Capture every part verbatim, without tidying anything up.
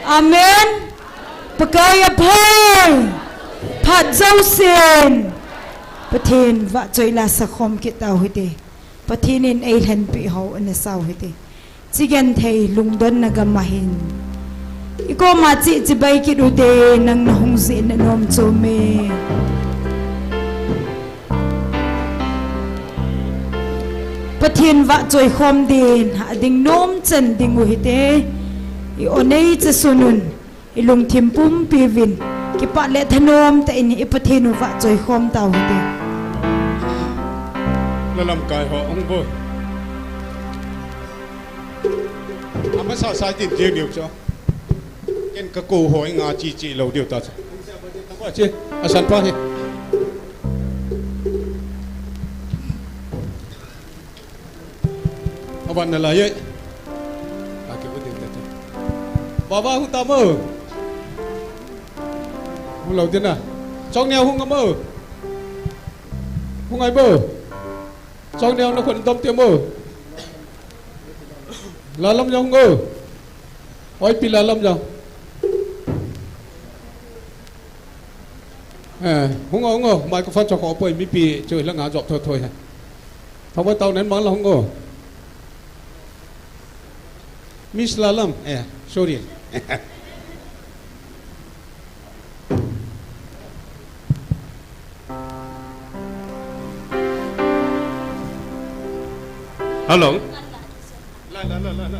Amen. Pakai aphai. Phat jousen Pathen vahchoi la sakhom kit tau hite. Pathen in eilhenpi ho ana sau hite. Chigenthei lungdonna gam ahin. Ikoma chi chibai kit ute, nang nahung jeh nanom chom e. Pathen vahchoi khom din, ading nom chan ding u hite. I onei chasun un. I lungthim pumpi uvin, kipah le thanom tah in i Pathen u vahchoi khom tau hite. La lamkai ho, hung bo. Amasa sa tin jeng diu cho. Ken ka ko ho nga chi chi lo diu ta cho. Chi, asan pa hi. Avan nalai e. Ake bu ding tete. Baba hung ta mo. Hung lo ding na. Chong neo hung mo. Hung ai mo. Chong neo na khun dom te mo. Lalam jong ngo. Oi pi lalam jong. Eh, hung o, hung o, microphone cho ko poi, mipi chu langa jop tho tho ha. Thangvah tao nen mang la hung o. Miss Lalam, eh, sorry. Hello. La, la, la, la, la.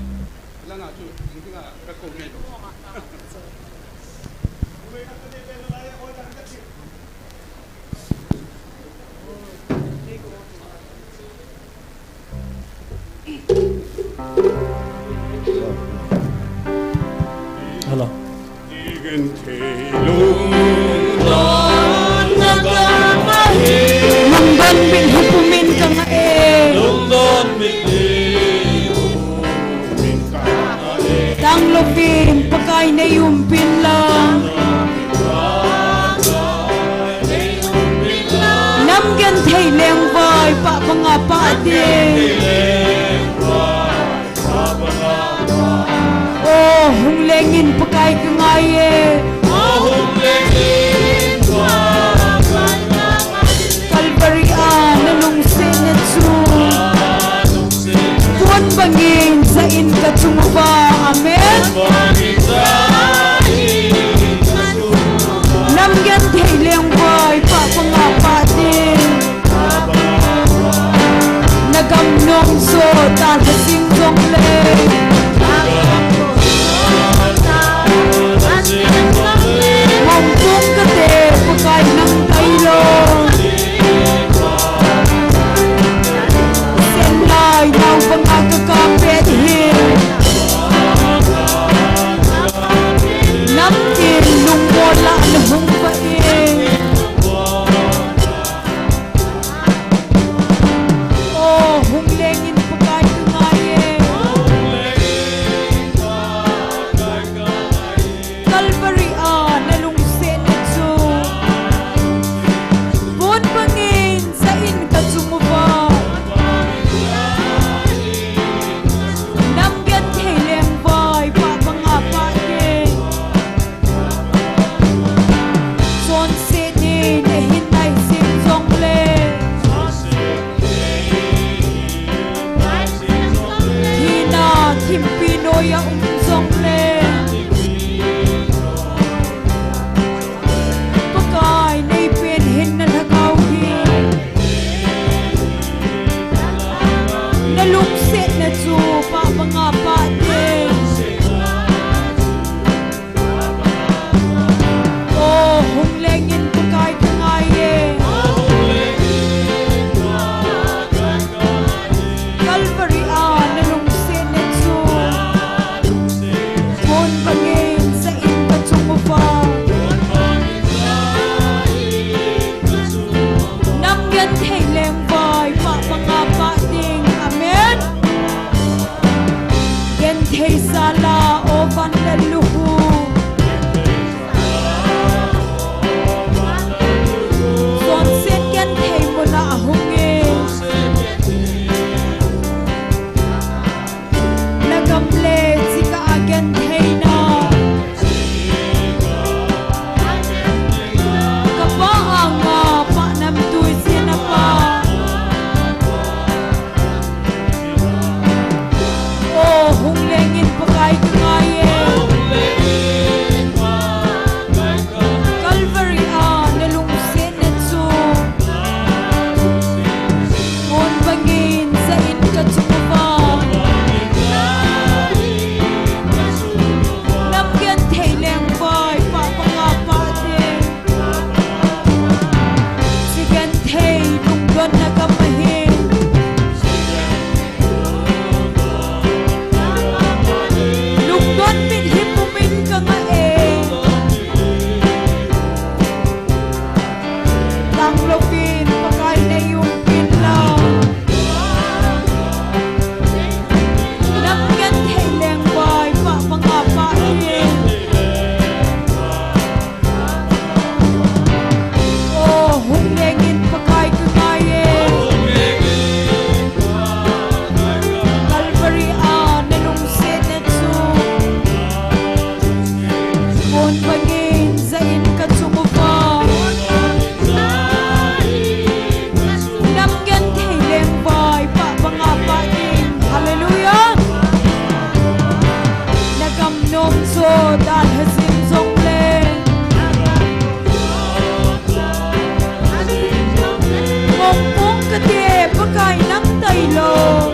Hello. Lungdon mit hi pumin ka ngah e. Tang louvin Pakai nei umpin lang. Nam genthei lengvai pah banga pah ding. O hung lengin Pakai ka ngai e. Calvary a na lungsetna chu pon bangin ja in ka chung uva. Amen. Nam genthei lengvai pah banga pah ding. Na gam nom jo ta lha sing jong le. Dalha jing jongle, ngongpong kate Pakai nang tailou.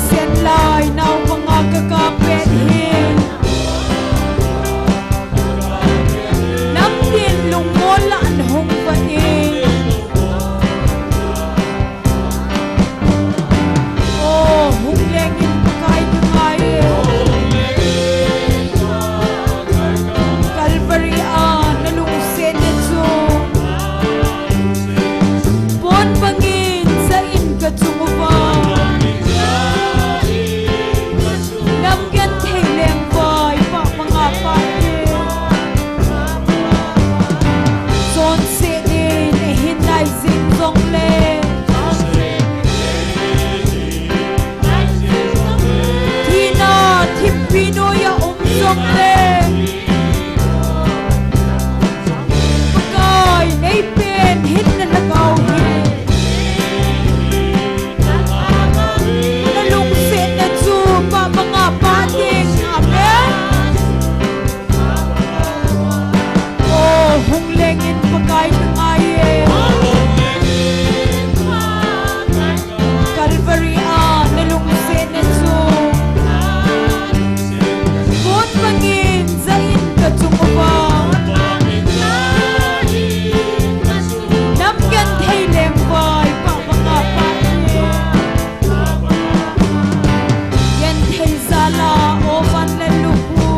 Senlai naobanga kakap pet hi namtin lungmol lah a nahung vah in. O, hung lengin Pakai kangai e. Calvary a nalungsetna chu pon bangin jah in kachung uva. Namgenthei lengvai pah banga pah e. Chonset in ahin nai jing jongle, thina thimpi noiya um jongle, Pakai neipen hinna lhagao hi nalungsetna chu pah banga pah ding. Amen. O, hung lengin Pakai kangai e. Calvary a nalungsetna chu pon bangin jah in kachung uva. Namgenthei lengvai pah banga pah e. Genthei jal a, o van le lukhu.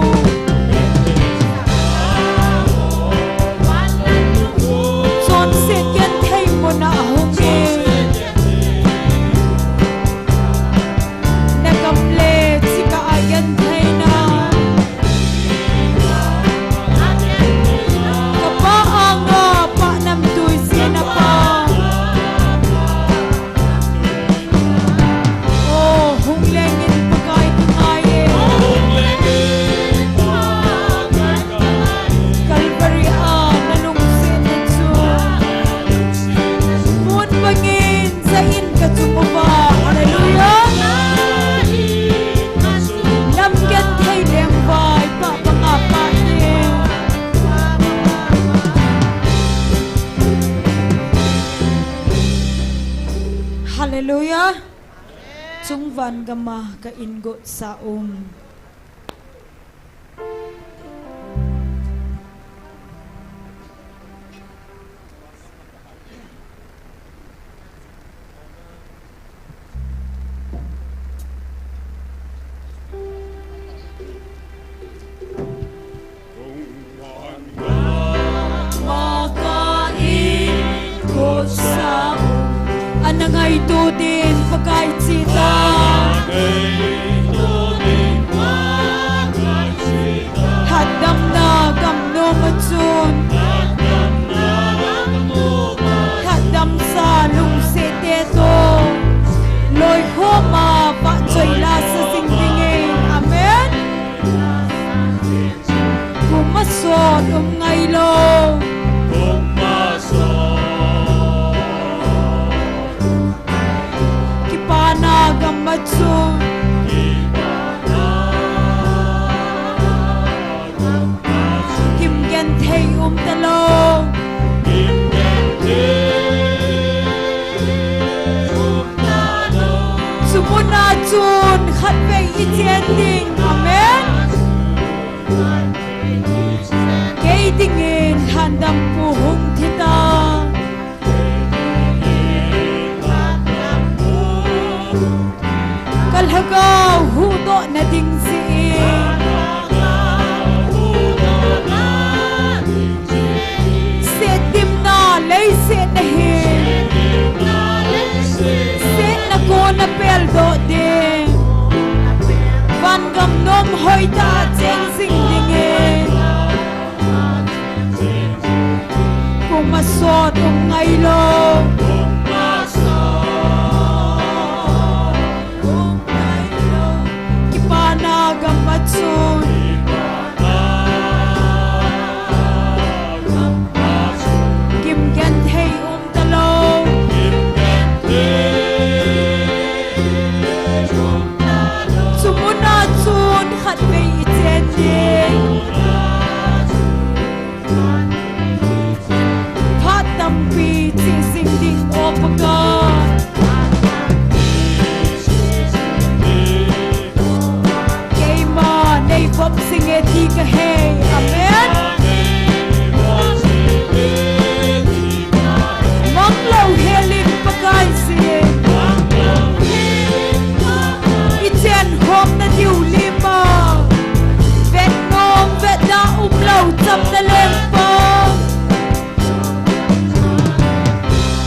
Chonset genthei muna ahung e. Nagam le chika a gentheina. Kapa anga pah namtui jin apa. O, hung lengin Pakai kangai e. Calvary a nalungsetna chu pon bangin jah in kachung uva. Hallelujah. Namgenthei lengvai pah banga pah e. Hallelujah. Chungvan gama ka ingot sa um. Ana ngaito din Pakai chita. Lhatdamna gamnom a chun lhatdamsa lungset te toh loikhom a vahchoi lasa jing dingin. Amen. Kum masot um ngailou. Kipana gam a chun kimgenthei um talou. Chumuna chun khatvei ichen ding. Amen. Kei dingin lhandampu hung thi ta. Ka lhagao huhdoh na ding jeh in. Setdimna leiset na hi. Setna kona peldoh ding. Vangam nom hoitah a cheng jing dingin. Kum masot um ngailou. Kipana gam a chun kimgenthei um talou. Chumuna Khatvei i chen ding. Phat tampi cheh jing ding, O Pakai. Keima nei vop jing e ti ka hei. Amen. Mang lou hel in Pakai jin. I chen khom na diu lim a. Vet nom vet da um lou cham na leng pa.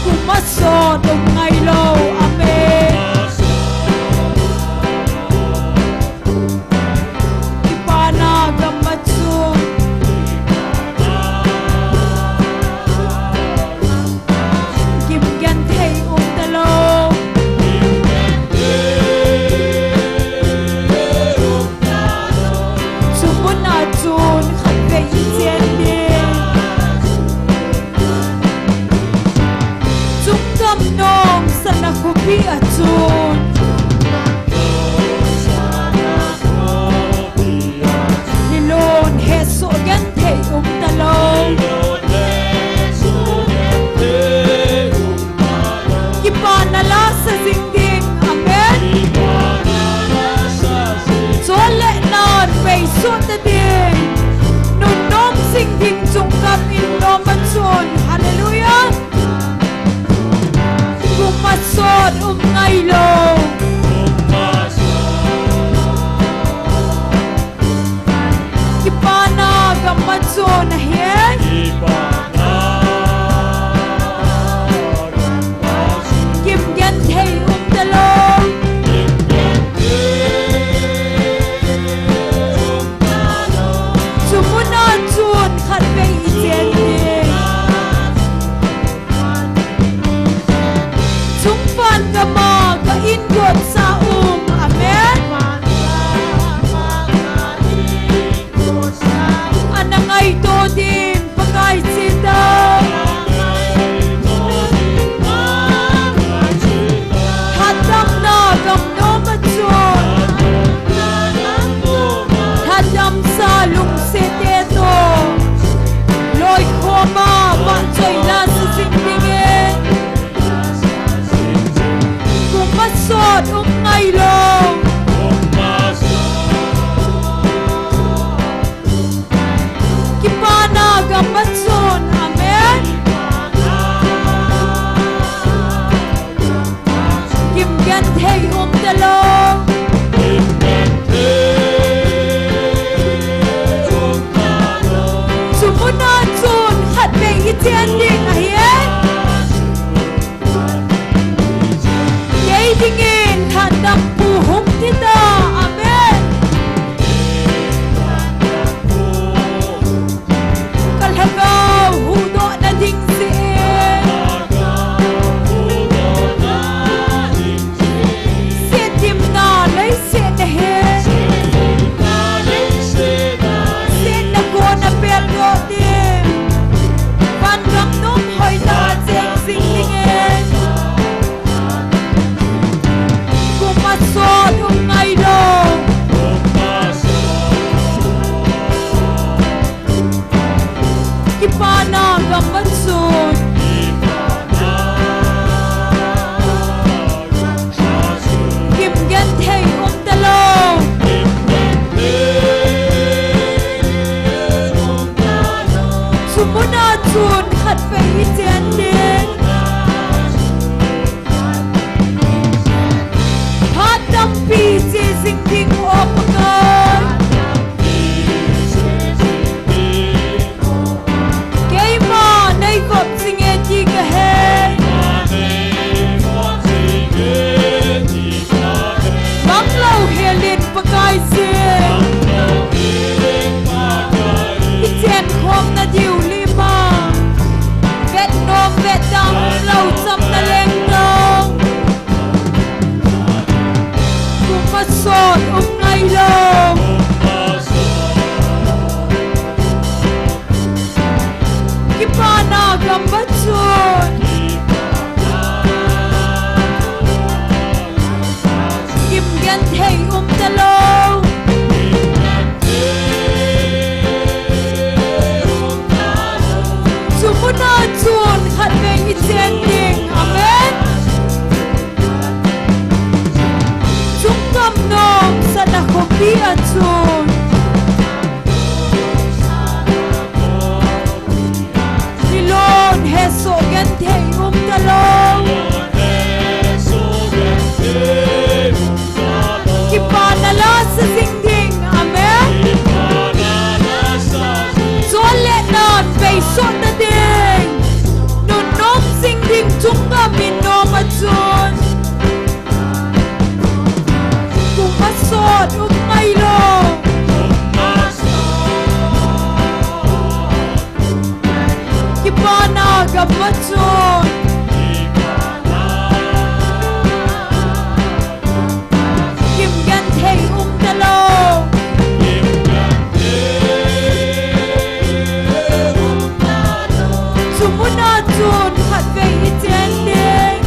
Kum a sot um ngai lou. Amen. Kipana gam a chun gim genthei um talou. Chu mun a chun khatvei i chen ding. Chungchang nom sana khopi a chun. Nilon hesoh genthei um talou. Kipana la sa jing ding. Amen. Chule nan vei sot ta ding. Nun nom jing ding chungchang in nom a chun. Hallelujah. Kum a sot um ngai lou. Kipana gam a chun ahi. Gim genthei um talou. Chu mun a chun khatvei i chen ding. Chungpan gam a ka in got sa um. Amen. Ana ngaito di Machun. Kimgenthei umtalou. Chumuna chun khatvei ichen ding.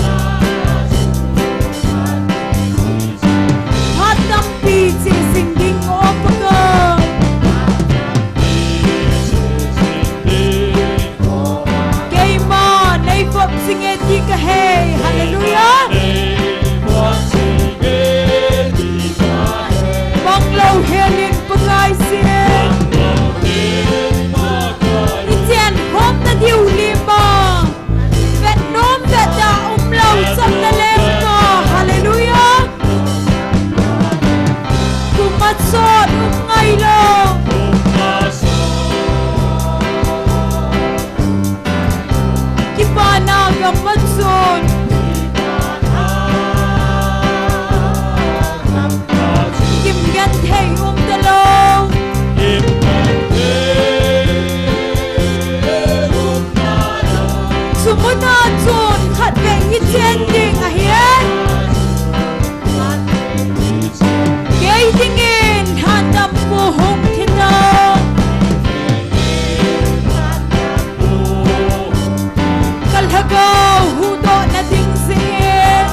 Phat tampi chesing ding o Pakai. Keima neivop jinge ti kahei. Hallelujah. Manglou helin Pakai sin. Ichen khom nadiu lima. Vet nom vet da umlou cham naleng ko. Hallelujah. Kum machot um ngailou. Kipana gam machun. Kimgenthei umtalou. Chumuna chun khatvei ichen ding ahi. Kei dingin lhandampu hung thi ta. Kalhagao huhdohna ding jeh in.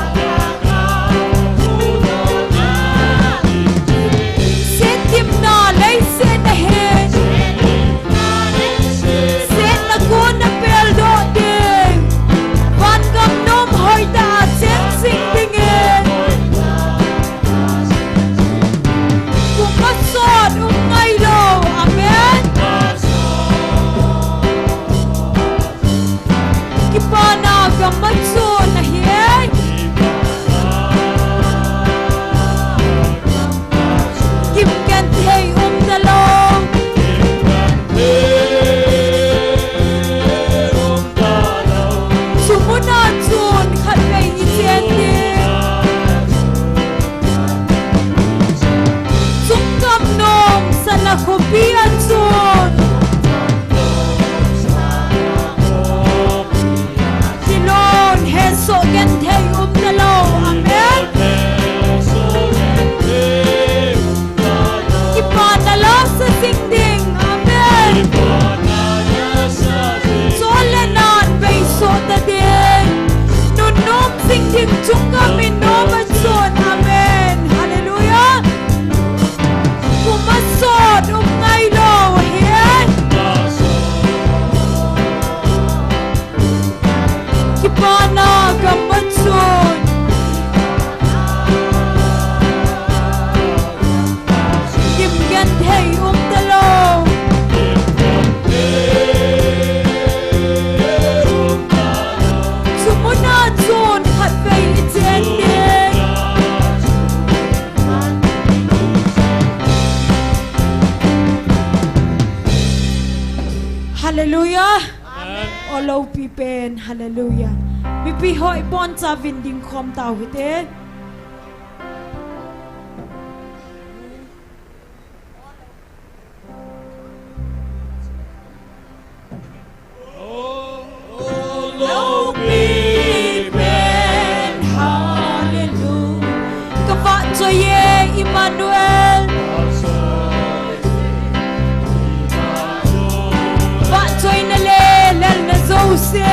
Setthimna leiset ahin. Setna kona peldoh ding. Vangam nom hoitah a cheng jing dingin. Kum machot um ngailou. Amen. Kipana gam machun ahi. Kimgenthei umtalou. Chumuna chun khatvei ichen ding. Chungkam nom sana khopi a chun. Kilon hesoh genthei umtalou. Amen. Kipana lasa jing ding. Amen. Chol le nan beisoh ta ding. Nunnom jing ding chungkam in nom a chun. Amen. Hallelujah. Kum machot um ngailou ahi. Kipana gam machun. Kimgenthei umtalou. Chumuna chun khatvei ichen ding. Hallelujah. Amen. O loupi pen, hallelujah. Mipi ho ibonchauvin dingkhom tau hite. O loupi pen, hallelujah. Kavahchoi e Emmanuel. Vahchoina le lelna jouse.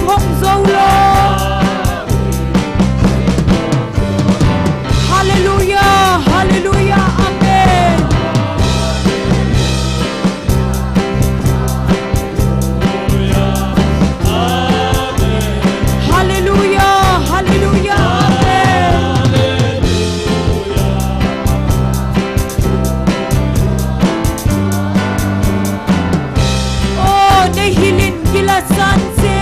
phong jou lou. Hallelujah, hallelujah, amen. Hallelujah, hallelujah, amen. O, nei hilin gila san se.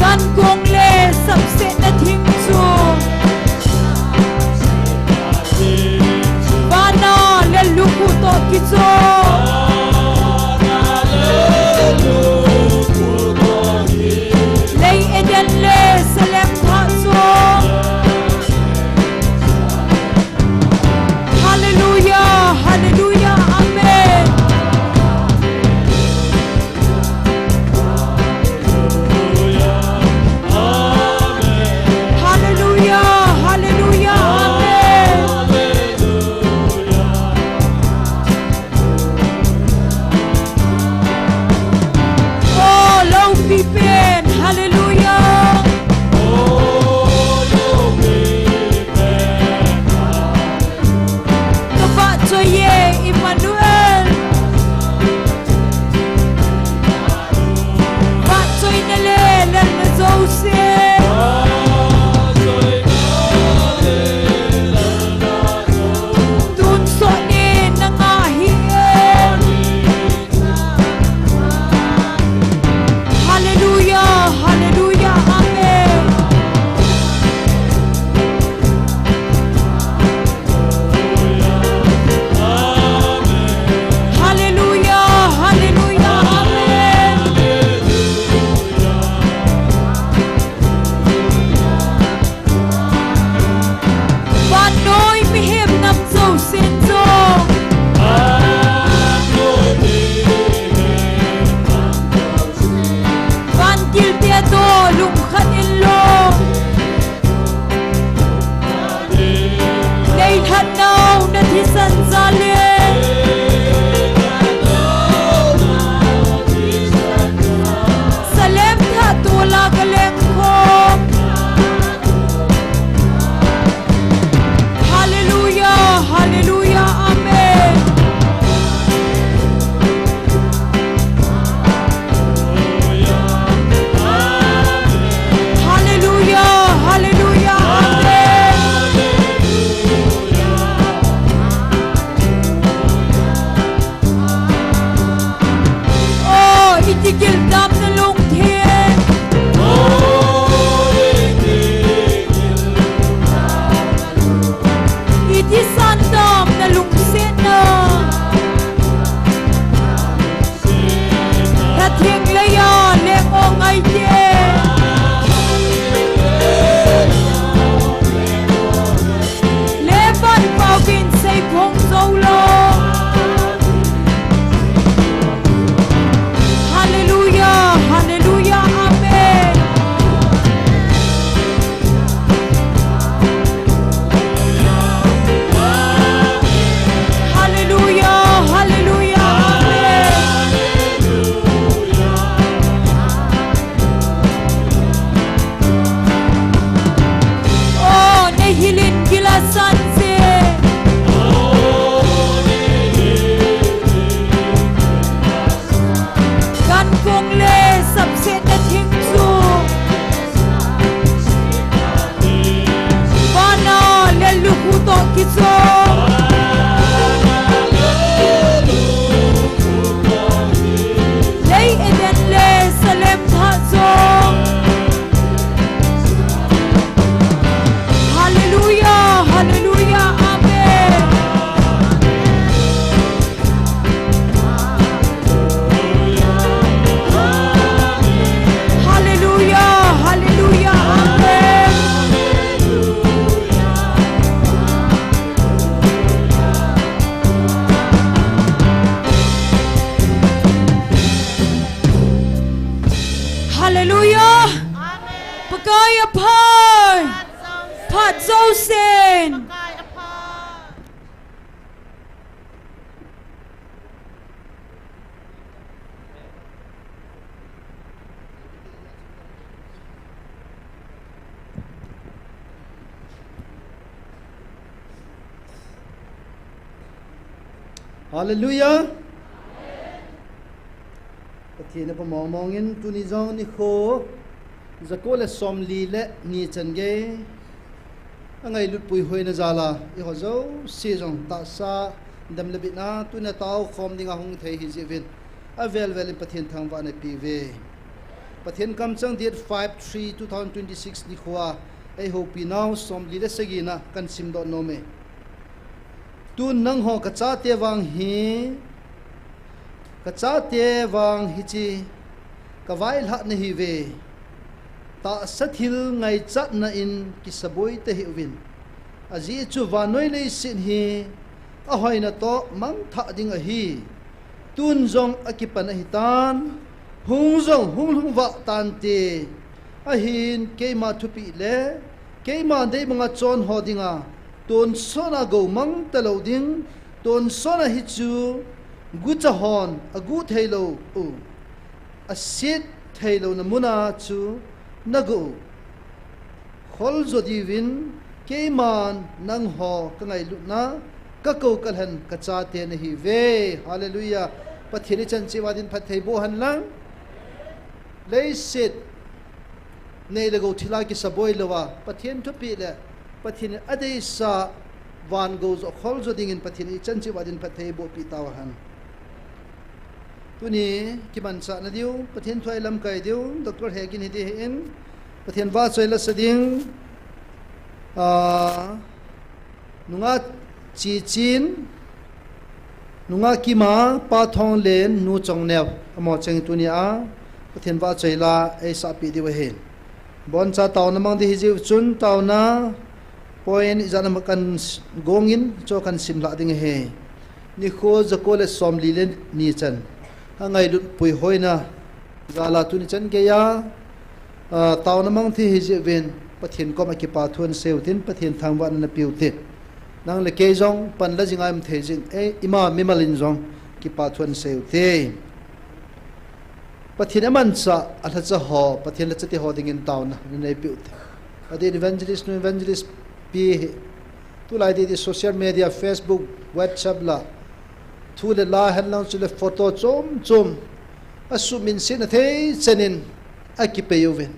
Dankong le sapsetna thing chu vana le lukhuh toh kichom. Lei Eden le Salem thah chu. Hallelujah, hallelujah, amen. Hallelujah, hallelujah, amen. Hallelujah. Pathen a pamong mong in tuni jong nikho jako le somli le ni chan gei angailut puihoina jal a eiho jouse jong tahsa dam le bitna tuni a taokhom dinga hung thei ahi jeh uvin avel vel in Pathen thangvahna pe uve. Pathen kamchang date five three two thousand twenty-six nikho a eihoupi nau somli le sagi na kahin simdoh nom e. Tun nangho kachate vang hi, kachate vang hiche kavailhah nahiuve. Tahsa thil ngaichatna in kisaboi tahih uvin. Ajeh chu vannoi leiset hi ahoina toh mangthah ding ahi. Tun jong akipan ahitan, hung jong hung lhung vah tante. Ahin keima thupeh le keima deibanga chon ho dinga tonsot a gou mang talou ding, tonsot a hichu gucha hon agu theilou u, aset theilouna muna chu nagu u. Kholjo diuvin keiman nangho kangailutna, kakou kalhen kachate nahiuve. Hallelujah. Pathen ichan cheh uva din phatthei boh hen lang. Leiset nei le gou thil a kisaboi louva Pathen thupeh le Pathen in adeisah van gou jo khol jo dingin Pathen ichan cheh uva din phatthei bohpeh tauhen. Tuni kimanchah nadiu Pathen thu a ilamkai diu Doctor Hegin hiding ahin, Pathen vahchoi lasa ding, ah, nungah Chichin, nungah Kima, Pa Thonglen, Nu Chongneo, amaho cheng tuni a Pathen vahchoi la eisahpeh diu ahi. Boncha taona mang ding hijeh chun taona point ijat ham kahin gongin, chu kahin simlhah ding ahi. Nikho jako le somli le ni chan angailut puihoina jal a tuni chan geiya, ah, taona mang thei hijeh uvin Pathen koma kipathu ahin sei utin, Pathen thangvahna nape ute. Nang le kei jong panla jinga um thei jin, eh, ima mimal in jong kipathu ahin sei ute. Pathen in amanchah alhacha ho, Pathen lhachate ho dingin taona naneipeh ute. Adeh in evangelist nu, evangelist pi hi, tulai didi social media, Facebook, WhatsApp la thu le la henlang chule photo chom chom asuhminsetna thei chan in akipei uvin.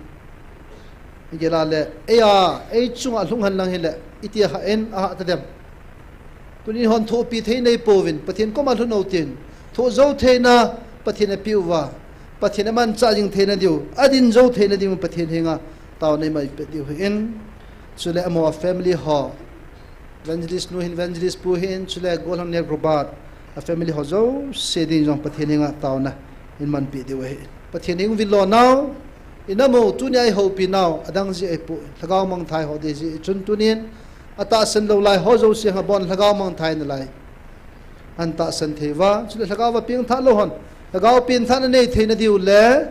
Gel a le, eia, ei chunga lhung henlang hile, itia hah in ahah tadem? Tuni hon thohpi thei neipouvin, Pathen koma lhun utin, thoh jou theina Pathen in apeh uva, Pathen in amanchah jing theina diu, adin jou theina diu Pathen henga taona imaipeh diu ahin. Chule amaho family ho, evangelist nu hin, evangelist pu hin, chule gollhang Nek Robert, a family ho jouse ding jong Pathen henga taona imanpeh diu ahi. Pathen hung vil lonau, inam u, tunia ihoupi nau, adang jeh ahipoi, lhagao mangthai ho ding jeh chun tunin, atahsan lou lai ho jouse henga bon lhagao mangthai nalai ahin tahsan thei uva, chule lhagao va pengthah lou hon lhagao pengthahna nei theina diu le,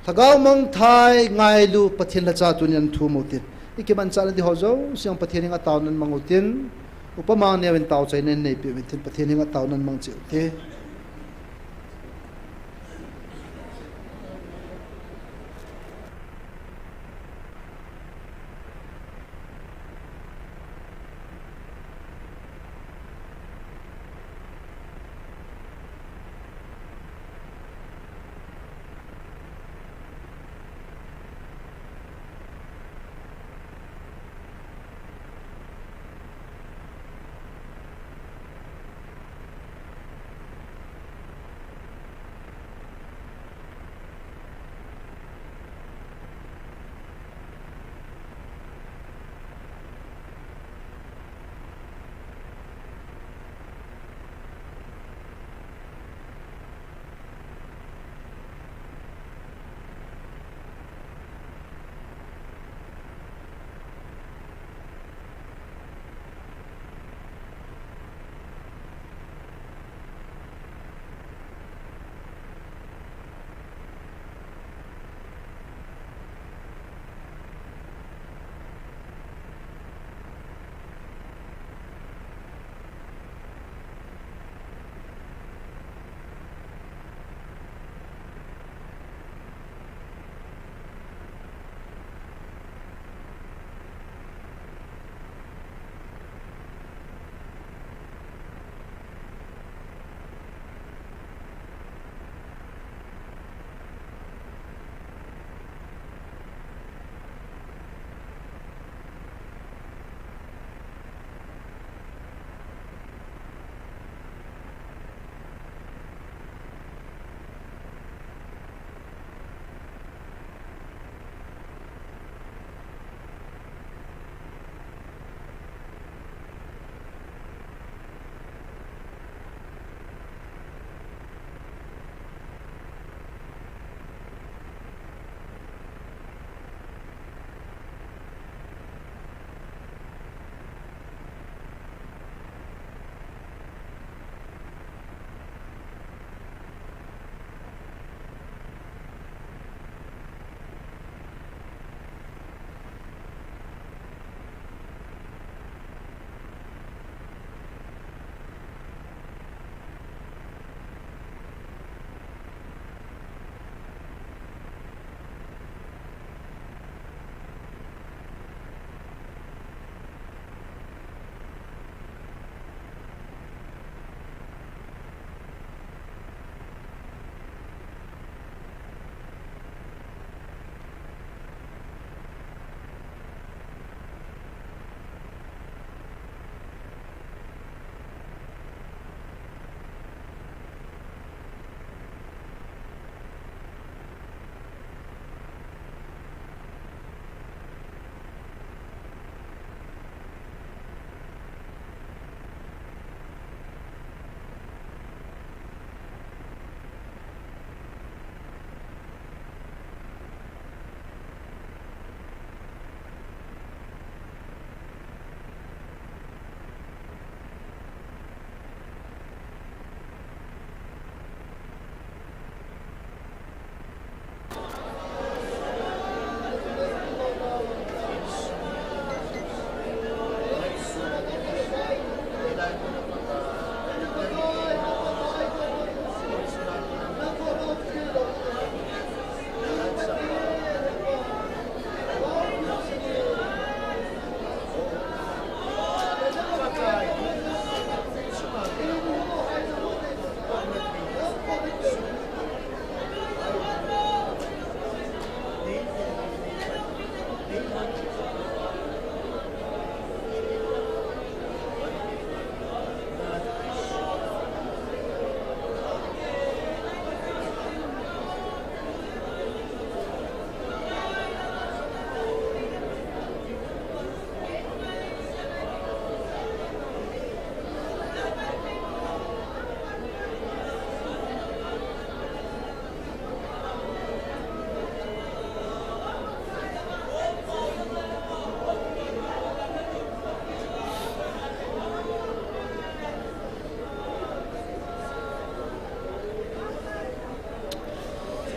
lhagao mangthai ngailu Pathen lhacha tunin thum utin, ikimanchah nadiu ho jouse jong Pathen henga taona namang utin, upama neovin taochaina neipeh uvin tin, Pathen henga taona namang cheh ute.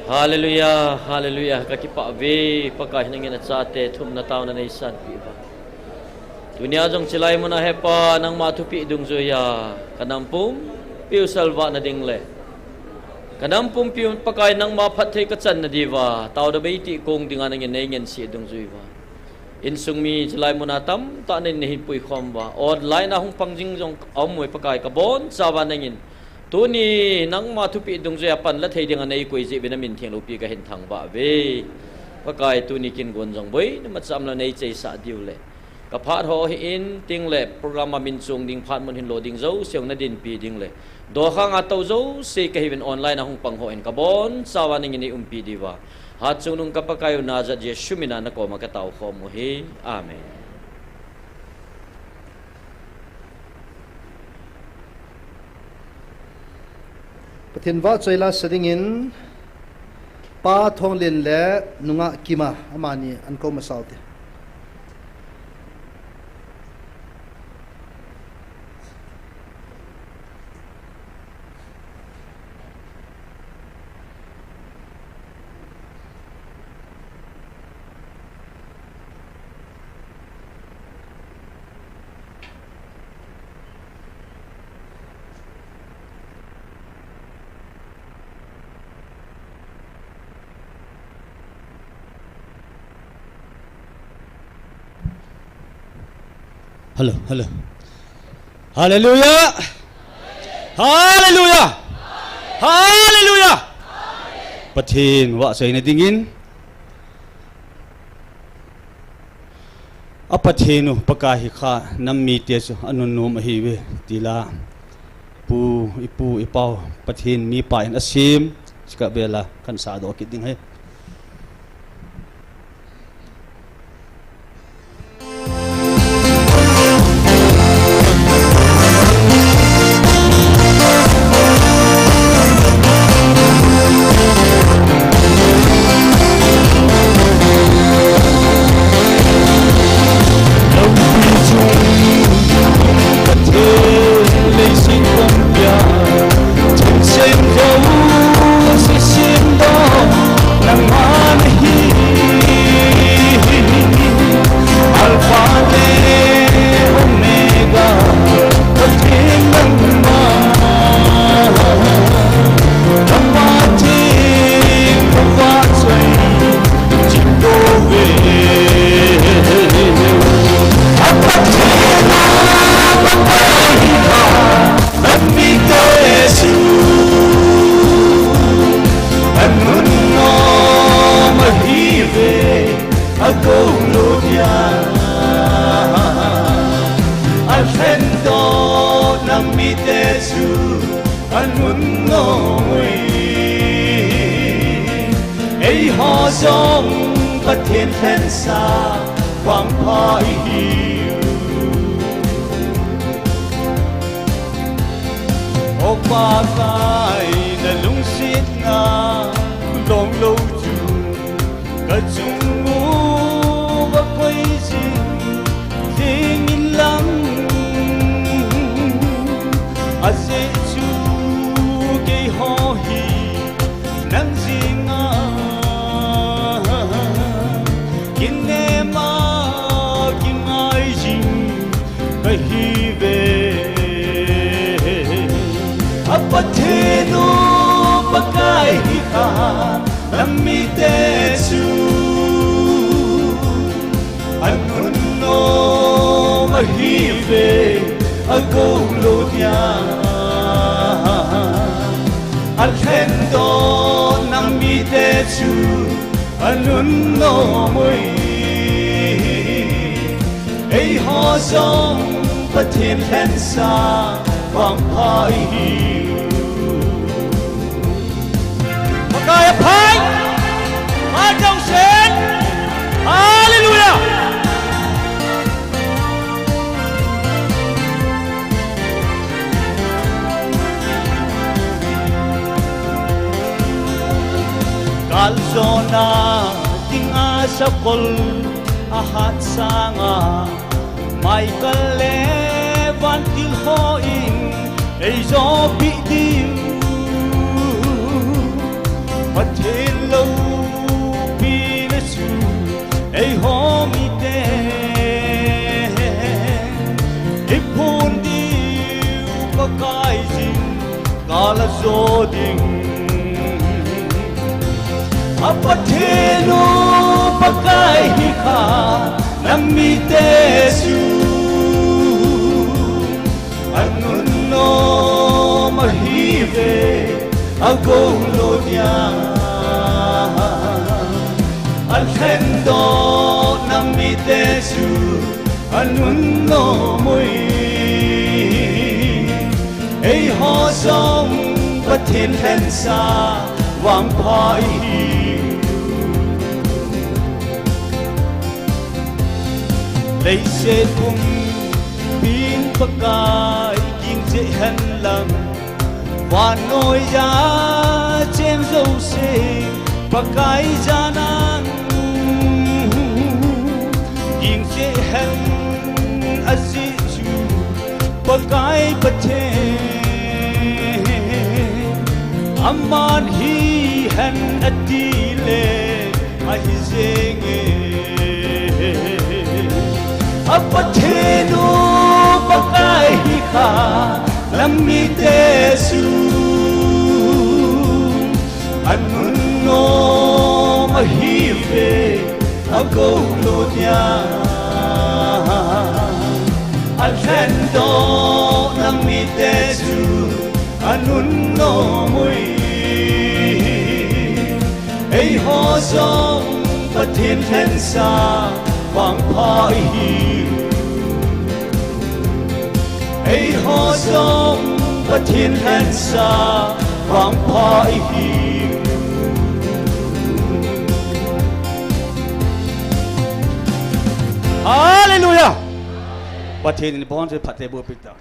Hallelujah, hallelujah. Ka kipah ve, Pakai, nangin nachate thumna taona neisanpeh uva. Tunia jong chilai muna Hepa, nangma thupeh dungjuiya, ka nam pumpiu salvah nading le ka nam pumpiu Pakai nangma phatthei kachan nadiuva, taona bei tih kong dinga nangin neingenseh dungjuiya, insung mi chilai muna tamtah in neihin puikhom uva, online a hung pang jing jong aum uve Pakai, kabonchauva nangin tuni nangma thupeh dungjuiya panla thei dinga neikoi jeh uvin namin theng loupi kahin thangvah uve. Pakai, tuni kin gon jong boina macham la neicheisah diu le, kaphat ho hi in ting le program a min chong ding phat mun hin lo ding jouse nadinpi ding le, dokhanga tou jouse kahiuvin online a hung pang hon kabonchauva nangin neiumpi diuva, hatchungnung ka Pakai u Nazareth Jesu mina nakoma katao khom uhi. Amen. Pathen vahchoi lasa dingin Pa Thonglen le Nungah Kima amani ahin kou masa ute. Hello, hello. Hallelujah! Hallelujah! Hallelujah! Pathen vahchoina dingin, a Pathen u Pakai hi kha nam mite chu anunnom ahiuve tila, pu, ipu, ipau, Pathen mipa in asem, chikah vela kahin sahdoh kit ding ahi. Akou lou dia, alhendoh na mite chu anunnom uve. Eiho jong Pathen lhensa vangpha ihiu. O Pakai, na lungsetna long lou chu kachung uva koi jing jing in lang, ajeh chu keiho hi nang jeng a kinem a kingai jing kahiuve. A Pathen u Pakai hi kha nam mite chu anunnom ahiuve, akou lou dia, alhendoh na mite chu anunnom uve. Eiho jong Pathen lhensa vangpha ihiu. Pakai aphai. Phat jouse. Hallelujah. Kaljona dinga sakol ahat sanga, Michael le vantil hon eijopeh diu, Pathen jo ding. A Pathen u Pakai hi kha, na mite chu anun nom ahi ve, agou lou dia. Alhen doh na mite chu anun nom ui. Eiho jong Pathen lhensa vangpha ihi. Leiset pumpin Pakai ging cheh hen lang, vannoi a cheng jouse Pakai jana ging cheh hen, ajeh chu Pakai Pathen aman hihen ati le ahi jenge. A Pathen u Pakai hi kha, na mite chu anun nom ahi ve, agou lou dia. Alhen doh na mite chu anun nom ui. Eiho jong Pathen lhensa vangpha ihi. Eiho jong Pathen lhensa vangpha ihi. Hallelujah! Pathen in abonchauva phattheiboh peh ta.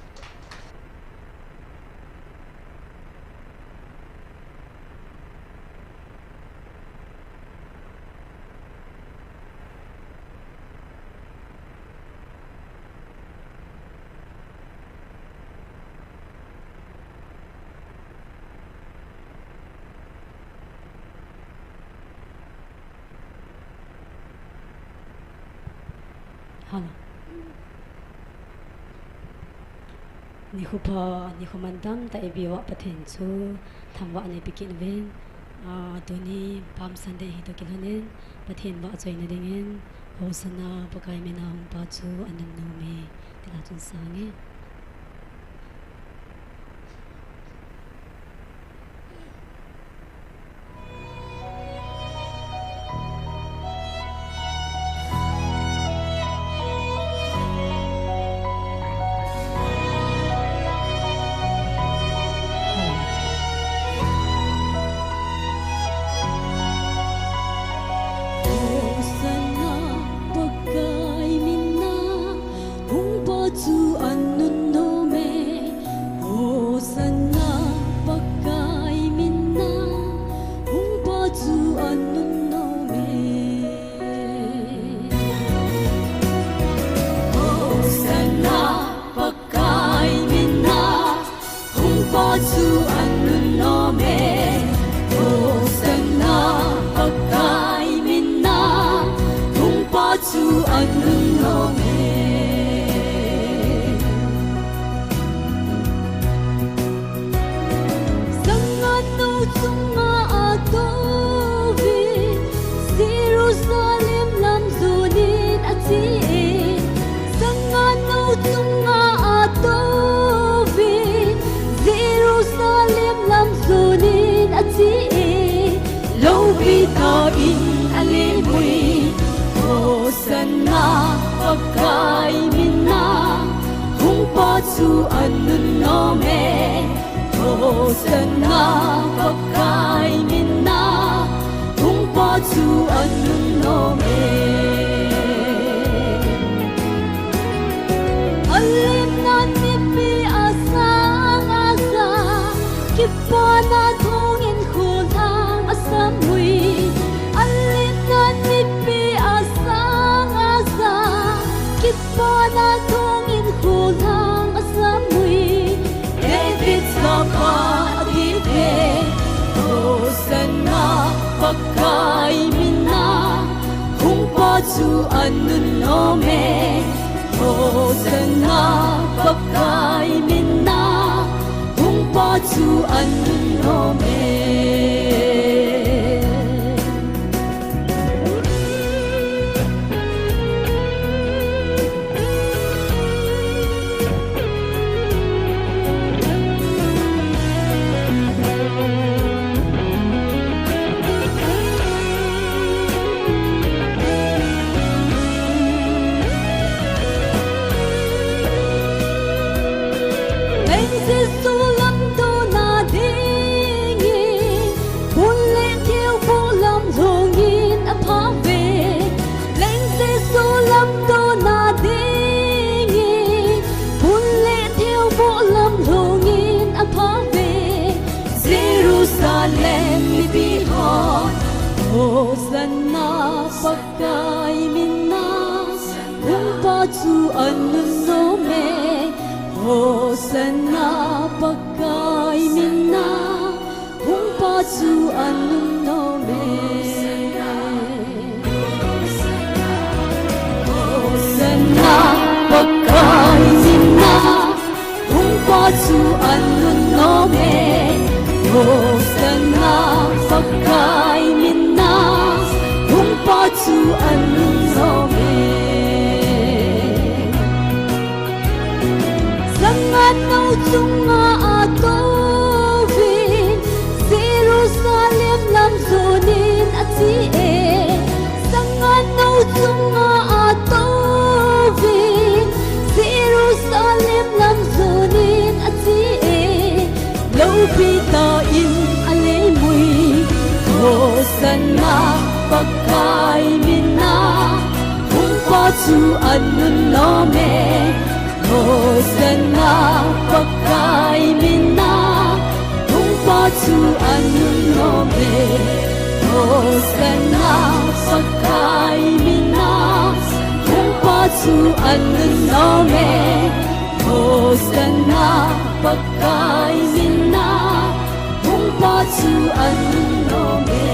Hallelujah. Nikho pha, nikho mantam tah ibe uva Pathen chu thangvahna eipeh kit uvin. Ah, tuni Palm Sunday hitoh kilhonin, Pathen vahchoina dingin, Hosanna, Pakai mina hungpa chu anun nome, ti la chun sange. Hosanna, Pakai mina hungpa chu anun nome. Hosanna, Pakai mina hungpa chu anun nome. Hosanna, Pakai mina hungpa chu anun nome. Hosanna, Pakai mina hungpa chu anun nome. Sanga nou chunga atouvin, Jerusalem lam jonin ache. Sanga nou chunga atouvin, Jerusalem lam jonin ache. Loupi tah in alemui, Hosanna, Pakai mina hungpa chu anun nome. Hosanna, Pakai mina hungpa chu anun nome. Alimna mipi asang asa, kipana thongin kholhang asam ui. Alimna mipi asang asa, kipana thongin kholhang asam ui. David chapa ati ve, Hosanna, Pakai mina hungpa chu anun nome. Hosanna, Pakai mina hungpa Chu an nun nom e. Leng Jesu lamdonna dingin, bul le thil boh lam lhungin a pha ve. Leng Jesu lamdonna dingin, bul le thil boh lam lhungin a pha ve. Jerusalem mipi hon, Hosanna, Pakai min a, hungpa chu an nun nom e. Hosanna, Pakai min a, hungpa chu an nun nom e. Hosanna, Pakai min a, hungpa chu an nun nom e. Hosanna, Pakai min a, hungpa chu an nun nom e. Sangan no chunga a touvin, Jerusalem lam jonin a che e. Sangan no chunga a touvin, Jerusalem lam jonin a che e. Loupi tah in a leimui, Hosanna, Pakai min a, hungpa chu an nun nom e. Hosanna, Pakai min a, hungpa chu an nun nom e. Hosanna, Pakai min a, hungpa chu an nun nom e. Hosanna, Pakai min a, hungpa chu an nun nom e.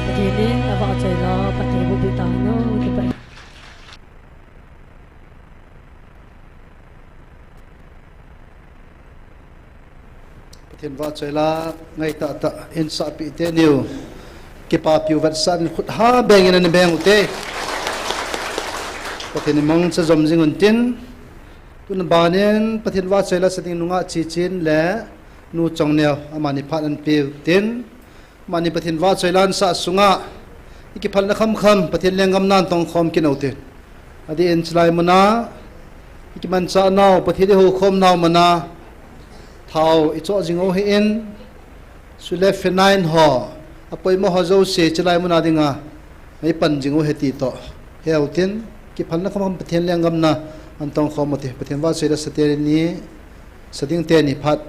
Pathen in avahchoi la, Pathen bu bi ta no, ti pa. Pathen vahchoi la, ngaitah tah in sahpi teniu, kipapiu vetsahnan khut ha bengin ana beng ute. Pathen in mangcha jom jing untin, tun banin Pathen vahchoi la sa ding nungah Chichin le Nu Chongneo amani phat an pe utin, amani Pathen vahchoi la an sah sunga i kiphalna khamkham Pathen lenggam nan tongkhom kit utin. Adeh in chulai muna i kimanchah nau, Pathen i houkhom nau mana thao i choh jing u hi in, sule fenain ho, apoimo ho jouse chulai muna dinga i pan jing u hi ti toh he utin, kiphalna khamkham Pathen lenggam na an tongkhom ute. Pathen vahchoi la sa teni, sa ding teni phat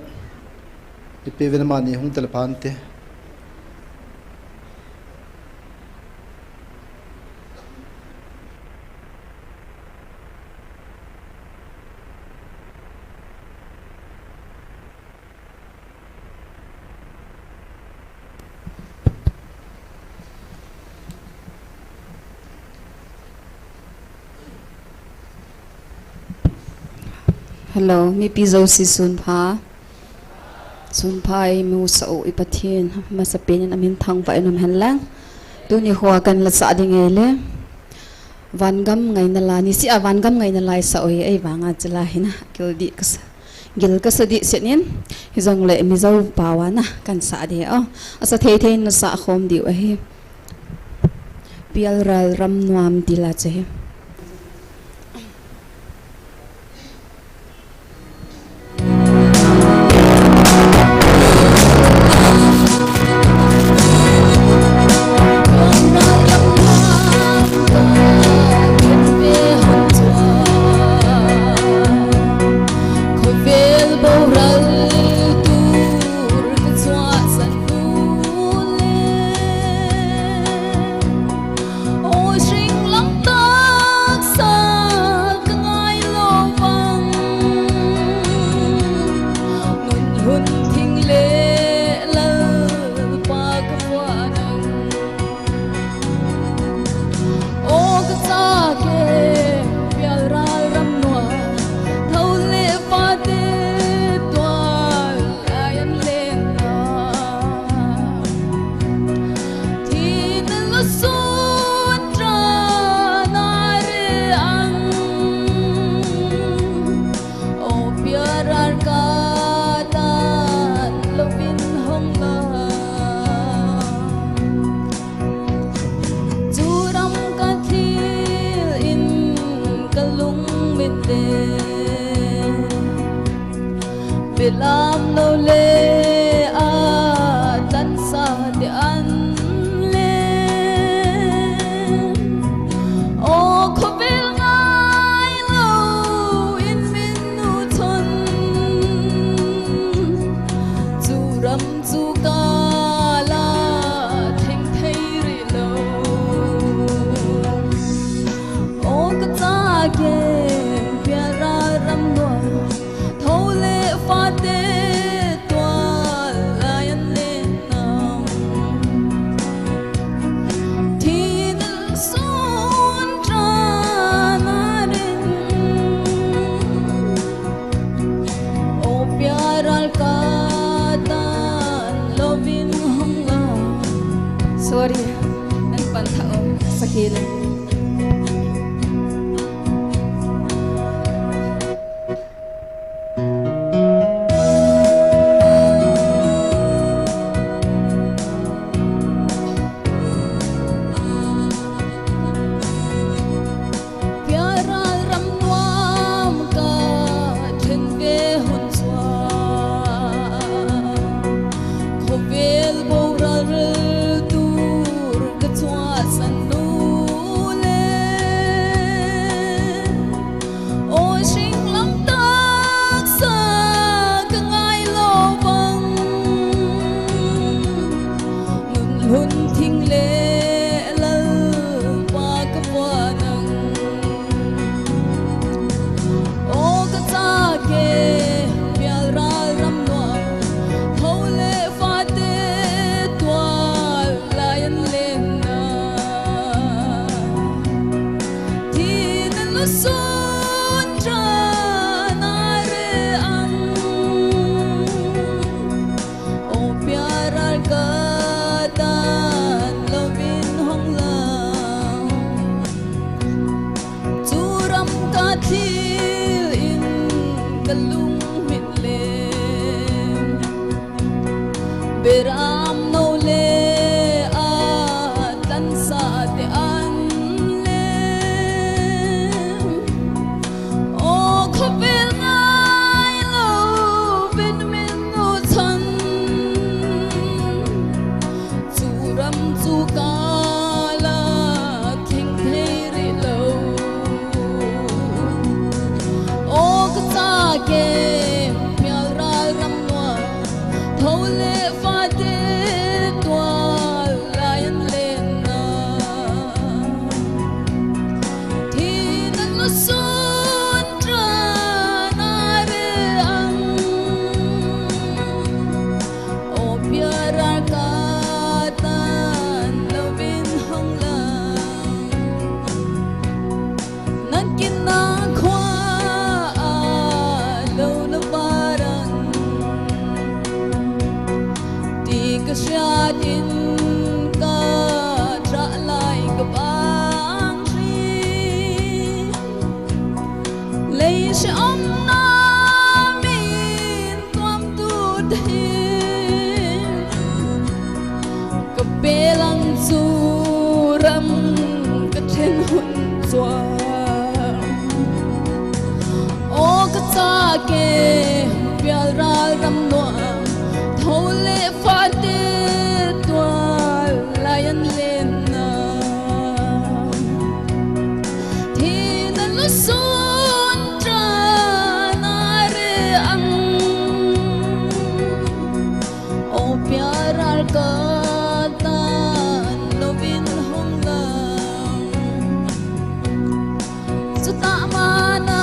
i pe uvin, amani hung tele pante. Hello, mipi jouse sunpha. Sunpha, i musah u i Pathen, masapen in amin thangvah in um hen lang. Tuni khoa kan la sah ding e le. Vangam ngaina la, nisih a vangam ngaina la i sah u hi, ahivanga chulai hina, gil dih ka sa, gil ka sa dih set in, hijongle Mizo pao a na kan sah ding o. Asa thei thei in na sah khom diu ahi. Pialral ram nuam ti la chu hi. Lamno le a tlansa te an le. O khovel ngai lo in min u chon. Chu ram chu kala theng thei ri lo. O ka cha ke pia ra ram no. Tho le fate tual lai an le nau. Thi nan sun tran a rin. O pia ral ka tan lovin hong la. Sorry, nan pan tha o, sakhi le. Pia ral ram nuam ka then ve hun chua. Khovel boral tur ka chua san nu le. O sing lam taksa ka ngai lo bang. Nun hun thing le lal pa ka pa nang. O ka cha ke pial ral ram nuam. Tho le fate tual lai an le na. Thi nan lo sun tran a re ang. O pia ral ka tan lovin hong la. Chu ram ka thil in ka lung mit le. Beram no le a tlansa te an le. O khovel ngai lo vin min u chon. Chu ram chu kala theng thei ri lo. O ka cha ke pial ral ram nuam. Tho le fate tual lai an le na. Thi nan lo sun tran a re ang. O pia ral ka tan lovin hong la. Nan kin na khua a lo na pa rang. Ti ka siat in ka tra lai ka bang ri. Lei se om na min tuam tu te. Ka pelang chu ram ka then hun chua. O ka cha ke pial ral ram nuam. Tho le fate tual lai an le na. Thi nan lo sun tran a re ang. O pia ral ka tan lovin hong la. Chu ta mana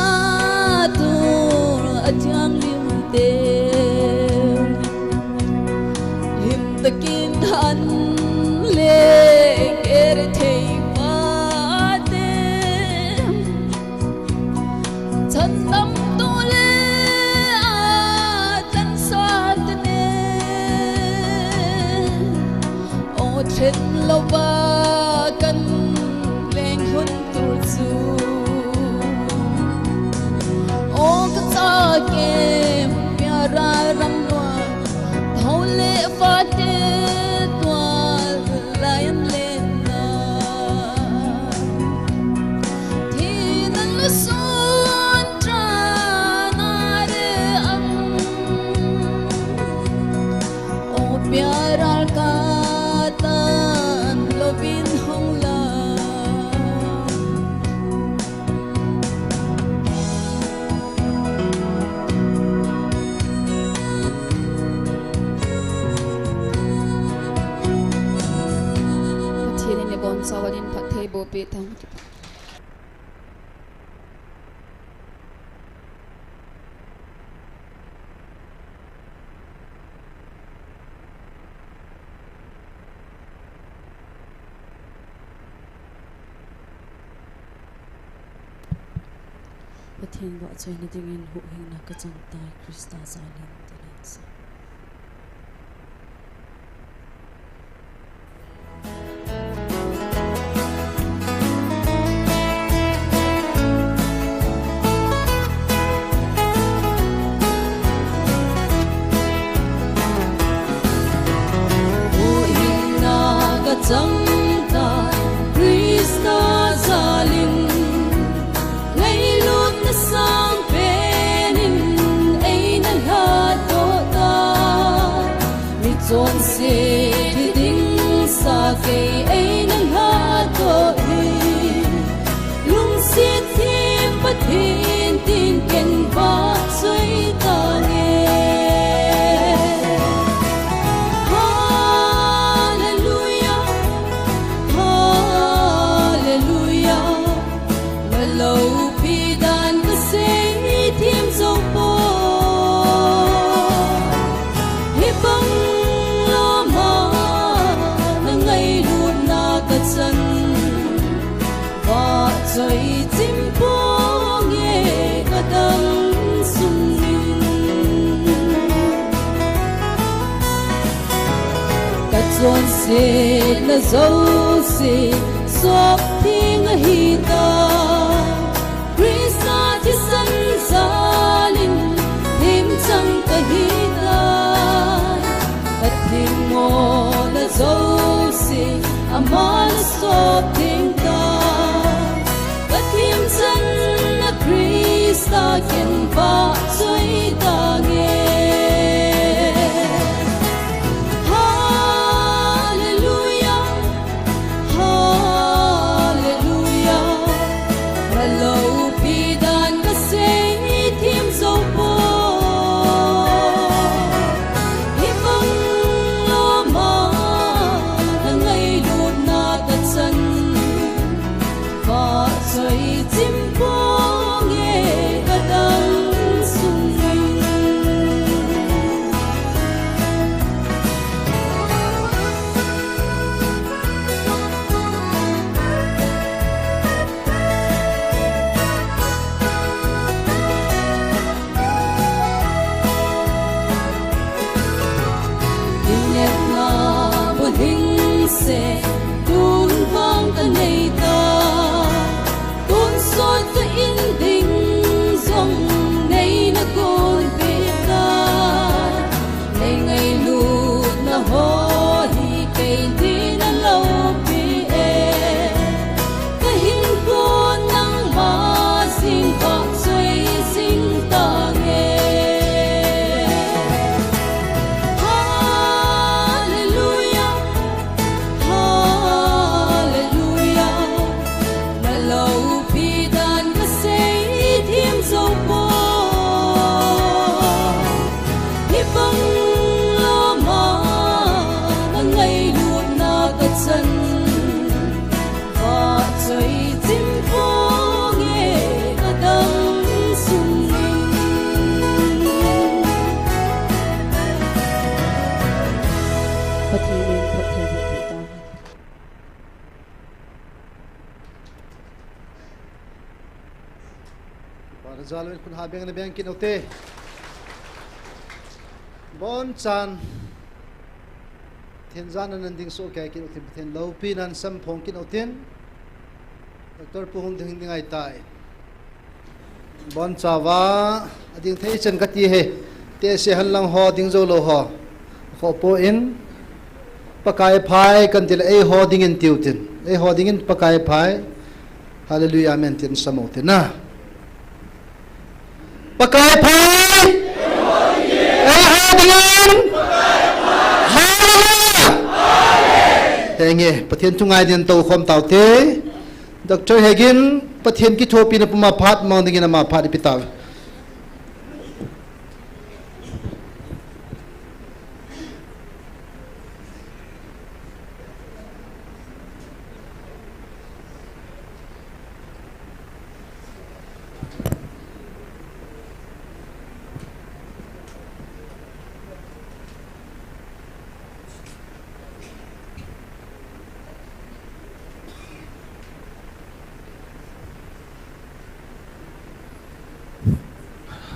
tu a chang lim te. Lim takin han le kere thei pa te. Chan tam tu le a tlansa te ne. O then lo ba kan leng hun tu chu. O ka cha ke pia ral ram nuam. Tho le fate tual lai an le na. Thi nan lo sun tran Pe tang. Pathen vahchoina dingin huhhingna kachang tai, Christa jalin, tin asei. Huhhingna kachang tai, Christa jalin, ngailutna sangpen in eina lhatdoh tai. Michonse thi ding sakei eina lhatdoh in, lungset thim Pathen tin ken vahchoi tange. Hallelujah, hallelujah. Na loupi dan kasei thim jou poi. Hibang lama na ngailutna kachan, vahchoi chim ponge kadam sungin. Kachonsetna jouse sop theng ahitai. Christa thisan jalin themchang kahitai. Kathemmona jouse aman asop theng tai. Kathemchanna Christa ken vahchoi tange. Hallelujah, hallelujah. Na loupi dan kasei thim jou poi. Hibang lama na ngailutna kachan, vahchoi chim ponge kadam sungin. Inepna bulhingse tun vang kanei tai. Tonsot ka in ding jong neina gonpeh tai. Nei ngailutna ho hi kei dina loupi e. Kahinkho nangma jing vahchoi jing tange. Hallelujah, hallelujah. Na loupi dan kasei thim jou poi. Hibang lama na ngailutna kachan, vahchoi chim ponge kadam sungin. Pathen in phatthei boh peh tauhen. Kipana jal in khut ha beng le beng kit u hite. Abonchan Pathen jana nan ding soh kei kit u hitin, Pathen loupina samphong kit u hitin. Doctor Pu hung ding ding ahitai. Abonchauva ading thei chan kati e. Tehse henlang ho, ding jou lou ho, khoh poi. Pakai phai kanti le eiho dingin tiu hitin. Eiho dingin Pakai phai. Hallelujah, amen tin sam u hitin na. Pakai phai. Eiho dingin. Hallelujah. Henge, Pathen thu ngai dingin tou khom tau hite. Doctor Hegin, Pathen kithopina puma phat mang dingin ama phat ipi tauve.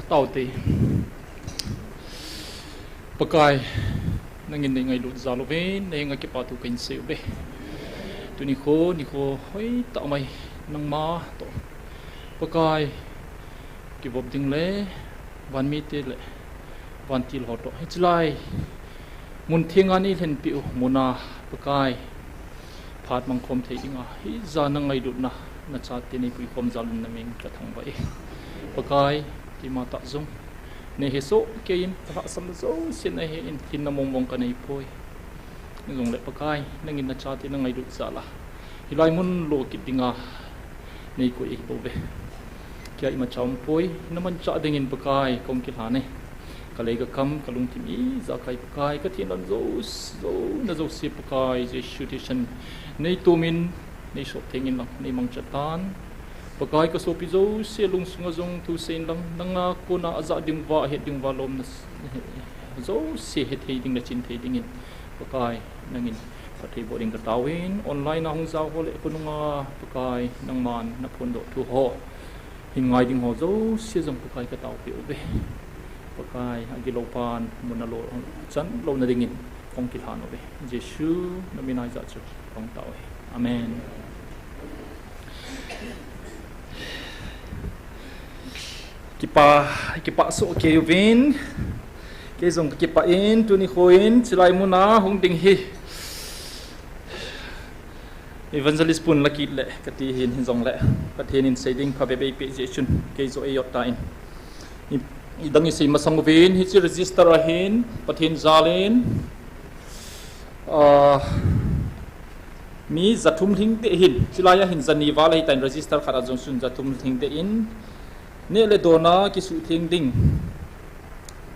Taute. Pakai, nangin neingailut jal uvin, nahenga kipathu kahin sei uve. Tuni kho, nikho hoitah mai nangma toh, Pakai, kivop ding le vanmite le vantil ho toh, hichelai mun thenga neilhenpeh u muna, Pakai, phat mangkhom thei dinga hijat nangailutna nachate neipuikhom jal un naming kathangvah e. Pakai, keima tah jong neihesoh kei in, kalhahsamna jouse nahe in, hinna mongmong kaneipoi. Hijongle Pakai, nangin nachate nangailut jal a, hilai mun lo kit dinga neikoi ahibouve. Kei a imacha umpoi, namanchah dingin Pakai kahung kilhan e. Kalei kakam, kalungthim ijakai Pakai, kathenlon jou, jouna jouse Pakai, Jesu thisan neitomin, neisop theng inlang, neimangcha tan. Pakai, kasopi jouse lungsunga jong thusei inlang, nanga kona ajah dinguva, ahet dinguva lomna jouse hethei ding, nachin thei dingin, Pakai, nangin phattheiboh ding kataovin, online a hung jao ho le khonunga, Pakai, nangman naphondoh thu ho hin ngai ding ho jouse jong Pakai kataopeh uve. Pakai, agilou pan mun alo chan louna dingin kahung kilhan uve. Jesu namin a hijat chu kahung tao uve. Amen. Kipa, kipah soh kei uvin. Kei jong kakipah in, tuni kho in, chulai muna hung ding hi Evangelist pun la kit le kati hin, hijongle Pathen in sei ding phabep eipeh jeh chun kei joh eijot tan. I, idang isei masang uvin, hiche register ahin, Pathen jalin, ah, mi jathum lhingdeh hin, chulai a hin jani val ahitan, register khat a jong chun jathum lhingdeh in, neh le dona kisuhtheng ding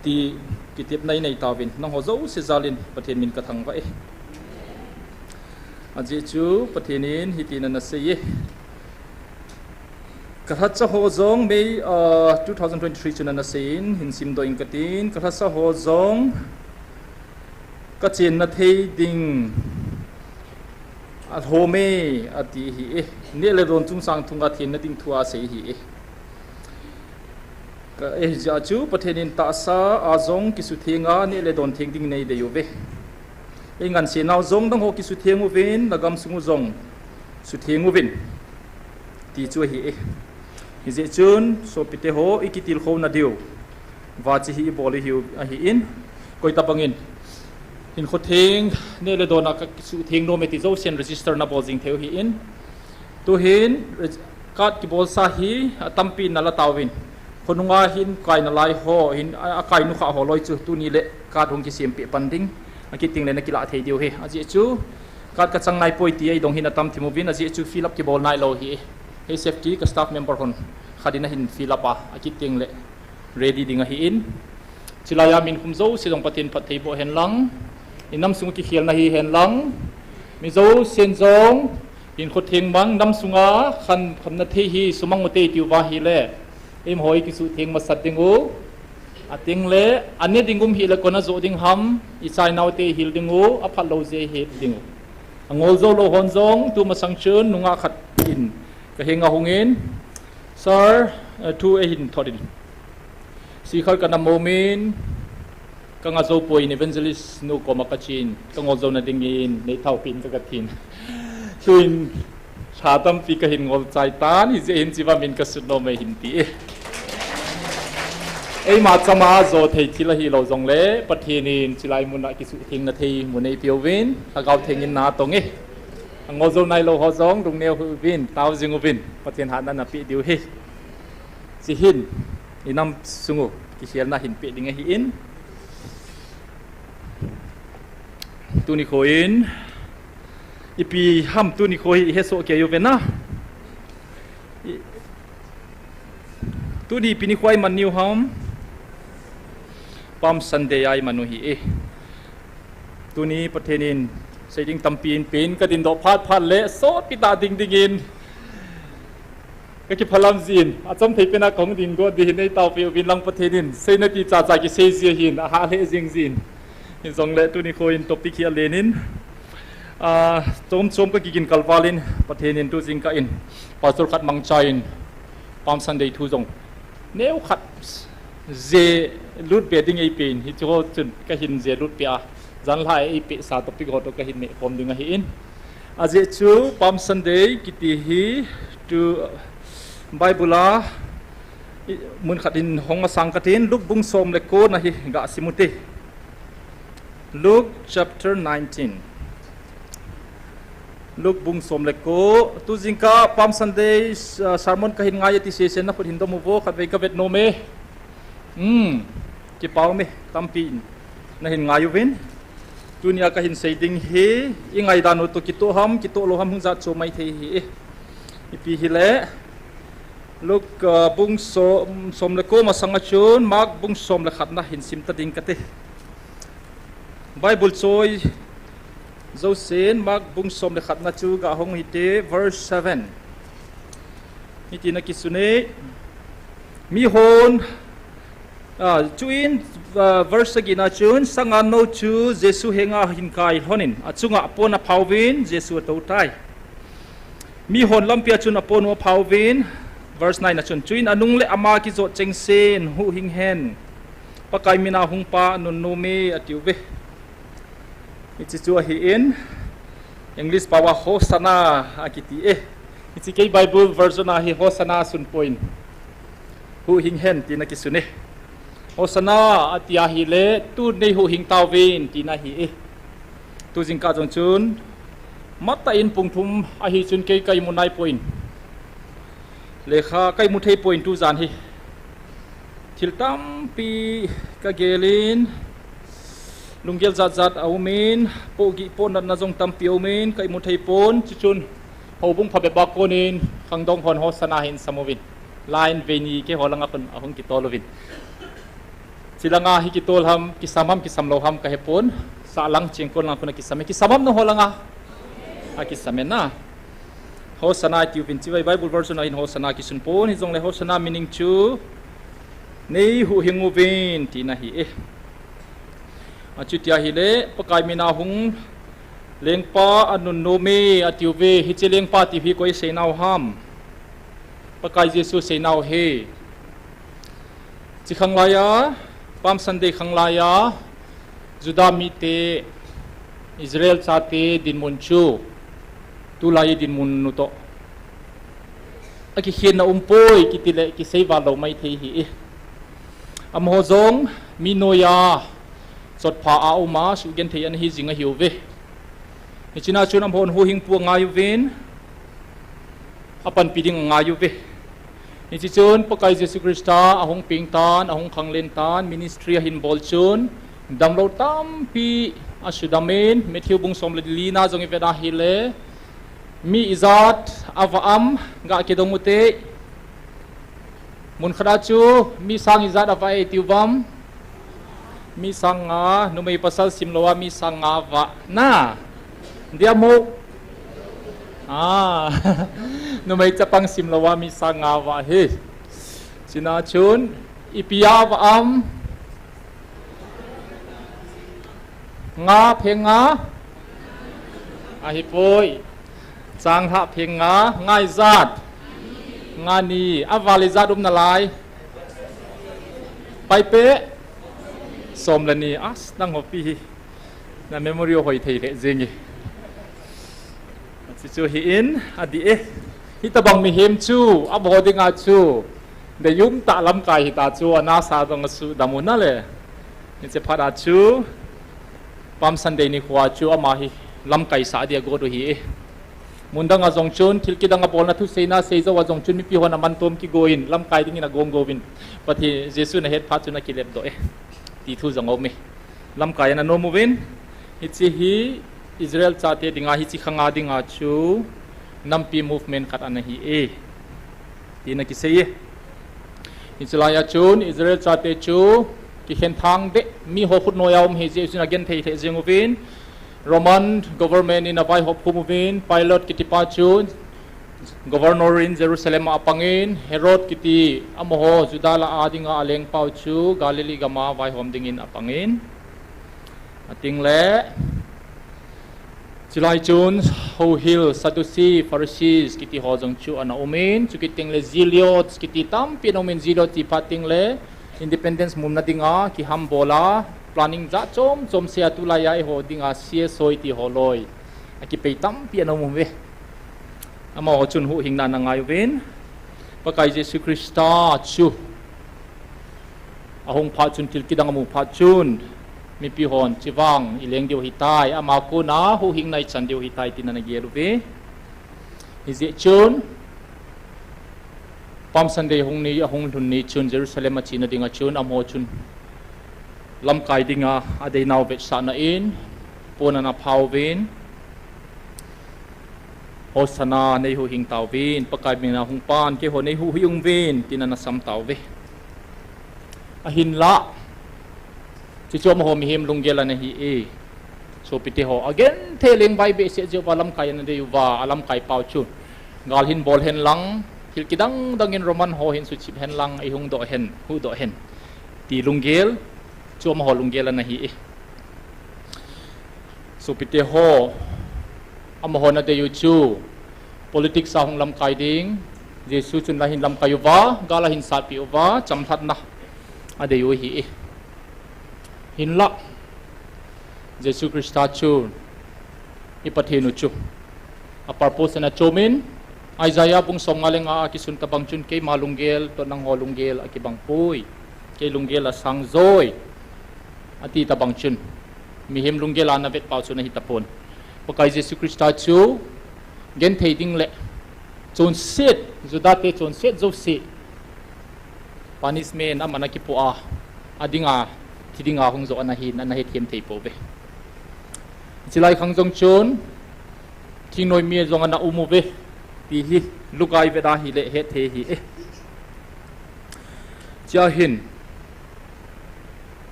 ti kitepna inei tauvin, nangho jouse jalin Pathen min kathangvah e. Ajeh chu Pathen in hitin anasei e. Kalhacha ho jong May, ah, two thousand twenty-three chun anasei in, hin simdoh ing katin, kalhacha ho jong kachenna thei ding alhom e, ati ahi e. Neh le don chungchang thunga thenna ding thu asei ahi e. Ka, eh, hijeh chun Pathen in tahsa a jong kisutheng a neh le don theng ding neidei uve. Eingansei nau jong dang ho kisutheng uvin, nagam sung u jong sutheng uvin, ti chu ahi e. Hijeh chun sopite ho, ikitilkhouna diu vache hi ibol u ahin, koitabang in hinkho theng, neh le don a kisuhtheng nom e ti jousen register nabol jing thei u ahin. Tuhin card kibolsa hi atampi nala tauvin, khonunga hin kai nalai ho, hin a, akai nukhah ho loi chu tuni le card hung kisempeh pan ding, akit tengle nakilah thei diu ahi. Ajeh chu card kachang naipoi ti eidong hin atam thim uvin, ajeh chu fill up kibol nailou ahi. Hei safety ka staff member hon khat in ahin fill up a, akit tengle ready ding ahin. Chulai a min khum jouse jong Pathen phattheiboh hen lang, inam sung kikhelna hihen lang, mi jousen jong hinkho theng mang, nam sunga khan khamna thei hi sumang ute tiu va ahile, eima ho ikisuhtheng masat dingu, atengle ane ding um hile kona joh ding ham, ichainaute ihil dingu, aphatlou jeh ihil dingu. Angol jou lou hon jong tumasang chun nungah khat in kahenga hungin, Sir, eh, thu eihin thot in, Sikar kana momin, kanga jou poi in, Evangelist nu koma kachen, kangol jouna dingin neithaopeh in kagatin. Tuin lha tampi kahin ngol chai tan, hijeh hin hicheva min kasut nom e hin ti e. Eima chama jo thei thil ahilou jongle Pathen in chulai muna kisuhthengna thei mun eipeuvin, Lhagao Theng in natong e. Angol jou nailou ho jong lungneo hih uvin, tao jing uvin, Pathen hatna napeh diu ahi. Hiche hin inam sung u kikhelna hinpeh ding ahin. Tuni kho in ipi ham, tuni kho hi ihesoh kei uve na. Tuni ipi nikho a iman u ham? Palm Sunday a iman u ahi e. Tuni Pathen in seiding tampi eipein, kadindoh phat phat le sotpi tah ding dingin kakiphalam jin, achom thei pena kahung ding got ding hin eitaopeh uvin lang, Pathen in seina ti chacha kisei ji ahin, ahah lheh jing jin. Hijongle tuni kho in topic hi alen in, ah, chom chom kakigin kalval in, Pathen in tujingkah in Pastor khat mangchan Palm Sunday thu jong neokhat Jelut be ding eipeh in, hiche ho chun kahin jelut peh a, janhi eipeh sa topic ho toh kahin neh khom ding ahin. Ajeh chu Palm Sunday kiti hi tu Bible a mun khat in hong masang katin, Luke bung som le ko na hi gasim ute. Luke chapter nineteen. Luke bung som le ko. Tu jingkah Palm Sunday, uh, sermon kahin ngai e ti sesen nakhut hin dom uvo, khatvei kavet nom e. Hmm, kipa um e, tampi in nahin ngai uvin. Tunia kahin sei ding hi, ingaidan u toh kitoh ham, kitoh lou ham hung jat chu maithei ahi e. Ipi hile, Luke, uh, bung som, som le ko masanga chun, Mark bung som le khat na hin sim ta ding kate. Bible choi jousen, Mark bung som le khat na chu gahong hite, verse seven. Hitin akisun e, mihon, ah, chuin, ah, verse sagi na chun, sangan nou chu Jesu henga ahin kai lhonin, achunga apon aphauvin, Jesu atou tai. Mihon lampi a chun apon u aphauvin, verse nine a chun, chuin anung le ama kijot chengsen, huhhing hen, Pakai mina hung pa anunnom e, atiuve. Hiche chu ahin, English pao a Hosanna akiti e. Hiche kei Bible version a hi Hosanna asun poi. Huhhing hen tina kisun e. Hosanna ati ahile, tun nei huhhing tauvin tina ahi e. Tu jingkah jong chun, matah in pung thum ahi chun kei kaimu naipoi. Lekha kaimu theipoi tu jan hi. Thil tampi kagelin, lunggel jat jat aumin, pohgih pohnatna jong tampi aumin, kaimu theipon, chuchun, houbung phabep a konin, khangdong hon Hosanna hin sam uvin. Line veini keiho langa khun ahung kitol uvin. Chilanga hi kitol ham, kisam ham, kisam lou ham kahepon, sahlang chengkon lang khun akisam e, kisam ham nangho langa? Akisam e na. Hosanna atiuvin, chibai Bible version a hin Hosanna kisun pon, hijongle Hosanna meaning chu, nei huhhing uvin, tina ahi e. Achuti ahile, Pakai mina hung lengpa anunnom e, atiuve, hiche lengpa ti hi koi seinau ham? Pakai Jesu seinau ahi. Chi khanglai a, Palm Sunday khanglai a, Juda mite, Israel chate dinmun chu, tulai dinmun u toh akikhenna umpoi, kitile kisei val lou maithei ahi e. Amaho jong mi noiya chotpha a uma, suhgenthei ana hijing ahiuve. Hichena chun amahon huhhingpu angai uvin, apanpi ding angai uve. Hiche chun Pakai Jesu Christa ahung peng tan, ahung khanglen tan, ministry ahin bol chun, damlou tampi asudamin, Matthew bung som le lina jong ivet ahile, mi ijat avah am, gakidong ute. Mun khat a chu mi sang ijat avah e tiu vem? Mi sang nga, numei pasal simlou a mi sang nga avah na. Dia mo? Ah, numei chapang simlou a mi sang nga avah ahi. Chena chun, ipi a avah am? Nga pheng nga? Ahipoi. Changlhah pheng nga, nga ijat? Nga ni, aval ijat um nalai? Paipe? Som le ni, as, nangho pi hi. Na memory hoi thei lheh jeng e. Chuchu hi in, adih e. Hitobang mihem chu, abol dinga chu. Deium tah lamkai hita chu, anasa jong asudam u nale. Hiche phat a chu, Palm Sunday nikho a chu, ama hi lamkai sah dia got u ahi e. Mun dang a jong chun, thil kidang abolna thuseina seijou a jong chun, mipi hon amantom kigo in, lamkai dingin agong go uvin. Pathen Jesu in ahet phat chun akilepdoh e. Ti thu jong aum e. Lamkai ana nom uvin. Hiche hi Israel chate dinga, hiche khanga dinga chu nampi movement khat ana hi e. Tina kisei e. Hiche lai a chun Israel chate chu kikhen thang deh, miho khut noiya um ahi jeh chun agenthei lheh jeng uvin. Roman government in avaihop khum uvin, Pilate kitipa chu governor in Jerusalem a apangin, Herod kiti amaho Juda lah a dinga alengpau chu Galilee gam a vaihom dingin apangin. Ating le, chulai chun, houhil, Sadducee, Pharisees, kiti ho jong chu ana umin, chukit teng le Zealots, kiti tampi ana umin, Zealots ti phat teng le, Independence muna dinga kihambol a, planning jat chom chom sei a, tulai a eiho dinga C S O iti ho loi akipei tampi ana um uve. Amaho chun huhhingna ana ngai uvin, Pakai Jesu Christa chu ahung phat chun, thil kidang amu phat chun, mipi hon chivang ileng diu ahitai, ama kona huhhingna ichan diu ahitai, tin ana gel uve. Hijeh chun, Palm Sunday hung ni, ahung lhun ni chun Jerusalem achena dinga chun, amaho chun lamkai dinga adeinau vetsahna in pon ana pha uvin, Hosanna, nei huhhing tauvin, Pakai mina hung pan, keiho nei huhhing uvin, tin ana sam tauve. Ahinlah, chuchu amaho mihem lunggel ana hi e. Sopite ho, agenthei leng vai behseh jeh uva lamkai ana dei uva, alamkai pau chu gal hin bol hen lang, thil kidang dang in Roman ho hin suchip hen lang, eihung doh hen, huhdoh hen, ti lunggel chu amaho lunggel ana hi e. Sopite ho, amahon adei u chu politics a hung lamkai ding, Jesu chun la hin lamkai uva, gal ahin satpeh uva, chamlhatna adei u ahi e. Hinlah, Jesu Christa chu i Pathen u chu a purpose ana chomin, Isaiah bung somnga le nga a kisun tabang chun, keima lunggel toh nangho lunggel akibang poi, kei lunggel asang joi, ati tabang chun, mihem lunggel a ana vet pau chu ana hi tapon. Pakai Jesu Christa chu genthei ding le chonset, Judate chonset jouse punishment aman akipoh a, adinga, thi dinga hung joh ana hin, ana hethem thei pouve. Chulai khang jong chun, thingnoi mi jong ana um uve, ti hi Luka i vet a hile hetthei ahi e. Chua hin,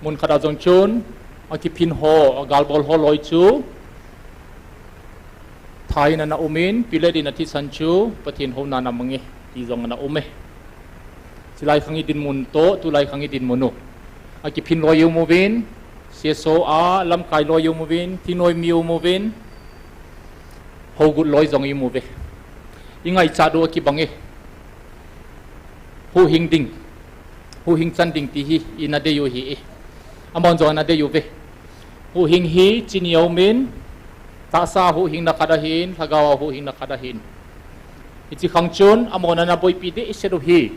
mun khat a jong chun, akiphin ho, agalbol ho loi chu tha in ana um in, Pilate in athisan chu Pathen houna ana mang e, ti jong ana um e. Chulai khang i dinmun toh tulai khang i dinmun u, akiphin loi i um uvin, C S O a lamkai loi i um uvin, thingnoi mi i um uvin, hougut loi jong i um uve. I ngaichat u akibang e. Huhhing ding, huhhing chan ding ti hi ina dei u ahi e. Amahon jong ana dei uve. Huhhing hi chini a um in, tahsa huhhingna khat ahin, lhagao a huhhingna khat ahin. Hiche khang chun, amahon ana boipi dehset u hi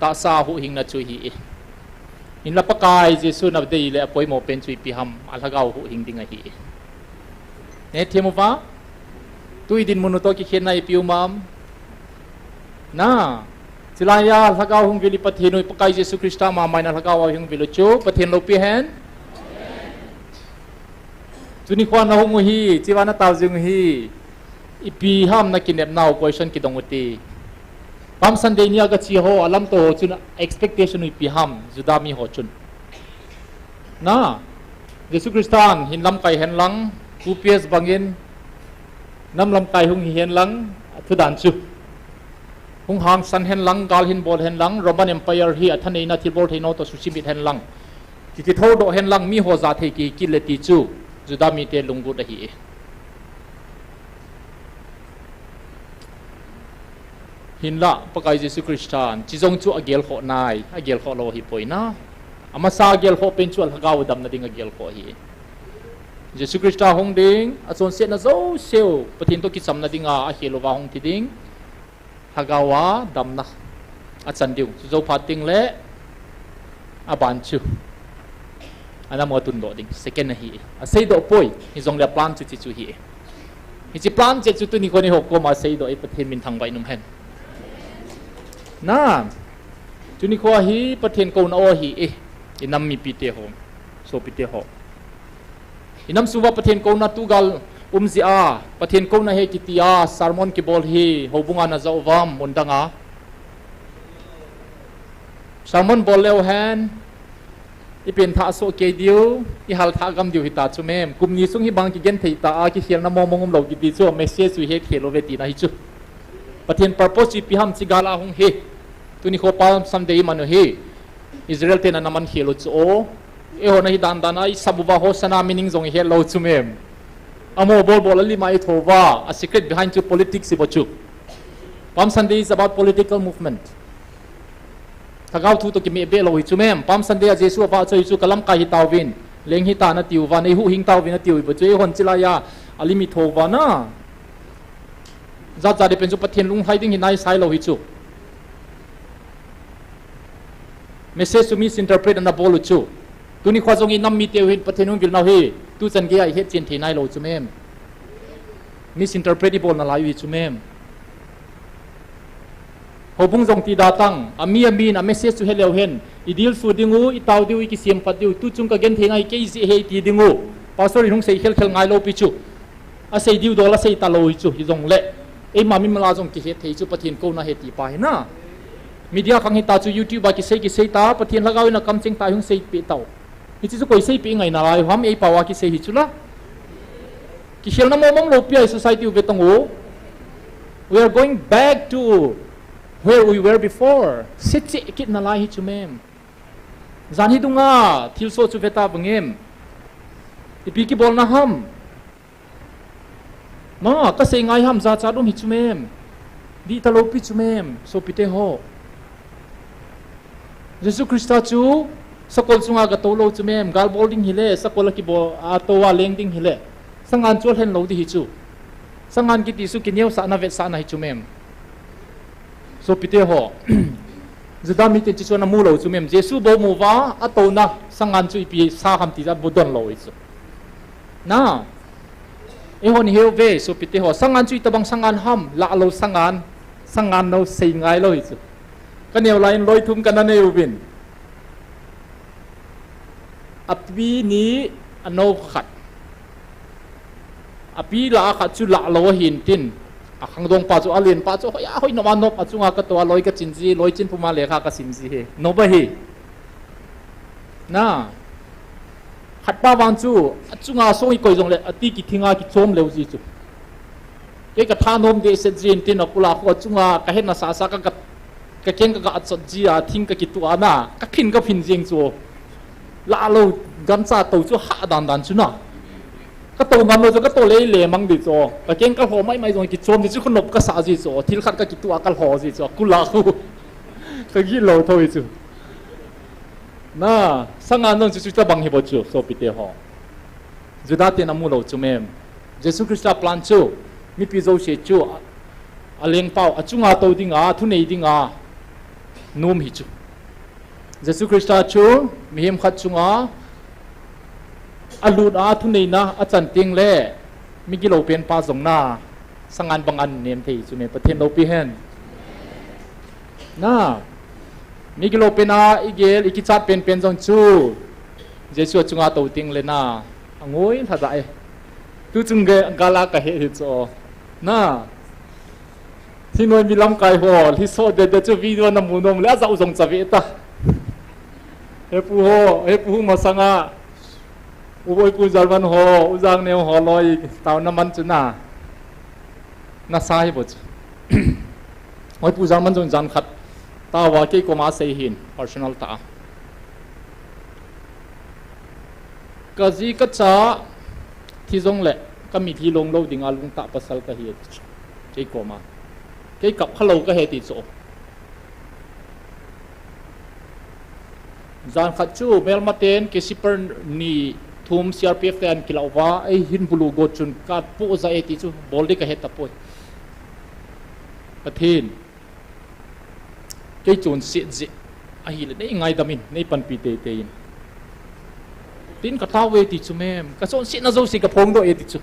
tahsa huhhingna chu ahi e. Hinla Pakai Jesu in adei le apoimo pen chu ipi ham, alhagao huhhing ding ahi e. Nei hethem uva, tu i dinmun u toh kikhenna ipi um am? Na, chulai a lhagao hung vil i Pathen u, Pakai Jesu Christa mama in alhagao a hung vil u chu Pathen loupi hen. Tuni khoa nahung u hi, chua natao jing u hi, ipi ham nakinepnau, question kidong u hite. Palm Sunday nia gache ho, alamto ho chun expectation u ipi ham, Juda mi ho chun? Na, Jesu Christan hin lamkai hen lang, two P S bangin nam lamkai hung hi hen lang, athudan chu hung hangsan hen lang, gal hin bol hen lang, Roman Empire hi athaneina thilbol theina toh susimit hen lang, ki, kithoudoh hen lang, mi ho jathei kikit le ti chu Juda mite lunggut ahi e. Hinla Pakai Jesu Christan chi jong chu agelkhoh nai, agelkhoh lou ahipoi na. Amasa agelkhoh pen chu alhagao damna ding agelkhoh ahi. Jesu Christa hung ding, achonsetna jouseu Pathen toh kichamna dinga ahil uva hung thi ding, lhagao a damna achan diu. Chujou phat teng le aban chu ana mo tundoh ding, second ahi. Aseidoh poi, hijongle plan chu hiche chu ahi. Hiche plan cheh chu tuni khoa neiho koma seidoh e, Pathen min thangvah in um hen. Na, tuni khoa hi Pathen kouna o ahi e, inam mipite ho, sopite ho. Inam sunguva Pathen kouna tu gal um jeh a, Pathen kouna ahi kiti a sermon kibol hi houbunga najah uvam, mun danga? Sermon bol leu hen, ipenthah soh kei diu, ihal thah gam diu hita chu mem. Kum ni sung hibang kigenthei tah a, kikhelna mongmong umlou kiti chu, message chu ihet khel uve tina hi chu. Pathen purpose chu ipi ham, hiche gal a hung hi. Tuni kho Palm Sunday iman u hi, Israel ten ana man khel u chu o. Eiho nahi dan dan a isap uva Hosanna meaning jong ihet lou chu mem. Amaho bol bol a lim a itho uva, a secret behind chu politics ibo chu. Palm Sunday is about political movement. Lhagao thu toh kimeh be lou hi chu mem. Palm Sunday a Jesu avahchoi chu kalamkai hitauvin, leng hita natiuva, neihuhhing tauvin natiuva chu, eihon chilai a alim itho uva na. Jat jat deh pen chu Pathen lunglhai ding hi naisai lou hi chu. Message chu misinterpret ana bol u chu. Tuni khoa jong inam mite u hin Pathen hung vil nau hi tuchan gei a ihetchen thei nailou chu mem. Misinterpret ibol nalai u hi chu mem. Houbung jong ti da tang, ami amin a message chu heleu hen, idilsu ding u, itao diu, ikisemphat diu, tuchung kagenthei ngai kei jeh ahi iti ding u. Pastor in hung seikhel khel ngailou pi chu. Asei diu dol asei talou hi chu, hijongle eima mimal a jong kihet thei chu Pathen kouna ahi ti pa hi na. Media khang hita chu YouTube a kisei kisei ta, Pathen Lhagao in akamcheng ta hung seipeh tau. Hiche chu koi seipeh ngai nalai u ham, eipao a kisei hi chu la. Kikhelna momong lou pi a i society u ve tong u. We are going back to where we were before. Secheh kit nalai hi chu mem. Jan hi dunga thilsoh chu ve ta vangem. Ipi kibolna ham. Ma, kasei ngai ham, jachat um hi chu mem. Dih talou pi chu mem, sopite ho. Jesu Christa chu sakol chunga gatou lou chu mem, gal bol ding hile, sakol a kibol, atou a leng ding hile, sangan chu alhen lou ding hi chu. Sangan kiti chu kineosahna vetsahna hi chu mem. Sopite ho. Juda mite chu chu ana mu lou chu mem. Jesu bou mu uva, atouna sangan chu ipi sa ham ti ja bu don lou hi chu. Na. Eihon iheuve, sopite ho. Sangan chu itobang sangan ham, lah lou sangan. Sangan nou sei ngai lou hi chu. Kaneo lai in loi thum kana nei uvin. Api ni anou khat. Api lah a khat chu lah lou ahin tin. Akhangdong pa chu alen pa chu hoi a hoi nom a nop a chunga katou a loi kachin ji, loi chin puma lekha kasim ji hi. Nop ahi. Na. Khat pa vang chu, achunga song ikoi jongle, ati kithinga kichom leu ji chu. Kei katha nom dehset jin tin akul a khu achunga, kahetna sasa ka, ka, kakeng kaga chot ji a, thing kakituh a na, kaphin kaphin jing chu. Lah lou, gancha tou chu hah dan dan chu na. Katou ngam lou chu, katou lei le mang di chu. Kakeng kalho mai mai jong kichom di chu, khonop kasah ji chu. Thil khat kakituh a kalho ji chu, akul a khu. Kagih lou thou hi chu. Na, sangan jong chu, chutabang hi bou chu, sopite ho. Juda ten amu lou chu mem. Jesu Christa plan chu, mipi jouse chu, a, alengpau, achunga tou dinga, thunei dinga, nom hi chu. Jesu Christa chu, mihem khat chunga, alut a, thuneina, achan teng le, migilou pen pa jong na, sangan bang anem thei chu mem, Pathen loupi hen. Na, migilou pen a igel, ikichat penpen jong chu. Jesu achunga tou teng le na, angoi lhada e. Tuchung ge, gal a kahe hi chu. Na. Thingnoi mi lamkai ho, lhiso dede chu video namu nom le, ajah u jong chave ta. Hepu ho, hepu hu masanga. U Boipu German ho, U Jangneo ho loi, taona man chu na. Nasa hi bou chu. Boipu German jong jan khat. Taova kei koma sei hin, personal ta. Kaji kacha, thi jongle, kamitlhi long lou dinga lungtah pasal kahi ati chu. Kei koma. Kei kap khalou kahi ti chu. Jan khat chu, melmaten, Kesiper ni thum C R P F te an kilah uva, eihin bulu go chun, kapoh ja e ti chu, bol di kahe tapoi. Pathen. Kei chun sih jeh. Ahile, nei ngaidam in, nei panpi teitei in. Tin katao e ti chu mem, kachonsetna jouse kaphongdoh e ti chu.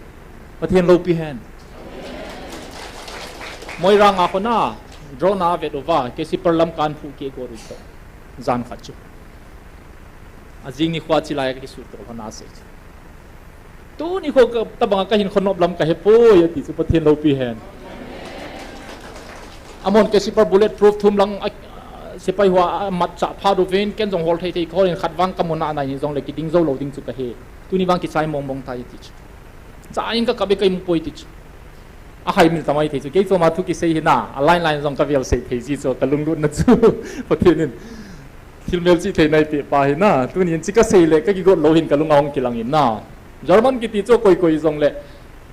Pathen loupi hen. Moirang a khona, drone a vet uva, Kesiper lam kan phu ke go ru to. Jan khat chu. Ajing nikho chilai a kakisuto lhona sei chu. Tuni kho ka, tabanga kahin khonop lam kahepoi, ati chu Pathen loupi hen. Amon Kesiper bullet proof thum lang a, sepai ho amatcha phat uvin, ken jong hol thei thei kholin khat vang kamu nai nai jongle kiding jou lou ding chu kahe. Tuni vang kichai mong mong tai ti chu. Cha in kakap e kaimupoi ti chu. Ahai mil tamai thei chu. Kei choma thu kisei hi na, a line line jong kavel sei thei ji chu, kalunglutna chu. Pathen in. Thil melchih theina eipeh pa hi na, tunin chi kasei le kakigot lou hin kalunga hung kilang in na. German kiti chu koi koi jongle,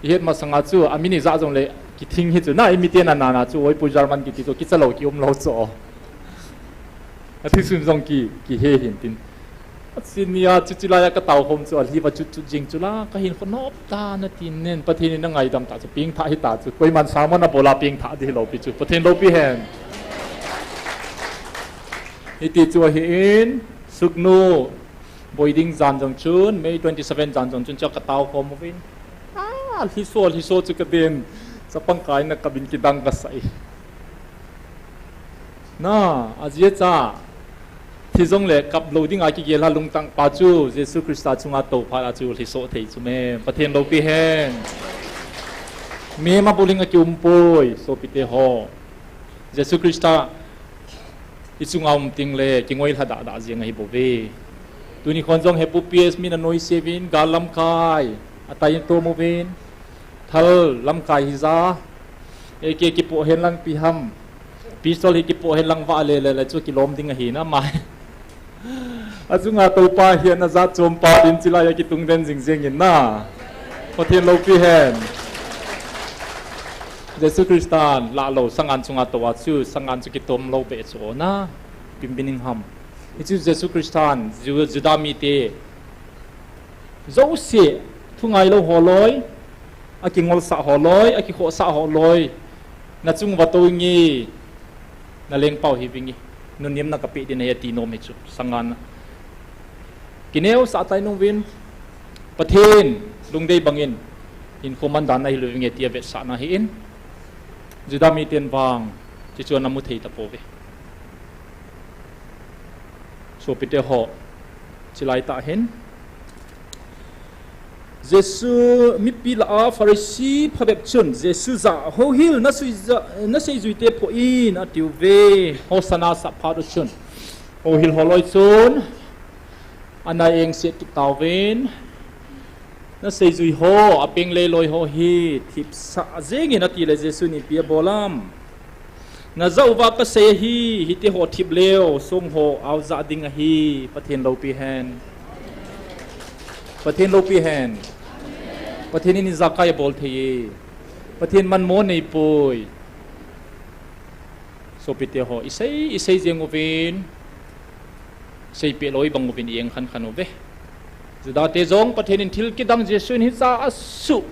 ihet masanga chu, amin ijah jongle, kithing hi chu na, imiten ana na chu, Boipu German kiti chu, kicha lou kium lou chu. Athisun jong ki, kihe hin tin. Asin nia chu chilai a katao khom chu alhi va chut chut jing chu la, kahin khonop ta na tin nen, Pathen in angaidam ta chu, pengthah hita chu. Koiman sermon abol a pengthah ding hilou pi chu. Pathen loupi hen. Hiti chu ahin, Sugnu, boi ding jan jong chun, May twenty seven jan jong chun, chu katao khom uvin. Ah, lhiso, lhiso chu kaden. Chapang kai na kabin kidang kasai. Na, ajeh cha, thi jongle kap lou dinga kigel a lungtang pa chu, Jesu Christa chunga tou phat a chu lhiso thei chu me, Pathen loupi hen. Mi ma buling a kium poi, sopite ho. Jesu Christa, i chunga um ting le, kingoi lha dah dah jeng ahi bou ve. Tuni khon jong hepu P S mi na noi sevin, gal lamkai, atai to movin, thal lamkai hija, A K kipoh hen lang pi ham, pistol hi kipoh hen lang va le le le chu kilom ding ahi na mai. Achunga Toupa hi ana jat chom pa din chilai a kitung den jing jeng in na. Pathen loupi hen. Jesu Christan lah lou, sangan chunga tou a chu, sangan chu kitom lou be chu na. Pim bining ham. Hichu Jesu Christan, Ju-, Juda mite. Jouse, thu ngai lou ho loi, akingolsah ho loi, akikhohsah ho loi. Na chung va tou nge, na lengpau hi vinge. Nunnem na kapeh din ahi ati nom hi chu, sangan. Kineosah tai nung vin, Pathen, lungdei bangin, hinkho man dan na hilou vinge tia vetsahna hi in. Juda miten vang, chuchu ana mu thei tapou ve. Sopite ho, chilai tah hin. Jesu mipi lah a Pharisee phabep chun, Jesu jah houhil na sui ja-, na seijuite phoh in atiu ve. Hosanna sap phat u chun. Houhil ho loi chun, ana engse kit tauvin. Na seijui ho, apeng lei loi ho hi, thipsah jeng in ati le Jesu in ipi abol am. Na jah uva kasei ahi, hiti ho thip leu, song ho, aojah ding ahi, Pathen loupi hen. Pathen loupi hen. Pathen in ijakai abol thei e. Pathen manmo nei poi. Sopite ho, isei, isei jeng uvin. Seipeh lou ibang uvin i-eng khan khan uve. Judate jong Pathen in thil kidang Jesu in hicha asu,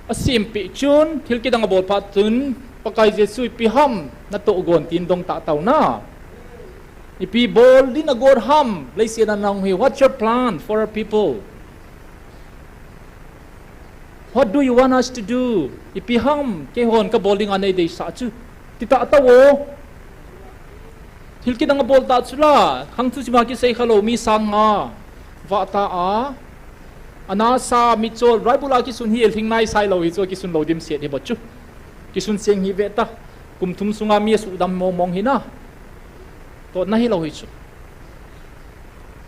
asempeh chun, thil kidang abol phat chun, Pakai Jesu ipi ham, natoh gon tin dong tah tau na. Ipi bol din agot ham, leiset a nahung hi, what's your plan for our people? What do you want us to do? Ipi ham, keihon kabol dinga neideisah chu. Titah tau o. Thil kidang abol tah chu la, khang thu sima kisei khalou mi sang nga. Vah ta a. Ana sa mi chol, raibul a kisun hi, lhing nai sai lou hi chu, kisun lou dimset hi bou chu. Kisun seng hi ve ta. Kum thum sunga mi asudam mong mong hi na. Totna hilou hi chu.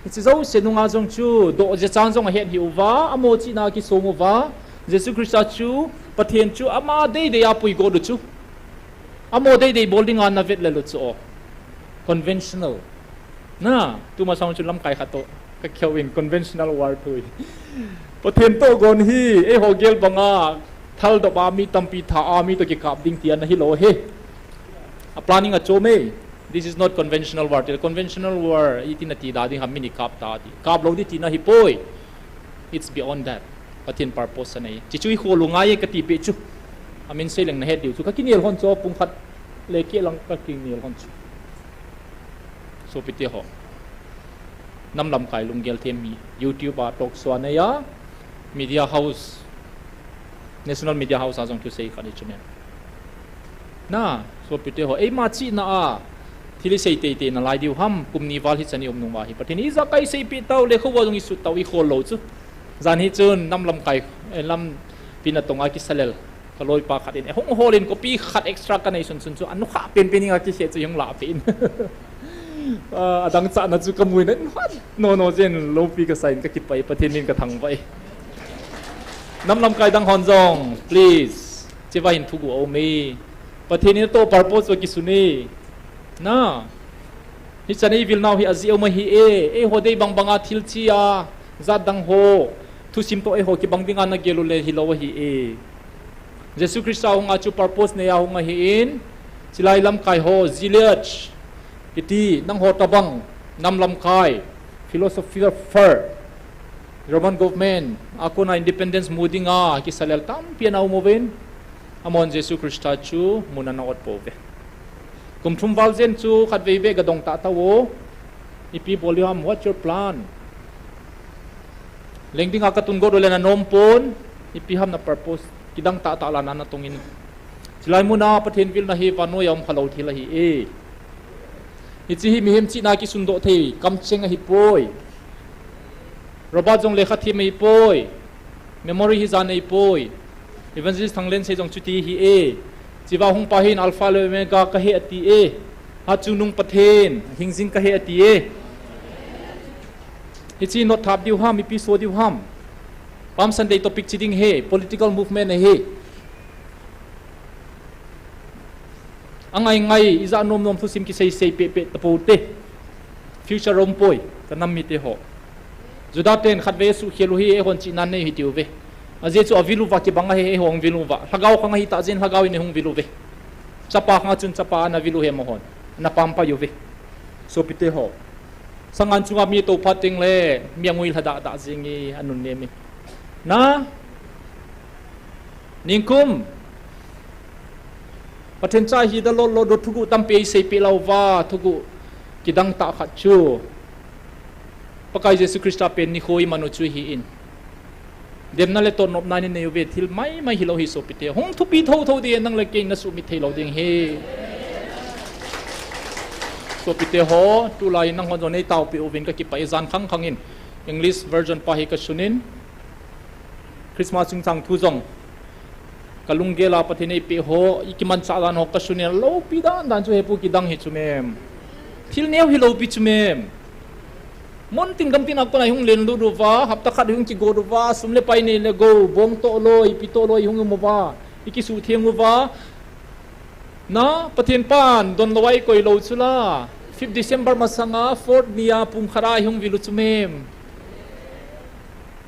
Hiche jouse nunga jong chu, doh jeh chang jong ahet hi uva, amo chihna kisong uva, Jesu Christa chu, Pathen chu, ama deidei a puigot u chu. Amo deidei bol dinga navet lel u chu o. Conventional. Na, tuma sang chu lamkai khat toh, kakihou in conventional war thu hi. Pathen toh gon hi, eiho gel banga, thal dop a mi tampi tha a mi toh kikap ding ti ana hilou hi. A planning achom e. This is not conventional war. Til conventional war, iti nati da ding ham mi ni kap ta ti. Kap lou di tina hi poi. It's beyond that. Pathen purpose anei. Chuchu i khol u ngai e kati peh chu. Amin sei leng nahet diu chu. Kakinel hon chu pung khat le keh lang kakinel hon chu. Sopite ho. Nam lamkai lunggel them mi. YouTube a talk show anei a. Media house. National Media House a jong thusei khat hi chu men. Na, sopite ho, eima chihna a, thil isei teitei nalai diu ham, kum ni val hichan i um nung uva hi. Pathen in ijakai seipeh tau, lekhabu a jong isut tau, ikhol lou chu. Jan hi chun, nam lamkai, eh, lampi natong a kisa lel. Kaloipa khat in, eh, hung hol in, copy khat extra kanei sunsun chu, anukhah penpen in a kikhe chu hung lah peh in. Ah, adang chahna chu kamu in, eh, nono jeng loupi kasa in kakipah e, Pathen min kathangvah e. Nam lamkai dang hon jong, please. Hiche va hin thuguh aum e. Pathen in atoh purpose va kisun e. Na. Hichan eivilnau hi ajeh um ahi e. Eiho dei bang banga thil che a, jat dang ho, thusim toh eiho kibang dinga nagel u le hilou ahi e. Jesu Christa hunga chu purpose nei a hung ahin, chulai lamkai ho, zealot, Iti, nangho tabang, nam lamkai, philosopher, Roman government, a kona independence mu dinga, kisalel tampi ana um uvin, amahon Jesu Christa chu mun ana ot pouve. Kum thum val jen chu khatvei vei gadong tahtah o, ipi bol diu ham, what's your plan? Leng dinga katun got u le nanom pon, ipi ham na purpose, kidang tahtah la na natong in. Chulai muna Pathen vilna hi vannoi a um khalou thil ahi e. Hiche hi mihem chihna kisundoh thei, kamcheng ahipoi. Robert jong lekha them ahipoi. Memory hi jan ahipoi. Evangelist Thanglen sei jong chuti ahi e. Chiva hung pa hin Alpha le Omega kahi ati e. Achungnung Pathen, hingjing kahi ati e. Hiche note thap diu ham, ipi so diu ham. Palm Sunday topic chi ding ahi, political movement ahi. Angai ngai, ija nom nom thusim kisei sei peh peh tapou te. Future um poi, kanam mite ho. Juda ten khatvei suhkhel u hi, eihon chihna nei u hitiuve. Ajeh chu avil uva kibang ahi, eihon vil uva. Lhagao khang ahi tah jeh in lhagao in eihung vil uve. Chapa khang a chun chapa ana vil u ahi amahon. Ana pampai uve. Sopite ho. Sangan chunga mi tou phat teng le, mi angui lha dah dah jing e, anunnem e. Na? Ningkum. Pathen cha hi da lolo do thugu tampi eisei peh lou va, thugu kidang tah khat chu. Pakai Jesu Christa pen nikho iman u chu ahi in. Demna le totnopna nei uve, thil mai mai hilou hi sopite. Hung thupi thotho ding nang le kei na sumit thei lou ding ahi. Sopite ho, tulai nangho jong nei taopi uvin kakipah e jan khang khang in. English version pa hi kasun in. Christmas chungchang thu jong. Kalunggel a Pathen eipeh ho, ikimanchah dan ho kasun in, loupi dan dan chu hepu kidang hi chu mem. Thil neo hi loupi chu mem. Mun tin gam tin a kona ihung len lut uva, hapta khat ihung kigot uva, sum le pai nei le gou, bong toh loi, ipi toh loi ihung um uva, ikisutheng uva. Na, Pathen pan, donlou a ikoi lou chu la. Fifth December masanga, fourth nia, pung khat a ihung vil u chu mem.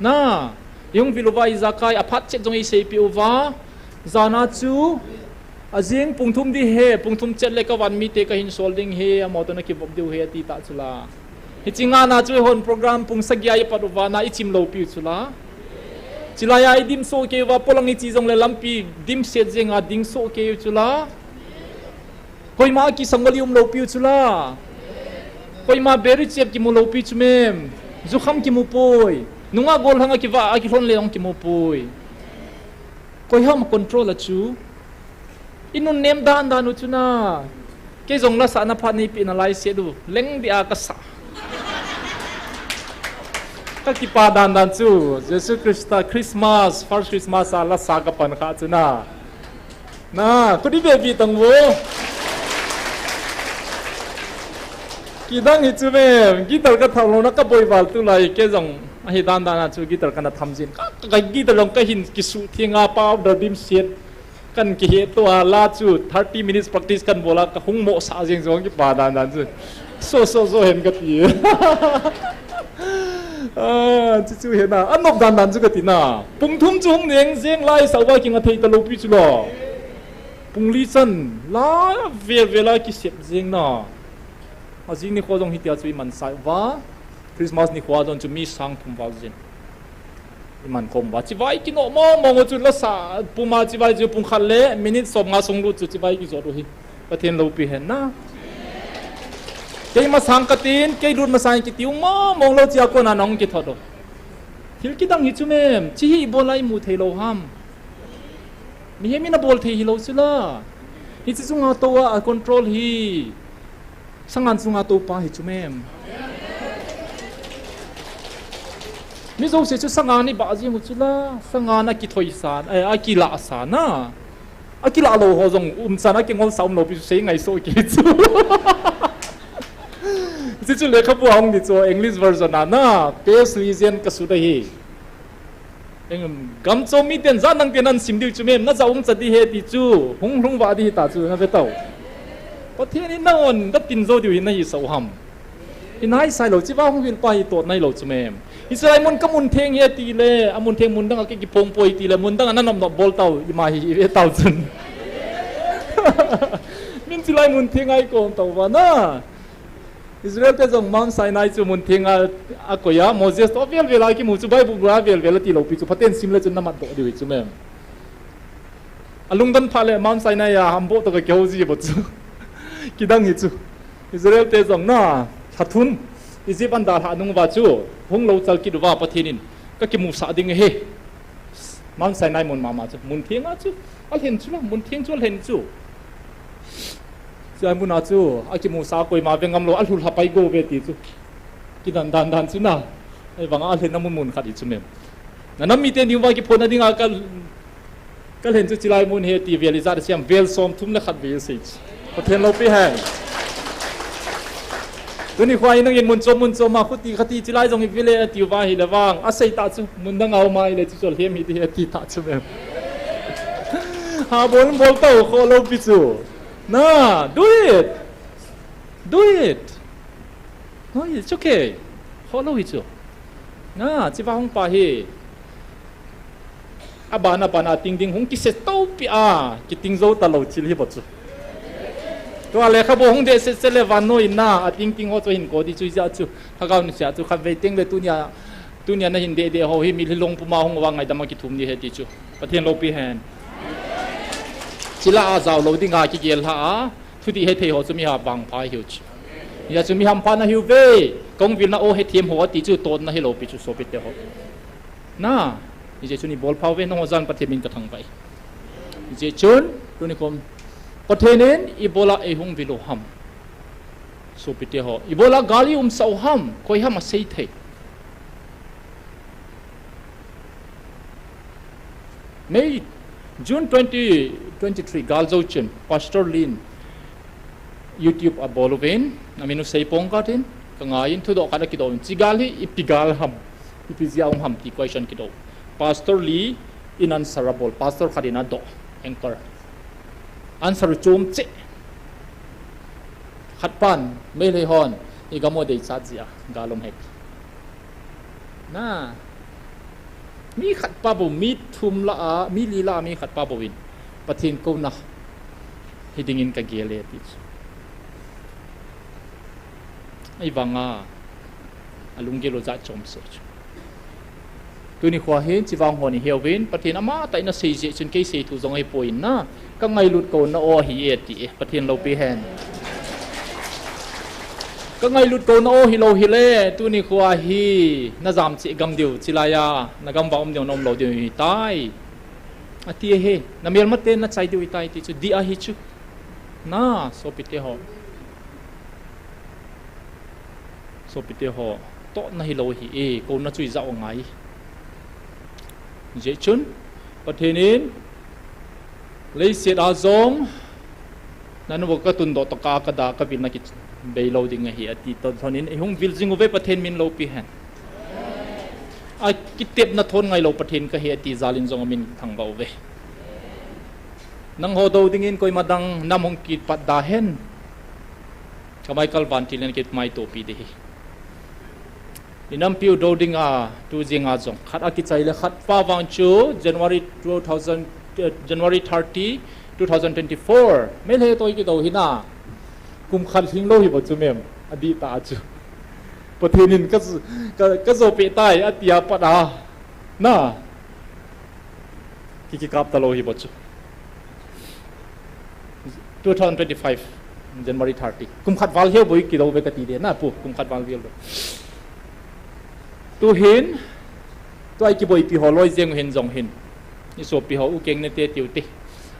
Na, ihung vil uva ijakai, aphat chet jong iseipeh uva. Jana chu, ajing pung thum ding ahi, pung thum chet le kavan mite kahin sol ding ahi, amaho toh nakivop diu ahi, ati tah chu la. Hiche ngana chu eihon program pung sagi a ipat uva na ichim loupi u chu la. Chulai a idim soh kei uva, polang iche jong le lampi dimset jenga ding soh kei u chu la. Koima kisang ngol ium loupi u chu la. Koima beri chep kimu loupi chu mem. Jukham kimu poi. Nunga gol hang akiva, akilhon le jong kimu poi. Koiham control a chu. Inunnem dan dan u chu na. Kei jong lasahna phat neipeh nalai seh u. Leng dia kasa. Kakipa dan dan chu. Jesu Christa Christmas, first Christmas a lasa kapan kha chu na. Na, kudi be bi tang vo. Kidang hi chu mem, guitar katham lou na kaboi val tulai kei jong. Ahi dan dan a chu guitar kana tham jin. Ka, ka, ka guitar jong kahin kisutheng a powder dimset. Kan kihe to a la chu thirty minutes practice kan bol a kahung mo sa jeng jong kipa dan dan chu. So, so, so, hen kati. Ah, chu chu hen a. Anop dan dan chu kati na. Pung thum chu hung neng jeng lai sa uva kinga thei talou pi chu lo. Pung li chan la ve ve la kisep jeng na. Ajing nikho jong hitia chu iman sa uva. Christmas nikho jong chu mi sang thum val jin. Iman khom uva, chivai kino mong mong u chu lasa, puma chivai chu pung khat le minute som nga sung lut chu chivai kijot u hi. Pathen loupi hen na. Kei masang katin, kei lut masang kiti u mong mong lou chia kona nahung kithot u. Thil kidang hi chu mem, chi hi ibol a imu thei lou ham. Mihem in abol thei hilou chu la. Hiche chunga tou a, a control hi. Sangan chunga tou pa hi chu mem. Mi jouse chu sangan iba jing u chu la, sangan akithoi san, eh, akilah san a. Akilah lou ho jong um chan a kingol sa um lou pi chu sei ngai so ki chu. Hiche chu lekhabu a hung di chu English version a na, page li jen kasut ahi. Engam, gamchom miten ja nangten ahin sim diu chu mem, na ja ung cha di he ti chu, hung lhung va di hita chu, na ve tau. Pathen in nahon, na tin jo diu hi nahi sa u ham. Hi nai sai lou, chiva hung vil pa hi tot nai lou chu mem. Hi sai mun ka mun theng he ti le, a mun theng mun dang a ki, ki phong poi ti le, mun dang a na nop nop bol tau, ima hi, hi ve tau chun. Min chilai mun theng a i kom tau va na. Israel te jong Mount Sinai chu mun theng a, akoi a, Moses toh vel vel a kimu chu Bible bula vel vel a tilou pi chu, Pathen sim le chun namat doh diu hi chu mem. Alungdon phat le Mount Sinai a hamboh toh kakihou ji bou chu. Kidang hi chu. Israel te jong na, lhathun, Egypt an dalha nung uva chu, hung lou chal kit uva Pathen in, kakimusah ding ahi. Mount Sinai mun mama chu, mun theng a chu, alhen chu la, mun theng chu alhen chu. Chua mun a chu, akimusah koima ve ngam lou, alhulha pai go ve ti chu. Kidan dan dan chu na, ahivang a alhen na mun mun khat hi chu mem. Na nam mite ni uva kiphonna ding a ka, kalhen chu chilai mun hi ti vel ijat siam vel som thum le khat ve sei chu. Pathen loupi hen. Tuni khoa hi nangin mun chom mun chom a khuti khati chilai jong hi vile ati uva hi le vang. Asei ta chu mun dang a um a ile chu chol hem hi ti ati ta chu mem. Ha bol bol tau kho lou pi chu. Na, do it. Do it. No, it's okay. Kho lou hi chu. Na, chiva hung pa hi. Abana bana ting ding hung kise taupi a, kiting jou talou chil hi bou chu. Tua lekhabu hung deh set set le vannoi in na, ating ting ho chu hin ko di chu ijat chu. Lhagao ni sia chu khatvei teng le tunia, tunia nahin deh deh ho hi mitlhi long puma hung uva ngaidam a kithum di ahi ti chu. Pathen loupi hen. Chila a jao lou ding a kigel lha a, thuti hethei ho chu mi ha vangpha hiu chu. Ijat chu mi hampha nahiu ve, kong vilna o hethem ho ati chu totna hilou pi chu sopi te ho. Na, ijeh chun ibol phau ve, nangho jan Pathen min kathangvah e. Ijeh chun, tuni khom, Pathen in ibola eihung vil u ham. Sopite ho, ibola gal iumsah u ham, koi ham asei thei. May, June twenty twenty-three, gal jou chun, Pastor Lin, YouTube a bol uvin, amin u sei pong katin, ka ngaiyin thudoh khat akidoh in, chi gal hi ipi gal ham, ipi jeh a um ham ti question kidoh. Pastor Lee in answer abol, pastor khat in adoh, anchor. Answer u chom cheh. Khat pan, Meitei hon, igam u deichat jeh a, gal um ahi. Na, mi khat pa bou, mi thum lah a, mi li lah a, mi khat pa bou in Pathen kouna hi dingin kagel e ti chu. Ahivanga alunggel u jat chom seh chu. Tuni khoa hin chivang hon iheuvin, Pathen amatah in asei jeh chun kei sei thu jong ahipoi na. Ka ngailut kouna o ahi e ti e, Pathen loupi hen. Ka ngailut kouna o hilou hile, tuni khoa hi najam cheh gam diu, chilai a nagam va um diu naum lou diu hitai. Ati ahi, namelmate nachai diu hitai ti chu, dih ahi chu. Na, sopite ho. Sopite ho, tohna hilou ahi e, kouna chu ijat u ngai. Jeh chun, Pathen in, leiset a jong, nanu ka tundoh toh ka, ka da, ka vilna kibei lou ding ahi, ati toh lhon in, ihung vil jing uve Pathen min loupi hen. Akitepna thon ngailou Pathen kahi ati jal in jong amin thangvah uve. Nangho dou dingin koima dang nam hung kipat da hen. Ka Michael Van Til in kimaitopi ding ahi. Inampiu dou dinga, tu jinga jong. Khat akichai le khat pa vang chu January two thousand, eh, January thirty, two thousand twenty-four. Meitei toh kidou hina. Kum khat lhinglou hi bou chu mem. Adih ta chu. Pathen in ka, ka, ka jou peh tai, ati a pat a. Na. Ki, kikap talou hi bou chu. Two thousand twenty-five, January thirty. Kum khat val hiu bou kidou ve kati de na pu, kum khat val hiu bou. Tu hin, tua i kiboipi ho loi jeng u hin jong hin. I sopi ho u keng nete tiu te.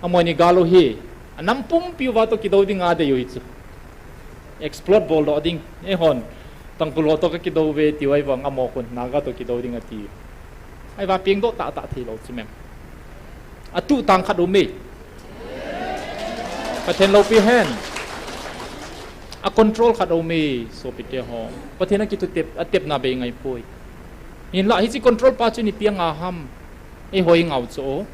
Amani gal u hi. Anam pumpi uva toh kidou ding adei u hi chu. Explore bol doh ding. Eihon. Tangkhul ho toh ka kidou ve tiu ahivang amaho khun Naga toh kidou ding ati. Ahivang pengdoh tahtah theilou chu mem. Atuh tang khat um e. Pathen loupi hen. A control khat um e, sopite ho. Pathen a kithu tep, atepna bei ngai poi. Hinlah hiche control pa chu ipi anga ham. Eiho i ngau chu o.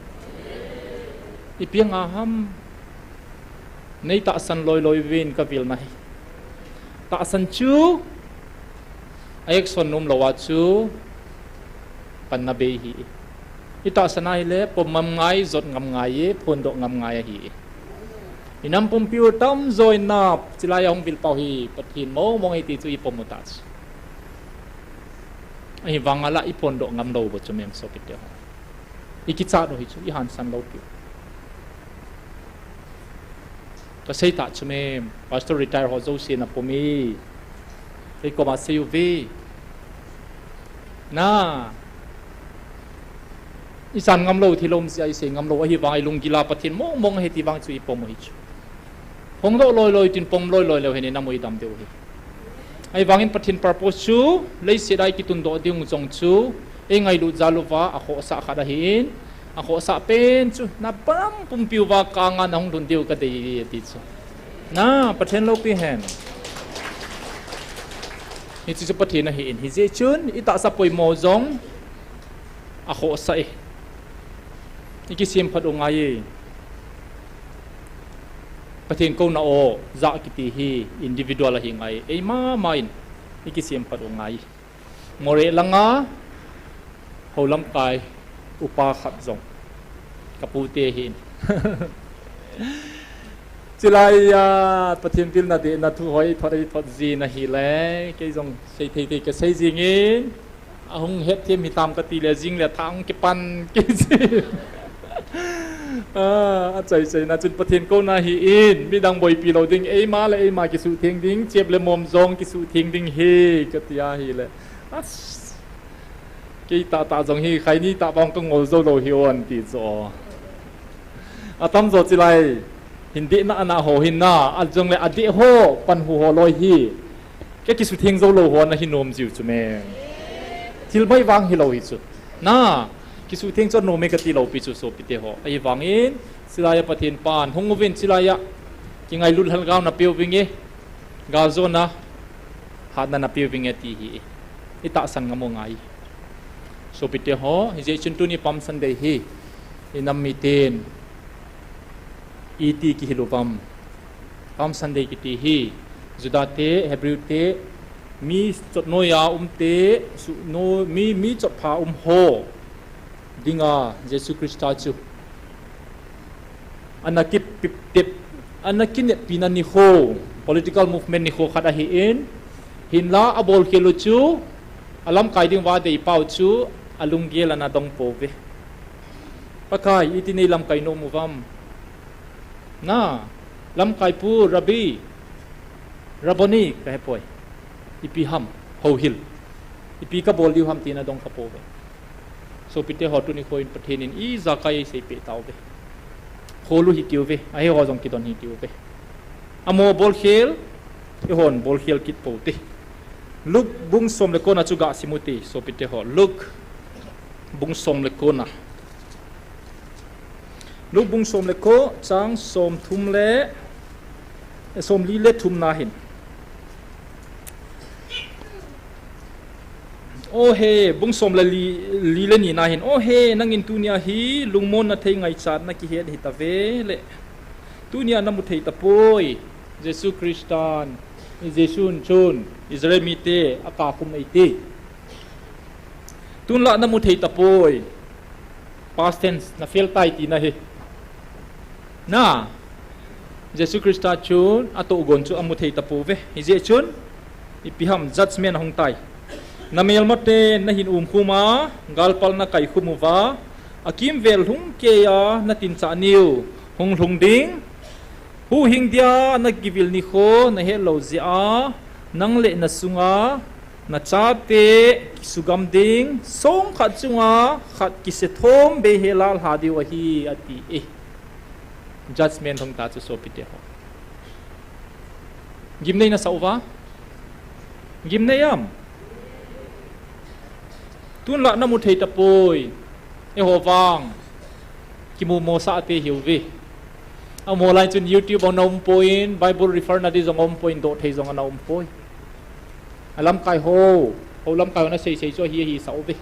Ipi anga ham. Nei tahsan loi loi uvin ka vilna hi. Tahsan chu, a action nom lou a chu, panna bei ahi. I tahsan ahile, pom ngam ngai, jot ngam ngai e, phondoh ngam ngai ahi. Inam pumpi u tamjo in na, chulai a hung vil pau hi Pathen mong mong ahi ti chu ipom u ta chu. Ahivang a la iphondoh ngam lou bou chu mem sopite ho. Ikichat u hi chu, ihansan lou piu. Kasei ta chu mem, Pastor retire ho jouse na pom e. Kei koma sei uve. Na. Ichan ngam lou, thilom sia isei ngam lou, ahivang a ilunggil a Pathen mong mong ahi ti vang chu ipom u hi chu. Phongdoh loi loi tin pom loi loi leu hen inam u idam diu hi. Ahivangin Pathen purpose chu, leiset a ikitundoh ding jong chu, eingailut jal uva, akhohsah khat ahin, akhohsah pen chu, na pam pumpi uva kanga nahung lhun diu kadei e, ati chu. Na, Pathen loupi hen. Hiche chu Pathen ahin, hijeh chun, itahsa poimo jong, akhohsah e. Ikisemphat u ngai e. Pathen kouna o, jah kiti hi, individual ahi ngai. Eima ma in, ikisemphat u ngai. Moreh langa, houlamkai, upa khat jong. Kapute hin. Chulai a, Pathen pilna dehna thu hoi, thot, thot jin ahile, kei jong sei thei thei kasei jingin, ahung hetthem hitam kati le jing le thang kipan kei ji. A, achai chai na chun Pathen kouna ahin, midang boipi lou ding, eima le eima kisuhtheng ding, chep le mom jong kisuhtheng ding hi, kati ahile. As, kei tahtah jong hi, khaini tah bang kangol jou lou hi on ti jo. Atamjo chulai, hin dehna ana ho hin na, ajongle adeh ho, panhu ho loi hi. Kei kisuhtheng jou lou ho ana hi nom jiu chu mem. Thil mai vang hilou hi chu. Na, kisuhtheng chu anom e kati lou pi chu sopite ho. Ahivangin, chulai a Pathen pan, hung uvin chulai a. Kingailut lhagao napeu vinge. Galjona, hatna napeu vinge ti hi. Itahsan ngam u ngai. Sopite ho, hijeh chun tuni Palm Sunday hi, inam miten, iti kihil uvam. Palm Sunday kiti hi, Juda te, Hebrew te, mi chotnoiya umte, suhno-, mi, mi chotpha um ho dinga Jesu Christa chu ana kipip tep, ana kineppina nikho, political movement nikho khat ahin, hinla abolkhel u chu, alamkai dinguva adeipau chu, alunggel ana dong pouve. Pakai, iti nei lamkai nom uvam. Na, lamkai pu, Rabbi, Rabboni, kahepoi. Ipi ham, houhil. Ipi kabol diu ham tina dong kapouve. Sopite ho tuni khoin Pathen in ijakai eiseipeh tauve. Kholu hitiuve, ahi ho jong kidon hitiuve. Amaho bolkhel, eihon bolkhel kit poute. Luke bung som le kona chu gasim ute, sopite ho. Luke bung som le kona. Luke bung som le ko, chang somthum le, somli le thumna hin. O he, bung som le li, li le nina hin. O he, nangin tunia hi lungmonna thei ngaichatna kihet hitave le. Tunia namu thei tapoi. Jesu Christan, Jesun chun, Israel mite, akakhum eiti. Tunla namu thei tapoi. Past tense, nafel tai tina hi. Na, Jesu Christa chun, atohgon chu amu thei tapouve. Hijeh chun, ipi ham judgment ahung tai. Namelmate nahin umkhum a, galpal nakaikhum uva, akimvel lhungkeiya natinchah niu, hung lhung ding. Huhhing dia nakivil nikho nahet lou jeh a, nang le nasunga, nachate kisugam ding, songkhat chunga khat kisethom bei hela lha diu ahi, ati e. Judgment hung ta chu sopite ho. Gimnei nasah uva? Gimnei am? Tunla namu thei tapoi. Eiho vang. Kimu mosah te hiuve. Amaho lai chun YouTube ana umpoi, Bible refer nadi jong aumpoi, doh thei jong ana umpoi. Alamkai ho, houlamkai ho nasei sei chu ahi, ahi sah uve.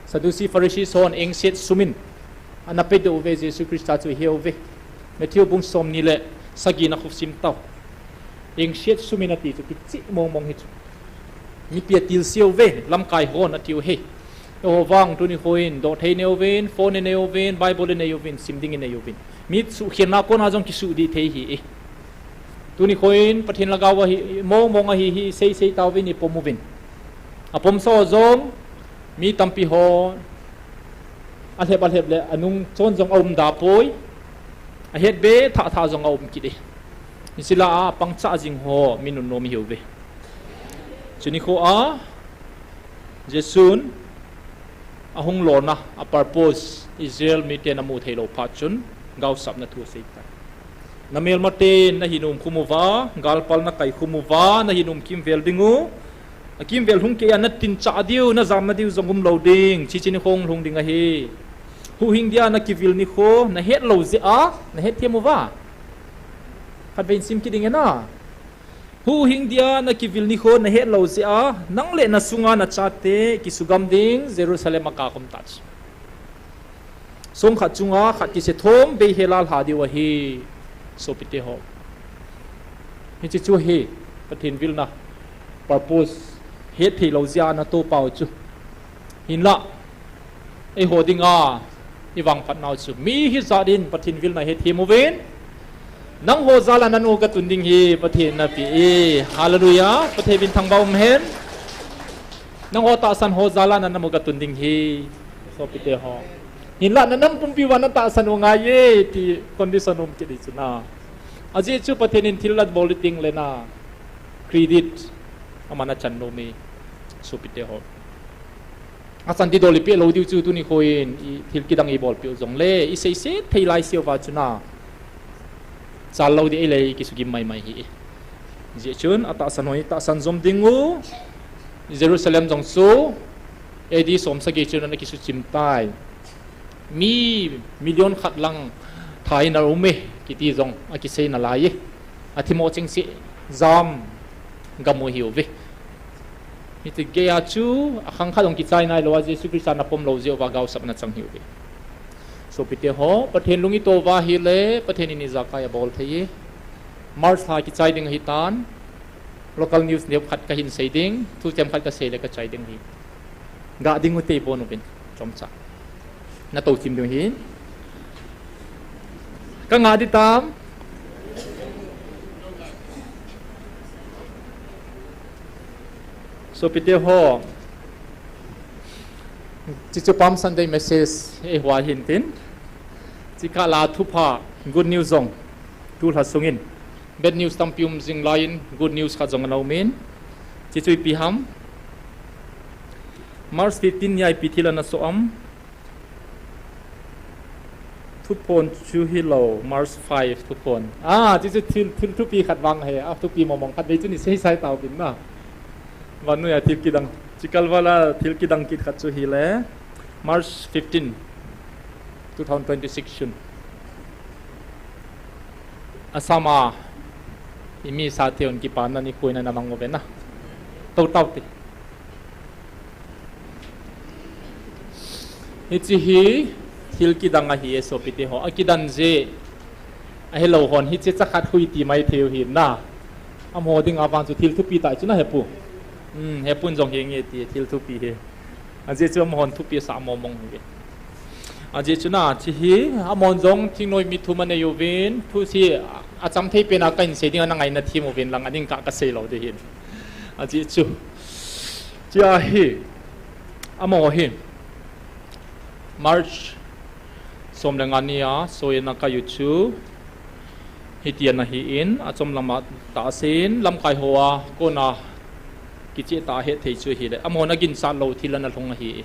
Sadducee Pharisee hon engset sumin. Ana pedoh uve Jesu Christa chu ahiuve. Matthew bung somni le sagina khu sim tau. Engset sumin ati chu kicheh mong mong hi chu. Mipi atilse uve, lamkai hon atiu hi. Eiho vang tuni khoin, doh thei nei uvin, phone nei uvin, Bible nei uvin, sim ding nei uvin. Mi suhkhenna kona jong kisuhdih thei hi e. Tuni khoin Pathen lhagao ahi, mong mong ahi hi, sei sei tauvin ipom uvin. Apomsa ho jong, mi tampi ho, alhep alhep le, anung chon jong aum da poi, ahet be thah thah jong aum kit e. Hiche lah a, apangcha jing ho, mi nunnom ihiuve. Chunikho a, Jesun, ahung lona, a purpose, Israel miten amu thei lou phat chun, gaosapna thu asei tai. Na melmaten, nahin umkhum uva, galpal nakai khum uva, nahin umkimvel ding u. Akimvel hung kei a natinchah diu, najamna diu jong umlou ding, chuche nikho hung lhung ding ahi. Huhhing dia nakivil nikho, nahet lou jeh a, nahet them uva. Khatvei sim kit ding e na. Huhhing dia nakivil nikho nahet lou jeh a, nang le nasunga nachate kisugam ding Jerusalem a kakhum tah chu. Song khat chunga khat kise thom bei hela lha diu ahi, sopite ho. Hiche chu hi, Pathen vilna, purpose, het thei lou jeh a natoh pau chu. Hinlah, eiho dinga, ivangphat nau chu. Mi hijat in Pathen vilna hethem uvin. Nangho jal a nanu katun ding hi, Pathen in napeh e. Hallelujah. Pathen min thangvah um hen. Nangho tahsan ho jal a nanu katun ding hi. Sopite ho. Hinlah nanam pumpi uva natahsan u ngai e, ti condition um kit ding chu na. Ajeh chu Pathen in thil abol ding le na. Credit. Aman achan nom e. Sopite ho. Achan didol ipeh lou diu chu tuni khoin, i thil kidang ibolpeh u jongle, iseiset thei lai seuva chu na. Chal lou ding ahile kisugim maimai hi. Hijeh chun, atahsan ho, tahsan jom ding u, Jerusalem jong chu, A D som sagi chun ana kisuchim tai. Mi million khat lang tha in aum e, kiti jong akisei nalai e. Athimo chengse jam gam u ahiuve. Hiche gei a chu akhang khat jong kichai nailou a Jesu Christa napom lou jeh uva gaosapna chang ahiuve. Sopite ho, Pathen lung ito uva ahile, Pathen in ijakai abol thei e. March lha kichai ding ahitan. Local news neokhat kahin sei ding, thuchem khat kasei le kachai ding ahi. Ga ding u te bon uvin, chomcha. Natou chim ding ahi. Kanga ding tam. Sopite ho. Chuche chu Palm Sunday message eiho a hin tin. Chukah la thupha, good news jong. Tulha sungin. Bad news tampi um jing laiyin, good news khat jong ana um in. Chuche chu ipi ham. March fifteen nia ipi thil ana soh am. Thuphon chu hilou, March five thuphon. Ah, chuche chu thil, thil thupi khat vang ahi, athupi mong mong khatvei chu isei sai tauvin na. Vannoi a thil kidang, chukah val a thil kidang kit khat chu ahile, March fifteen, two thousand twenty-six chun. Assam a, imi sateu in kipana nikho in ana mang uve na. Tou taute. Hiche hi thil kidang ahi e sopite ho. Akidan jeh. Ahilou hon hiche chakhat hui ti mai thei u ahi na. Amaho dinga vang chu thil thupi tah chu na hepu. Hmm, hepun jong henge ti thil thupi hi. Ajeh chu amahon thupi asah mong mong uve. Ajeh chu na, hiche hi, amahon jong thingnoi mi thum anei uvin, thu hi acham thei pen a kahin sei ding a nangaina them uvin lang, ading kah kasei lou ding ahin. Ajeh chu. Hiche hi, amaho hi, March som le nga nia, soi ana kai u chu, hiti ana hi in, achom lam a tahsan, lamkai ho a, kona kicheh tah a hetthei chu ahile, amahon aginchat lou thil ana lhung ahi.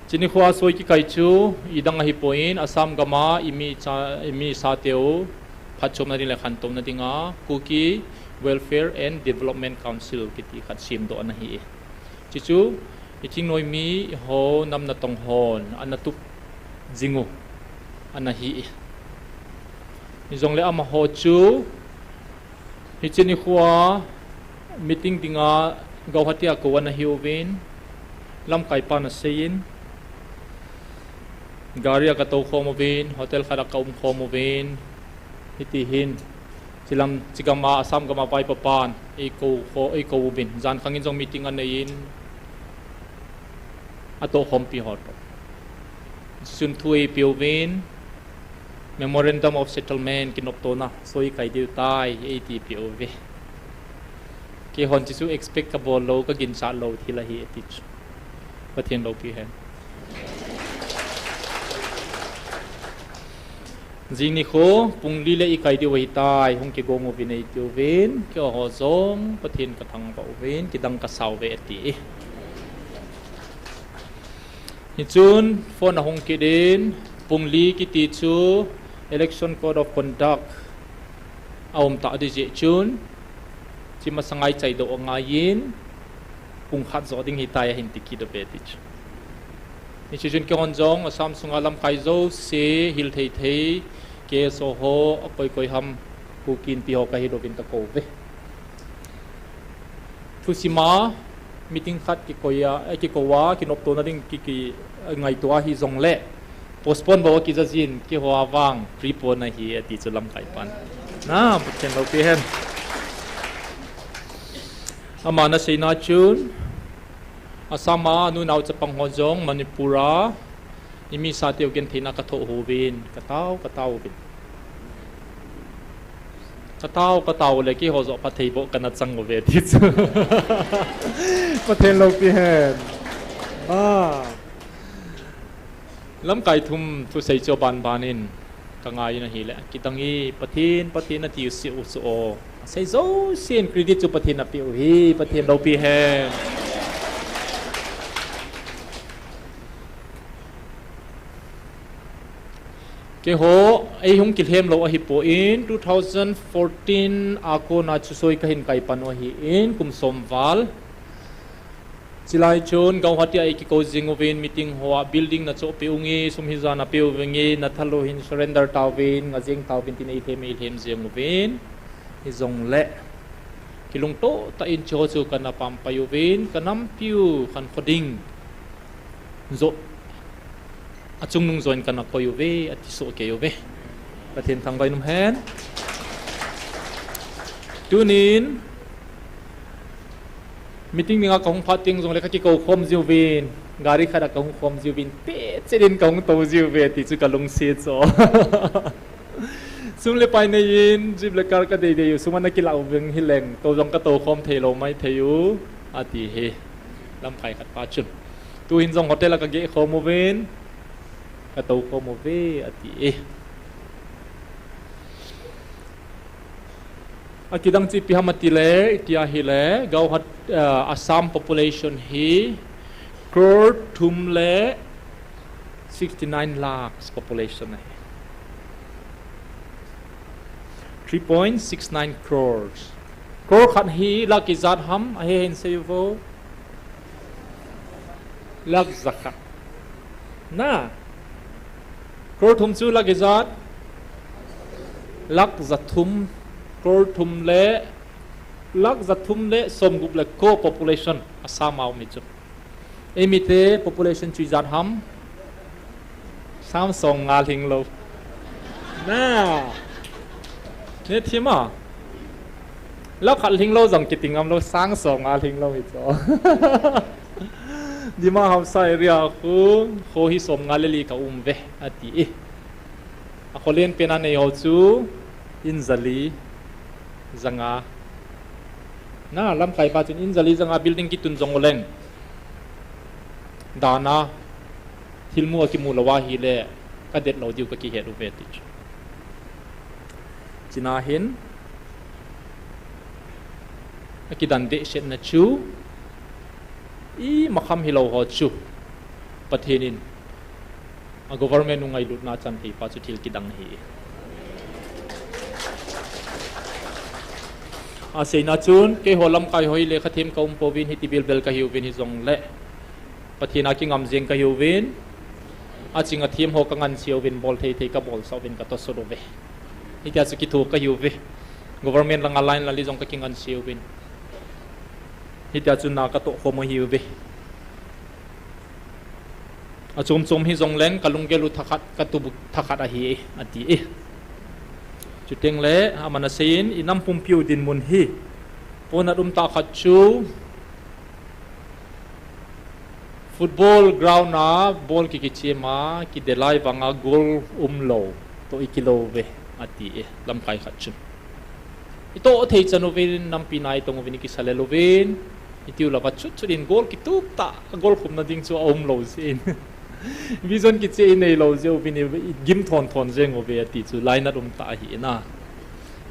Chuche nikho a soi kikai chu, idang ahipoi in, Assam gam a, imi cha, imi sateu, phatchomna ding le khantouna dinga, Kuki Welfare and Development Council kiti khat semdoh ana hi. Chuche chu, i thingnoi mi ho nam natong hon, ana tup jing u, ana hi. Hijongle amaho chu, hiche nikho a, meeting dinga, Guwahati a kou ana hi uvin, lamkai pan asei in, gari a katou khom uvin, hotel khat a kaum khom uvin, hiti hin, hiche lam, hiche gam a, Assam gam a vaipo pan, eikou kho, eikou uvin, jan khang in jong meeting anei in, atoh khompi ho toh. Chun thu eipeuvin, Memorandum of Settlement kinoptona soi kai diu tai, eiti peuve. Keihon chu expect kabol lou, kaginchat lou thil ahi ati chu. Pathen loupi hen. Jing nikho pung li le ikai diu ahitai, hung kigong uvin eitiuvin, keiho jong Pathen kathangvah uvin, kidang kasauve ati. Hichun phone ahung kit in, pung li kiti chu Election Code of Conduct aum tah ding jeh chun, chi masanga ichaidoh angaiyin, pung khat joh ding ahitai ahin ti kit uve ti chu. Hiche chun keihon jong Assam sunga lamkai jouse hil thei thei, K S O ho, akoi koi ham, Kuki Inpi ho kahil uvin kakou uve. Thusima meeting khat kikoi a, eh, kikou a, kinoptona ding ki, ki, eh, ngaito ahi jongle, postpone bou akija jin, keiho a vang prepone ahi ati chu lamkai pan. Na, Pathen loupi hen. Aman aseina chun, Assam a nunao chapang ho jong Manipur a, imisa teu gentheina kathoh uvin, katao, katao uvin. Katao, katao le keiho joh phatthei boh kana chang uve ti chu. Pathen loupi hen. Ah. Lamkai thum thusei chu aban ban in kangai in ahile, kidang e, Pathen, Pathen ati u si u chu o. Asei jousen credit chu Pathen apeh u hi, Pathen loupi hen. Keiho, eihung kilhem lou ahipoi, two thousand fourteen a kona chu soi kahin kai pan u ahin, kum som val. Chulai chun Guwahati a eikikou jing uvin meeting hoa building nachoh peh unge, sum hijat napeh uvinge, nathal u hin surrender tauvin, nga jeng tauvin tin eilhem, eilhem jeng uvin. Hijongle, kilungtoh tah in chuho chu kana pampai uvin, kanampiu khankho ding joh achungnung joh in kana koi uve, ati soh kei uve. Pathen thangvah in um hen. Tunin, meeting dinga kahung phat teng jongle kakikou khom jiuvin, gari khat a kahung khom jiuvin, pehchet in kahung tou jiuve ti chu kalungset chu. Sum le pai nei in, jeep le car kadei dei u, sum ana kilah uving hileng, tou jong katou khom thei lou maithei u, ati hi. Lamkai khat pa chun. Tuhin jong hotel a kageh khom uvin, katou khom uve, ati e. Akidang chu ipi ham atile, itia hile, Guwahati, ah, Assam population hi crore thum le sixty-nine lakhs population ahi. Three point six nine crores. Crore khat hi lakh ijat ham, ahe hin seiyu vo. Lakh jakhat. Na. Crore thum chu lakh ijat. Lakh jathum. Crore thum le lakh jathum le somgup le ko population Assam a um hi chu. Eimite population chu ijat ham. Sang somnga lhinglou. Na. Nethim a. Lakh khat lhinglou jong kiti ngamlou, sang somnga lhinglou hi chu. Dima Hasao area khu, kho hi somnga le li kaum uve, ati e. Akholen pena neiho chu, in jali, janga. Na, lamkai pa chun in jali janga building kitun jong uleng. Dana, thilmu akimu lou ahile, kadet lou diu kakihet uve ti chu. Chuna hin, akidan dehsetna chu, imakham hilou ho chu, Pathen in, a government u ngailutna chan thei pa chu thil kidang ahi. Aseina chun, keiho lamkai ho hi lekha them kaum pouvin hiti bilbel kahiuvin hijongle, Pathen a kingam jeng kahiuvin, aching athem ho kanganseuvin, bol thei thei kabolsah uvin katosot uve. Hitia chu kitho kahiuve. Government langa line lali jong kakinganseuvin. Hitia chu na katoh khom u ahiuve. Achom chom hijongleng kalunggel u thakhat, katup u thakhat ahi, ati e. Chuteng le, aman aseiyin, inam pumpiu dinmun hi. Ponat umtah khat chu, Football ground a ball ki kichem a, kidelai vanga goal umlou, toh ikilou ve, ati e, lamkai khat chun. Itoh thei chan uvin, nampi nai tong uvin, ikisa lel uvin, itiu lava chut chut in goal kitup tah, goal khumna ding chu aumlou jeh in. Vision kicheh inei lou jeh uvin, igim thon thon jeng uve, ati chu lainat um tah ahi na.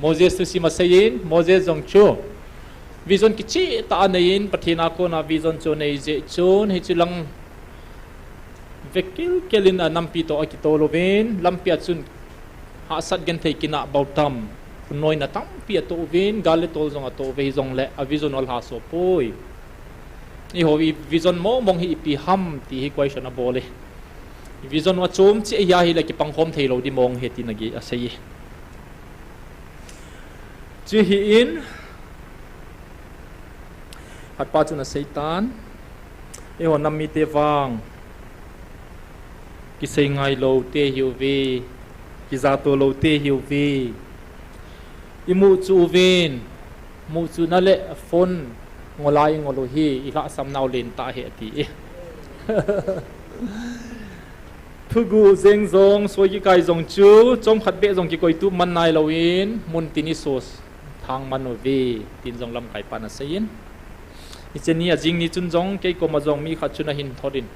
Moses thusim asei in, Moses jong chu vision kicheh tah anei in, Pathen a kona vision chu anei jeh chun, hichu lang vekil kel in anampi toh akitol uvin, lampi a chun hahsat genthei kinah bautam, noina tampi atoh uvin, gal le tol jong atoh uve, hijongle avision u alhaso poi. Eiho i vision mong mong hi ipi ham ti hi question abol e. Vision u achom cheh ahi ahile kipangkhom theilou di mong hi tin agi asei e. Chu hi in, khatpa chun asei tan, eiho nam mite vang kisei ngailou te hiuve, kijato lou te hiuve. Imu chu uvin, mu chu nale phone ngol a ingol u hi, ilhahsam nau lentah ahi ati e. Thuguh jeng jong, soi kikai jong chu, chomkhat beh jong kikoitup man nailouvin, muntin iso thang man uve, tin jong lamkai pan asei in. Hiche ni ajing ni chun jong, kei koma jong mi khat chun ahin thot in,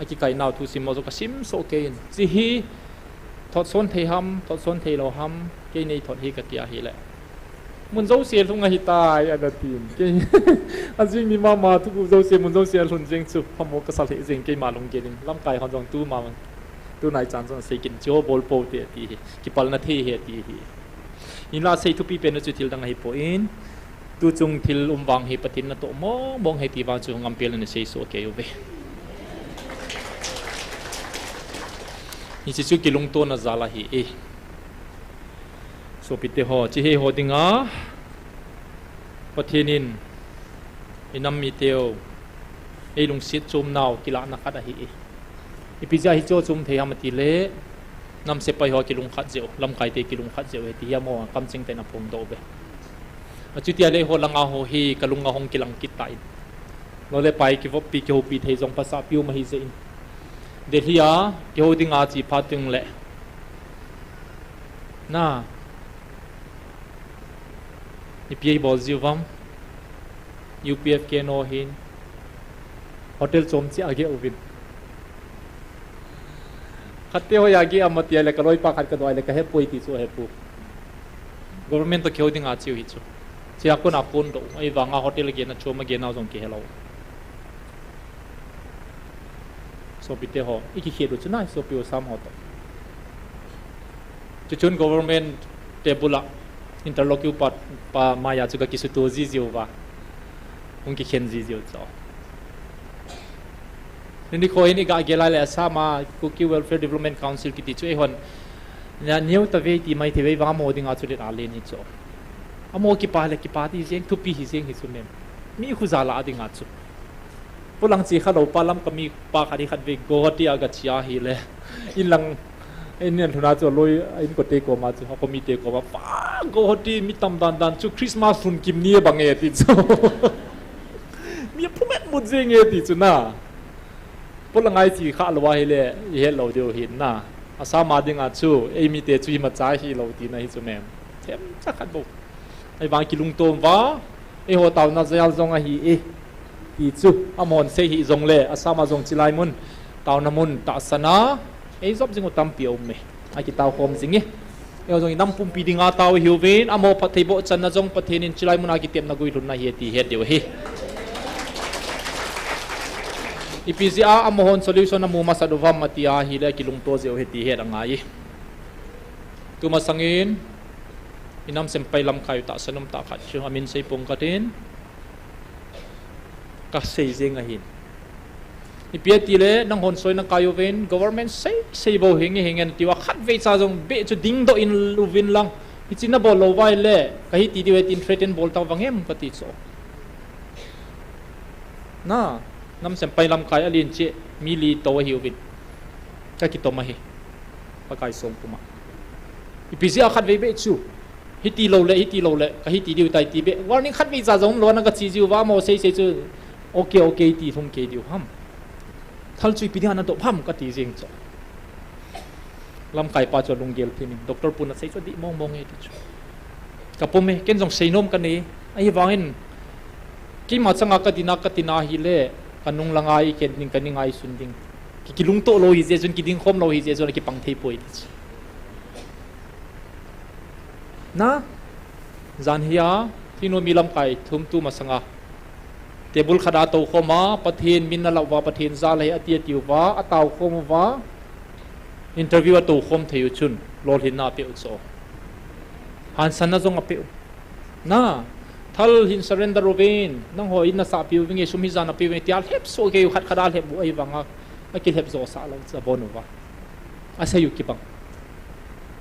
akikai nau thusim mo jong kasim soh kei in. Chu hi thotson thei ham, thotson theilou ham, kei nei thot hi kati ahile, mun jouse lhung ahitai, ana tin. Kei, ajing ni mama thuguh jouse, mun jouse alhun jeng chu phamo kasa lheh jeng, keima lunggel in. Lamkai hon jong tuma, tunai chan jong sei kin chu bol pou te ati hi, kipalna thei hi ati hi. Hinla sei thupi pen u chu thil dang ahipoi in, tuchung thil um vang hi Pathen natoh mong mong hi ti vang chu ngampel in asei soh kei uve. Hiche chu kilungtona jal ahi e. Sopite ho, chu hiho dinga Pathen in inam miteu eilungset chom nau kilahna khat ahi e. Ipi jeh a hichu chom thei ham atile, nam sepai ho kilungkhat jeh u, lamkai te kilungkhat jeh u ahi ti hi amaho kamcheng tah in aphongdoh uve. Achuti ahile eiho langa ho hi kalung ahung kilang kit tan, lou le pai kivoppi kihoupi thei jong phasah pi um ahi jeh in, Delhi a kihou dinga che phat tengle, na, ipi eibol jiu vam, U P F K no hin hotel chom cheh ageh uvin. Khatte hoiya geh ham ati ahile, kaloipa khat kadoh ahile kahepoi ti chu ahepoi. Government toh kihou dinga cheu hi chu. Chea kona phondoh u, ahivanga hotel agehna chom ageh nau jong kihelou. Sopite ho, ikikhet u chu na, sopi u sam ho toh. Chuchun government table a interlocutor pa, pa maiya chu kakisuto jijiu va, hung kikhen jijiu chu. Nikho hin iga gel a le Assam a Kuki Welfare Development Council kiti chu eihon neo tave ti maithei uve, vang amaho dinga chu let alen hi chu. Amaho kipa le kipa ti jeng, thupi hi jeng hi chu mem. Mi khuja lah a dinga chu. Polang che khalou pa, Lamka mipa khat hi khatvei Guwahati a gache ahile, inlang, in alhun a chu aloi, inkote koma chu, akhomite koma, pa, Guwahati mi tam dandan chu Christmas lhun kim ni bang e ti chu. Mi aphumet mut jeng e ti chu na. Polanga iche khalou ahile ihet lou diu ahin na. Assam a dinga chu eimite chu imacha hilou tina hi chu mem. Themcha khat bou. Ahivang kilungtom uva, eiho taona jal jong ahi e, ti chu amahon sei hih jongle, Assam a jong chulai mun, taona mun tahsan a eijop jing u tampi aum e. Akitao khom jing e. Eiho jong inam pumpi dinga tao ihiuvin, amaho phattheiboh channa jong Pathen in chulai mun a kitepna guilhunna ahi ti het diu ahi. Ipi jeh a amahon solution amu masat uvam ati ahile kilungto jeh u ahi ti het angai e. Tumasangin inam sempai lamkai u tahsan um tah khat chu amin sei pong katin, kasei jeng ahin. Ipi atile nanghon soi nakai uvin, government sei sei bou hinge hinge natiu a, khatvei cha jong beh chu dingdoh in uvin lang, hiche nabol lou uva ahile kahi ti diu ahi tin threaten bol tau vangem kati chu. Na, nam sempai lamkai alen cheh mi li tou ahiuvin, kakitom ahi, Pakai songpum a. Ipi jeh a khatvei beh chu, hiti loule, hiti loule kahi ti diu tai ti beh warning khatvei cha jong umlou a nagache jiu va, amaho sei sei chu Okay, okay ti lhung kei diu ham. Thal chu ipi dinga nadop ham kati jeng chu. Lamkai pa chu alunggel thim in, Doctor pun asei chu adih mong mong e ti chu. Kapom e, ken jong seinom kanei. Ahivangin, keima changa kadin a, katin ahile, kanung langa ikhen ding, kaning a isun ding. Ki, kilungtoh lou hijeh chun, kiding khom lou hijeh chun, akipang thei poi ti chu. Na, jan hia, thingnoi mi lamkai thum tu masanga table khat a tou khom a, Pathen min alah uva, Pathen jal ahi ati, ati uva, atao khom uva, interview atou khom thei u chun, lolhinna apeh u chu. Hansanna jong apeh u. Na, thal hin surrender uvin, nangho in nasah piu vinge, sum hijan apiu vinge, tia lhep soh kei u, khat khat a lhep u ahivanga, akilhep jo sah lou chu abon uva. Asei u kibang.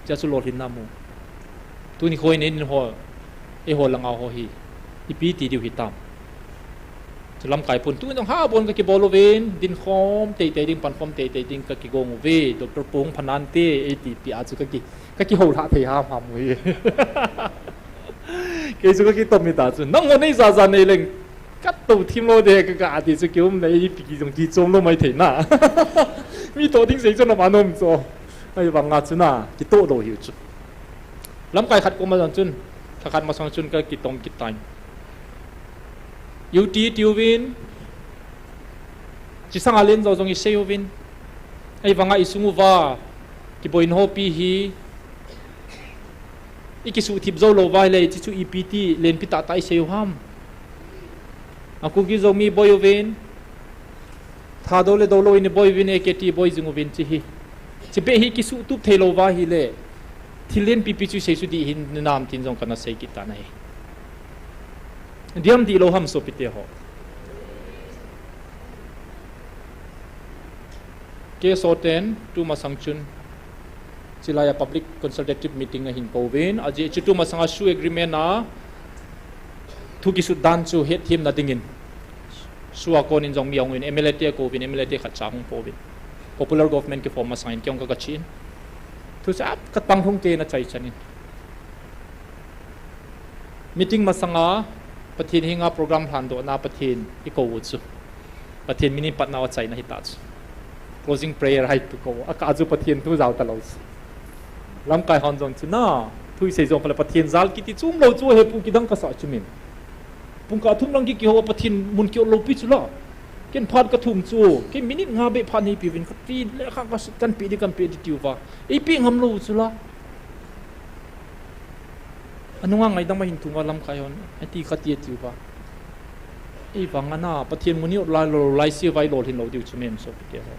Chua chu lolhinna mu. Tuni khoi nin ho, eiho langa ho hi, ipi ti diu hitam. Chu lamkai pun tu jong ha bon kakibol uvin, din khom teitei ding, pan khom teitei ding kakigong uve, Doctor pu hung phanante, eiti pi a chu kaki, kakihou lhah thei ham ham u hi. Kei chu kakitom hita chu, nangho nei jaja nei leng, katou thim lou de, ka, ka ati chu kium le, ipi kijong kichom lou mai thei na. Mi toh ding sei chu nom anom chu. Ahivanga chu na, kitoh lou hiu chu. Lamkai khat koma jong chun, lhakhat masang chun kakitom kit tan. Iti tiuvin, chi sanga len jo jong isei uvin. Ahivanga isung uva, kiboina hopi hi, ikisuhthip jou lou uva ahile, chi chu ipi ti lenpi tahtah isei u ham. A Kuki Zo mi boi uvin, Thadou le Doulou in iboi uvin, A K T boi jing uvin chi hi. Chi beh hi kisuhtup thei lou uva ahile, thil lenpi pi chu isei chu dih hinam tin jong kana sei kit tan ahi. Diam dih lou ham sopite ho. K S O ten, tu masang chun, chilai a public consultative meeting ahin kou uvin, ajeh chu tu masanga S O E agreement a thu kisut dan chu hetthemna dingin, S O E a konin jong mi ahung uvin, M L A te akou uvin, M L A te khatcha ahung pouvin. Popular government kiform masangin keiin ka, kachen. Thu chu a, kapang lhung kei in achaichan in. Meeting masanga, Pathen henga program lhandohna Pathen ikou u chu, Pathen min in patnau achaina hita chu. Closing prayer a ipi kou u, akah chu Pathen thu jao talou chu. Lamkai hon jong chu na, thu isei jong phat le Pathen jal kiti chu umlou chu, hepu kidang kasah chu min. Pungkah thum lang ki, kihou a Pathen mun kiot lou pi chu la. Ken phat kathum chu, ken minute nga beh phat neipeuvin, kati le kha ka, kanpeh di, kanpeh di tiu va. Eipeh ngam lou chu la. Anunga ngaidam ahin thum uva lamkai hon, ati kati tiu va. Eivang ana, Pathen mun i ot lai lou, lai se vai lolhin lou diu chu mem sopite ho.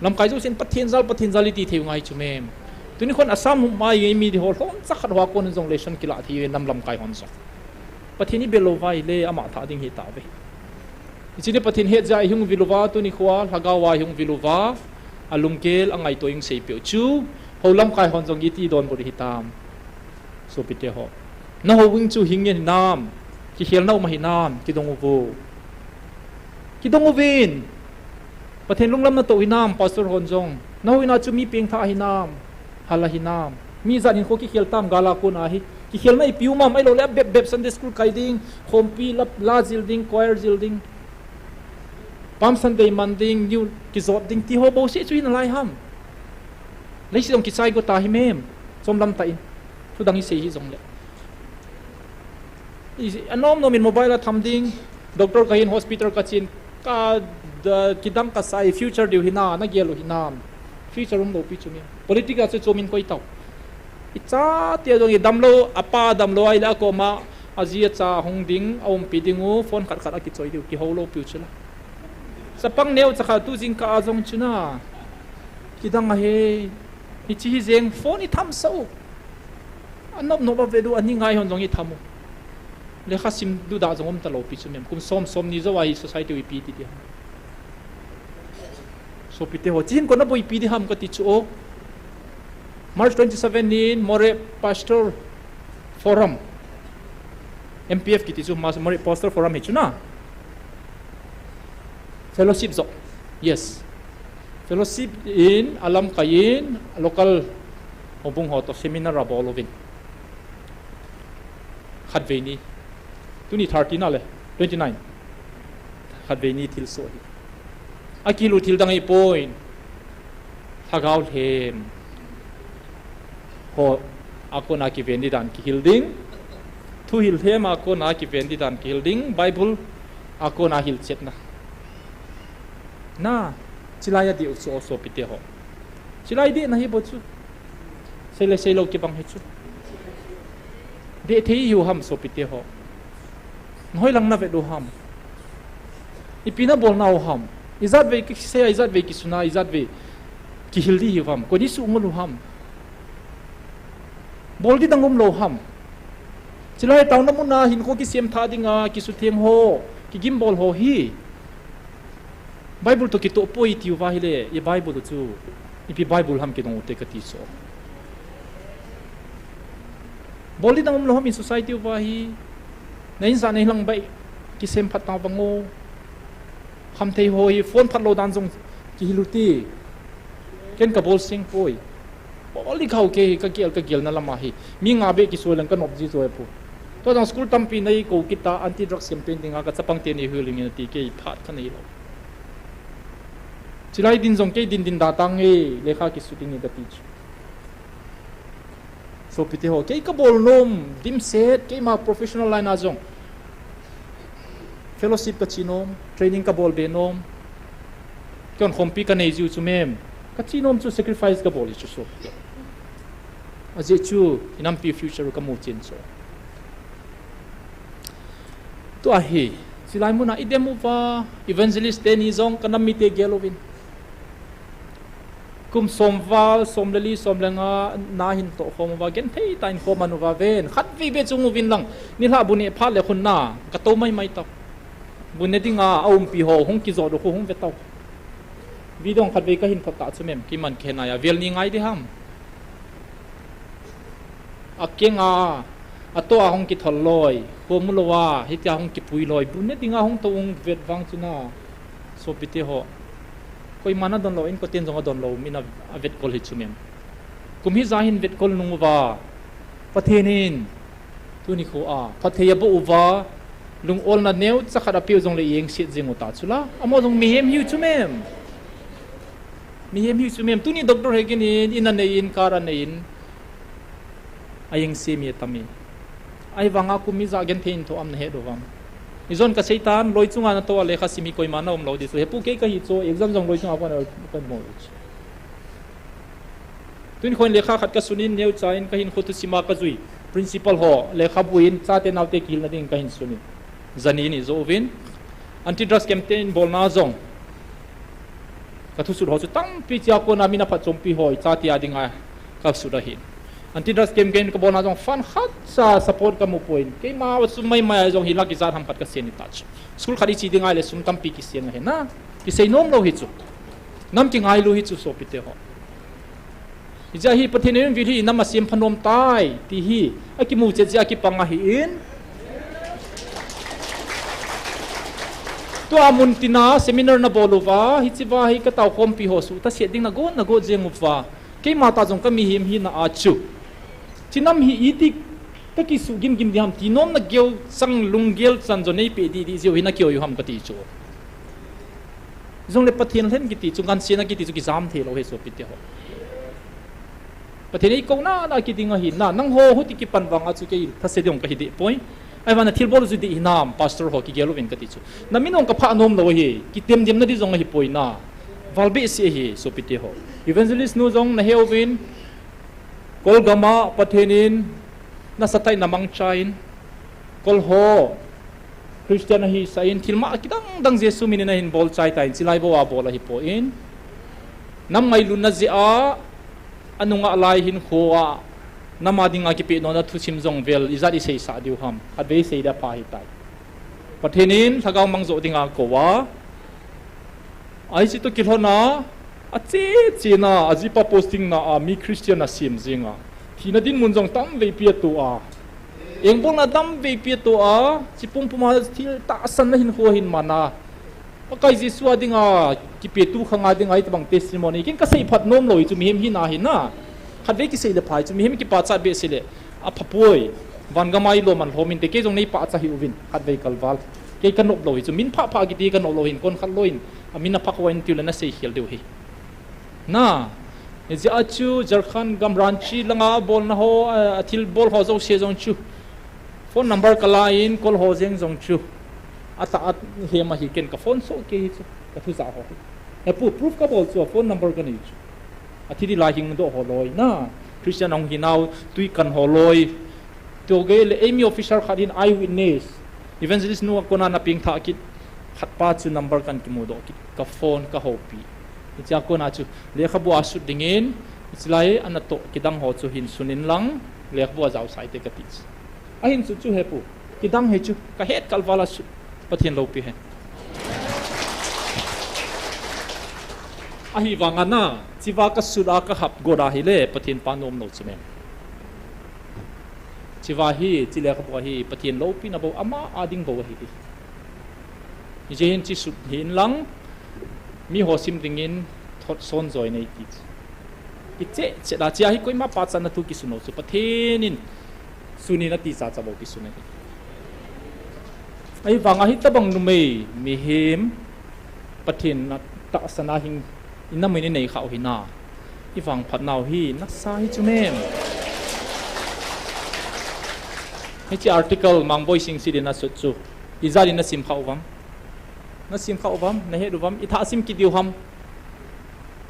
Lamkai jousen Pathen jal, Pathen jal iti thei u ngai chu mem. Tuni khon Assam hung mai eimi di ho lhomcha khat hoa kon jong lesson kila thei u nam lamkai hon jong. Pathen i bel lou vai le ama tha ding hi tave. Hiche ni Pathen hetjeh a ihung vil uva, tuni khoa lhagao a ihung vil uva, alunggel angaito ing seipeh u chu, hou lamkai hon jong iti donbut hitam. Sopite ho. Nahou ing chu hing ngen hinam, kikhelna um ahinam, kidong uvo. Kidong uvin. Pathen lunglam natoh hinam, pastor hon jong. Nahou ina chu mi pengthah ahinam, hal ahinam. Mi jat hinkho kikhel tam gal a kon ahi. Kikhelna ipi um am, ahilou le abep bep Sunday school kai ding, khompi la, la jil ding, choir jil ding. Palm Sunday man ding, niu kijot ding, ti ho bouseh chu hinalai ham. Leiset jong kichai go ta hi mem, chomlam tah in. Thudang isei hi jongle. I, anom nom in mobile a tham ding, doctor kahin hospital kachin, ka, da, kidang kasai, future diu hina, nagel u hinam. Future umlou pi chu mem. Politic a chu chomin koi tau. Icha tia jong idamlou, apa damlou ahile akoma, aji acha hung ding, aumpi ding u, phone khat khat akichoi diu, kihou lou piu chu la. Chapang neocha khat tu jingkah a jong chu na. Kidang ahi, hiche hi jeng phone itham sah u. Anop nop a ve diu, ani ngai hon jong itham u. Lekha sim duda jong um talou pi chu mem. Kum som, somni jou a hi society u ipi ti ding ham. Sopite ho, hiche hin kona boipi ding ham kati chu o. March twenty seven nin Moreh Pastor Forum. M P F kiti chu Moreh Pastor Forum hi chu na. Fellowship jo. Yes. Fellowship in alamkai in local houbung ho toh seminar abol uvin. Khatvei ni. Tuni thirty na le, twenty nine. Khatvei ni thilsoh hi. Akihil u thil dang ahipoi. Lhagao lhem ho a kona kiven di dan kihil ding. Thuhil lhem a kona kiven di dan kihil ding. Bible a kona hilchetna. Na, chilai a dih u chu sopite ho. Chilai dihna hi bou chu. Sei le sei lou kibang hi chu. Dih thei hiu ham sopite ho. Hoilang na vet u ham. Ipi na bolna u ham. Ijat vei kisei a, ijat vei kisuna, ijat vei kihil di hiu ham. Koi ni suh ngol u ham. Bol di dang umlou ham. Chilai taona muna hinkho kisem tha dinga, kisutheng ho, kigimbol ho hi. Bible toh kitoh poi tiu va hile, i Bible u chu, ipi Bible ham kidong u te kati so. Bol di dang umlou ham i society u va hi, na insa na inlang bai, kisem phat ta vang o. Khamthei ho hi, phone phat lou dan jong kihil u ti. Ken kabol seng poi. Bol di khau kei hi, kagel, kagelna lama hi. Mi nga beh kisoi leng kanop ji joi poi. Tua jong school tampi nei kou kita anti drugs campaign dinga kachapang teni huling in ati kei phat kanei lou. Chilai din jong kei din din da tang e, lekha kisu ding e kati chu. Sopite ho, kei kabol nom, dimset, keima professional line a jong. Fellowship kache nom, training kabol be nom. Kei hon khompi kanei jiu chu mem. Kache nom chu sacrifice kabol hi chu sopite. Ajeh chu, inampi future kamu chen chu. Tua hi, chilai muna idem uva, evangelist teni jong kanam mite gel uvin. Kum som val, som le li, som le nga, na hin toh khom uva, genthei tah in khoman uva ven. Khatvei beh chung uvin lang, nilhah bu neh phat le khun na, katou maimai tau. Bu ne dinga, aumpi ho, hung kijot u khu hung ve tau. Video khatvei kahin phot tah chu mem, keiman khenai a, vel ni ngai di ham. Akeng a, atoh a hung kithol loi, khomu lou a, hitia hung kipui loi, bu ne dinga hung tou hung vet vang chu na, sopite ho. Koiman adon lou, inkoten jong adon lou, min a, avetkol hi chu mem. Kum hija hin vetkol nung uva, Pathen in, tuni kho a, phatthei aboh uva, lung olna neocha khat apeu jongle engset jeng u ta chu la, amaho jong mihem hiu chu mem. Mihem hiu chu mem, tuni Doctor Hegin in, in anei in, car anei in, a engse mi atam e. Ahivanga kum ija genthei in tho am nahet u vang. Ijon kasei tan, loi chunga natou a lekha sim hi koima naum lou di chu. Hepu kei kahi chu, exam jong loi chunga kona kamu chu. Tun khon lekha khat kasun in, neocha in kahin khoto sima kajui. Principal ho, lekhabu in, chate naote kihilna ding kahin sun in. Jani ni jo uvin. Anti drugs campaign bolna jong. Kathusut ho chu tampi chia kona min aphatchompi ho, chate a dinga kasut ahin. Anti drugs campaign kabolna jong fund khatcha support kamu poi. Keima sum maimai a jong hi lakh ijat ham khat kasen in ta chu. School khat iche dinga le sum tampi kiseng ahi na. Kisei nom lou hi chu. Nam kingailu hi chu sopite ho. Hijeh a hi Pathen in vil hi inam asem phanom tai, ti hi akimu chet jeh a kipang ahin. Tua mun tina seminar nabol uva, hichea hi kataokhompi ho suhtah set ding nagot, nagot jeng uva. Keima tah jong kamihem hina a chu. Chinam hi iti kakisuh gimgim ding ham ti nom nagel chang lunggel chan jo neipeh didi jeh u hi nakihoi u ham kati chu. Jongle Pathen lhen kiti chu, ngansena kiti chu kijam thei lou hi sopite ho. Pathen in eikouna na kiding ahi na, nangho huti kipan vanga chu kei thase ding kahi deh poi. Ahivanga thilbol u chu dih hinam, pastor ho kigel uvin kati chu. Namin jong kaphah nom lou ahi, kitemdemna di jong ahipoi na. Val behseh ahi sopite ho. Evangelist nu jong nahe uvin, Kolgam a Pathen in nasatah in namangcha in, Kol ho Christian ahisah in, thilmah kidang dang Jesu min in ahin bolchai tan, chilai bou a bol ahipoi. Nam ngailutna jeh a, anunga lai hinkho a, nam a dinga kipeh nom na thusim jong vel ijat iseisah diu ham, khatvei sei dia pha hitai. Pathen in lhagao mang jo dinga kou a, ahi chu toh kilhon a, ache chena, ajipa posting na a, mi Christian asem jeng a. Thina dinmun jong tamveipi ato a. Engbolna tamveipi ato a, chi pumpum a thil tahsanna hinkho ahin man a. Pakai Jesu a dinga, kipetu khang a dinga, hitobang testimony. Ken kasei phat nom lou hi chu mihem hina ahi na. Khatvei kisei le pha hi chu mihem kipachat behseh le. Apha poi. Van gam a ilom man lhom inte, kei jong neipachat hih uvin. Khatvei kalval. Kei ka nop lou hi chu, min phah phah kiti ka nop lou hin, kon khat lou hin, a min a phah ho in tiu le na sei khel diu hi. Na, hijeh a chu Jharkhand gam Ranchi langa a bolna ho, a, a thil bol ho jouse jong chu. Phone number ka la in, call ho jeng jong chu. A ta a hem a hi ken ka phone soh kei hi chu, ka thu ja ho hi. He pu, proof ka bol chu, a phone number ka nei chu. A thi di lai hing doh ho loi na. Christian hong hi nau, tui kan ho loi. Tua gei le, eimi officer khat hin eyewitness. Evangelist nu a kona na ping tha kit. Khat pa chu number kan kimu doh kit. Ka phone ka hopi. Hichea kona chu, lekhabu a sut dingin, hichelai a na toh kidang ho chu hin sun in lang, lekhabu a jao sai te ka ti chu. A hin sut chu he pu. Kidang hi chu, ka het kal val a sut. Pathen loupi hen. Ahivanga na, chiva ka sut a ka hap got a hile, Pathen pa nom lou chu mem. Chiva hi, chi lekhabu hi, Pathen loupina bou, ama a ding bou ahi ti. Hijeh hin chi sut hi in lang, mi ho sim dingin thot son joi nei ti. Kiche, che da chia hi koima pachatna thu kisun lou chu, Pathen in sun in ati cha cha bou kisun ahi. Ahivanga hitabang numei, mihem, Pathen na tahsan a hin, i namin i nei khah u hi na. I vangphat nau hi, nasa hi chu mem. Hiche article Mangboi Singsit in a sut chu. Ijat in na sim khah u vam. Na sim khah u vam, na het u vam, i thah sim kit diu ham.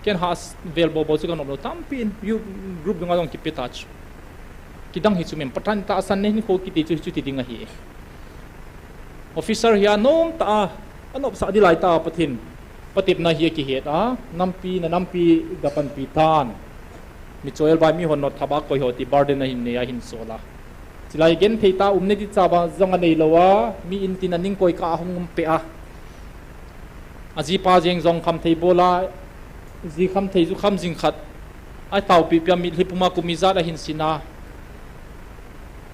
Ken ha s-, vel bou bou chu ka nop lou tampi in, you group dunga jong kipe ta chu. Kidang hi chu mem, Pathen tahsan nei hin kho kiti chu, chu ti ding ahi. Officer hi a nom ta a, a nopsah di lai ta Pathen. Patepna hi a kihet a, nampi na nampi ga panpi tan. Mi choiel bai mi hon not thaba koi ho ti burden a hin nei a hin sol a. Chilai genthei ta umna di chaba jong a nei lou a, mi in tin a ning koi ka a hung um pe a. A jipa jeng jong kham thei bol a, ji kham thei ju kham jing khat. A taopi pia mitlhi puma kum ijat a hin sin a.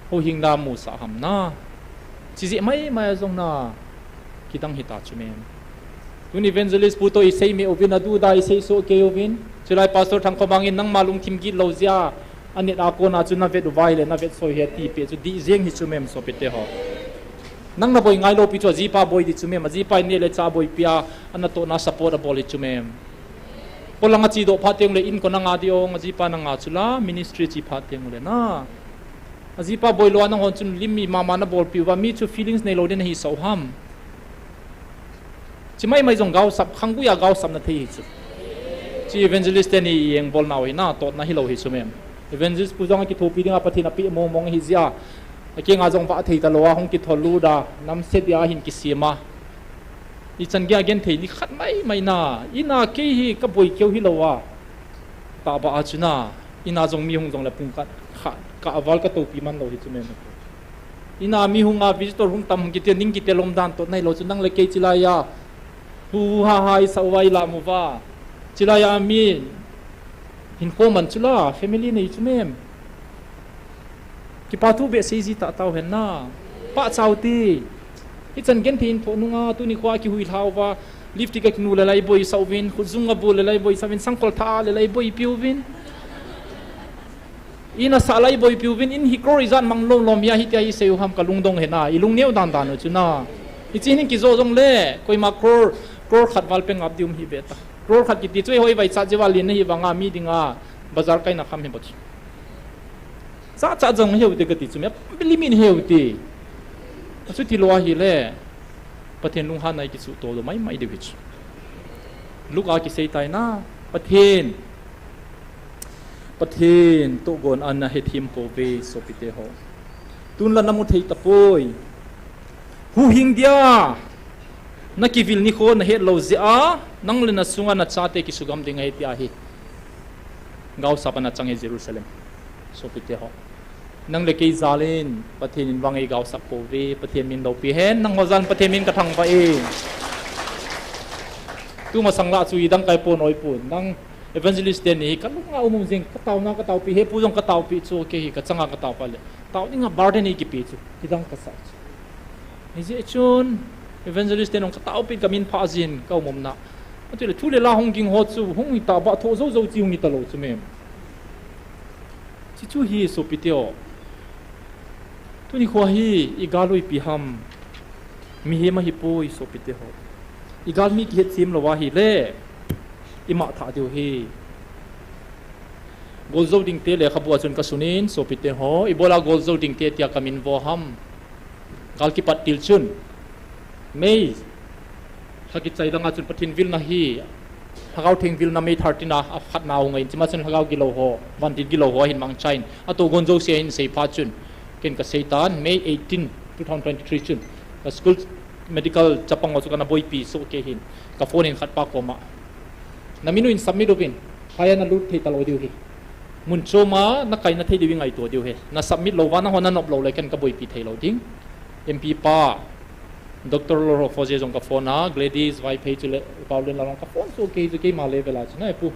Huhhingna musah ham na. Chi jeh mai mai a jong na. Kidang hita chu mem. Tun evangelist pu toh i sei me uvin a duda i sei soh kei uvin. Chulai Pastor Thangkhomang in nangma lungthim git lou jeh a. A net a kona chu na vet uva hile na vet soi hi a ti pe chu dih jeng hi chu mem sopite ho. Nang na boi ngai lou pi chu a jipa boi di chu mem. A jipa in neh le chah boipi a. A natohna support a bol hi chu mem. Polanga chi doh phat teng le in ko nanga di ong a jipa nanga chu la ministry chi phat teng le na. A jipa boi lou a nang hon chun lim i mama na bolpi uva mi chu feelings nei lou den ahi sah u ham. Chi mai mai jong gaosap, khanggui a gaosap na thei hi chu. Chi evangelist te ni i engbol nau hi na, totna hi lou hi chu mem. Evangelist pu jong a kithopi dinga Pathen a pe mong mong hi jeh a. A kenga jong vah thei ta lou a, hung kithol lut a, namse dia hin kisem a. I chan gei a genthei ni khat mai mai na, in a kei hi ka boi keu hi lou a. Tahbeh a chu na, in a jong mi hung jong le pung khat, khat, ka aval ka topi man lou hi chu mem. In a mi hung a visitor hung tam hung kiti, ning kiti lom dan totna hi lou chu nang le kei chilai a. Hu hu ha ha i sah uva i lam uva. Chilai a mi hin khoman chu la, family nei chu mem. Kipa thu behseh ji ta tau hen na. Pahcha u ti. Hichan genthei in thoh nunga, tuni khoa kihui lhau va. Lipstick a kinu le lai boi sah uvin, khut jung a bu le lai boi sah uvin, sangkhol tha le lai boipi uvin. In a sah lai boipi uvin, in hi crore ijat mang lom lom hia hitia i sei u ham ka lungdong hen a. I lungneo dan dan u chu na. Hichi hin kijo jong le, koima crore, crore khat val pe ngap di um hi ve ta. Crore khat kiti chu ei hoi vai cha jiva lin na hi vanga mi dinga, bazar kaina kham hi bo chu. Cha cha jong heu te kati chu me, limit heu te. Achuti lou ahile, Pathen lunghanna i kisu to lou mai mai diu hi chu. Luke a kisei tai na, Pathen, Pathen tohgon ana hethem pouve sopite ho. Tun la na mu thei tapoi. Huhhing dia, na kivil nikho na het lou jeh a, nang le na sunga na chate kisugam ding ahi tia hi. Gaosap ana chang hi Jerusalem. Sopite ho. Nang le kei jal in, Pathen in vang ei gaosap pouve, Pathen min loupi hen, nang ho jal in Pathen min ka thangvah e. Tuma sang la chu i dang kai pon oi pon, nang evangelist te ni hi ka lunga um um jing, ka taona ka taopi, he pu jong ka taopi chu, kei hi ka changa ka taopa le. Tao dinga burden i kipe chu, kidang ka sa chu. Hijeh chun, evangelist te nong ka taopi ka min pha jin, ka um um na. Atu le thu le la hung ging ho chu, hung i ta ba tho zo zo chi hung i ta lou chu mem. Chi chu hi sopite o. Tuni khoa hi i galui pi ham. Mihem ahipoi sopite ho. I galmi kihetchem lou ahile, ima thah diu ahi. Goljou Dingte lekhabu a chun kasun in, sopite ho, ibola Goljou Dingte tia kamin vo ham. Gal kipat til chun, May, lha kichai langa chun Pathen vilna hi, Lhagao Theng vilna May thirteen a, akhatna hung ahin, chima chun Lhagao gilou ho, vantil gilou ho ahin mangcha in, atoh gon jouse ahin seipha chun, ken kaseitan, May eighteen, two thousand twenty-three chun, ka school medical chapang ho chu kana boipi soh kei hin, ka phone in khatpa koma, namin u in submit uvin, phaiya nalut thei talou diu ahi. Mun choma nakaina thei diu ngaito diu ahi. Na submit louva nahon nanop lou le ken kaboipi theilou ding. M P pa, Doctor Lorho Foje jong ka phone a, Gladys Vaiphei chule Paulin la jong ka phone soh kei chu keima level a chu na pu.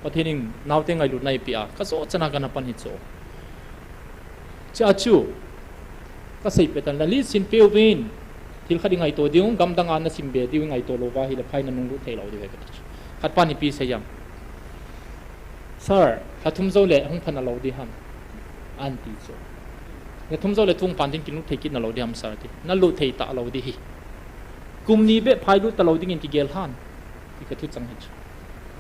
Pathen in naote ngailutna eipeh a, kajo chana kana pan hi chu. Chea chu, kaseipeh tan, nalist hin peuvin, thil khat i ngaito diu, gamdang a nasimbe diu i ngaito louva ahile phai nanunglut theilou diu ahi kati chu. Khatpan ipi asei em? Sir, lha thum joule hung pha nalou ding ham? Anti chu. Lha thum joule thung pan ding kilut thei kit nalou ding ham sir ti. Nalut thei talou ding ahi. Kum ni beh phai lut talou dingin kigel ham. Ti kathuchang hi chu.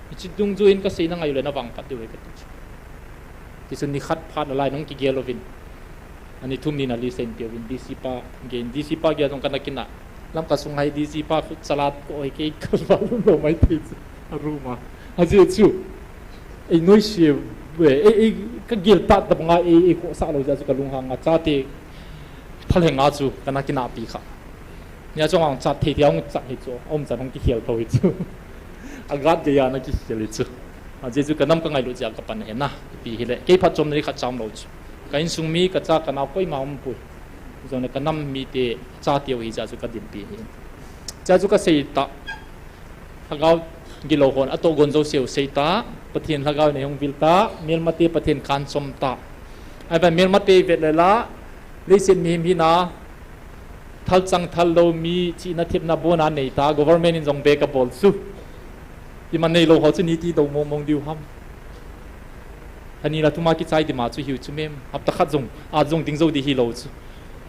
Hiche dungjuiyin kasei nangai ule navangphat diu ahi kati chu. Tichun nikhat phat nalai nung kigel uvin. Ani thum ni nalist in peuvin D C pa gei in, D C pa geiya jong kana kinah. Lamka sunga hi D C pa khut chalat ko hi kei kavalum lou maithei chu. A room a. Ajeh chu. Ei noise ve, ei, ei kagel tah tabanga ei, ei khohsah lou jeh chu kalunghang a chate phalhenga chu kana kinahpi kha. Nia chunga hung chat thei tia hung chat hi chu, aumchan hung kikhel tho hi chu. A guard geiya ana kikhel hi chu. Ajeh chu kanam kangailut jeh a kapan ahi na, ipi hile. Kei phatchomna ding khat cha umlou chu. Ka insung mi, kacha kanao koima umpoi. Jongle kanam mite chateu hijeh chu kadinpi ahi. Chea chu kasei ta. Lhagao gilou hon atoh gon jouseu sei ta. Pathen Lhagao in eihung vil ta. Melmate Pathen kanchom ta. Ahivang melmate ivet le la, leiset mihem hina, thalchang thallou mi chihna thepna bona neita, government in jong be kabol chu. Iman neilou ho chu niti dou mong mong diu ham? Lha ni lha thuma kichai dima chu hiu chu mem. Hapta khat jong, a jong ding jou di hilou chu.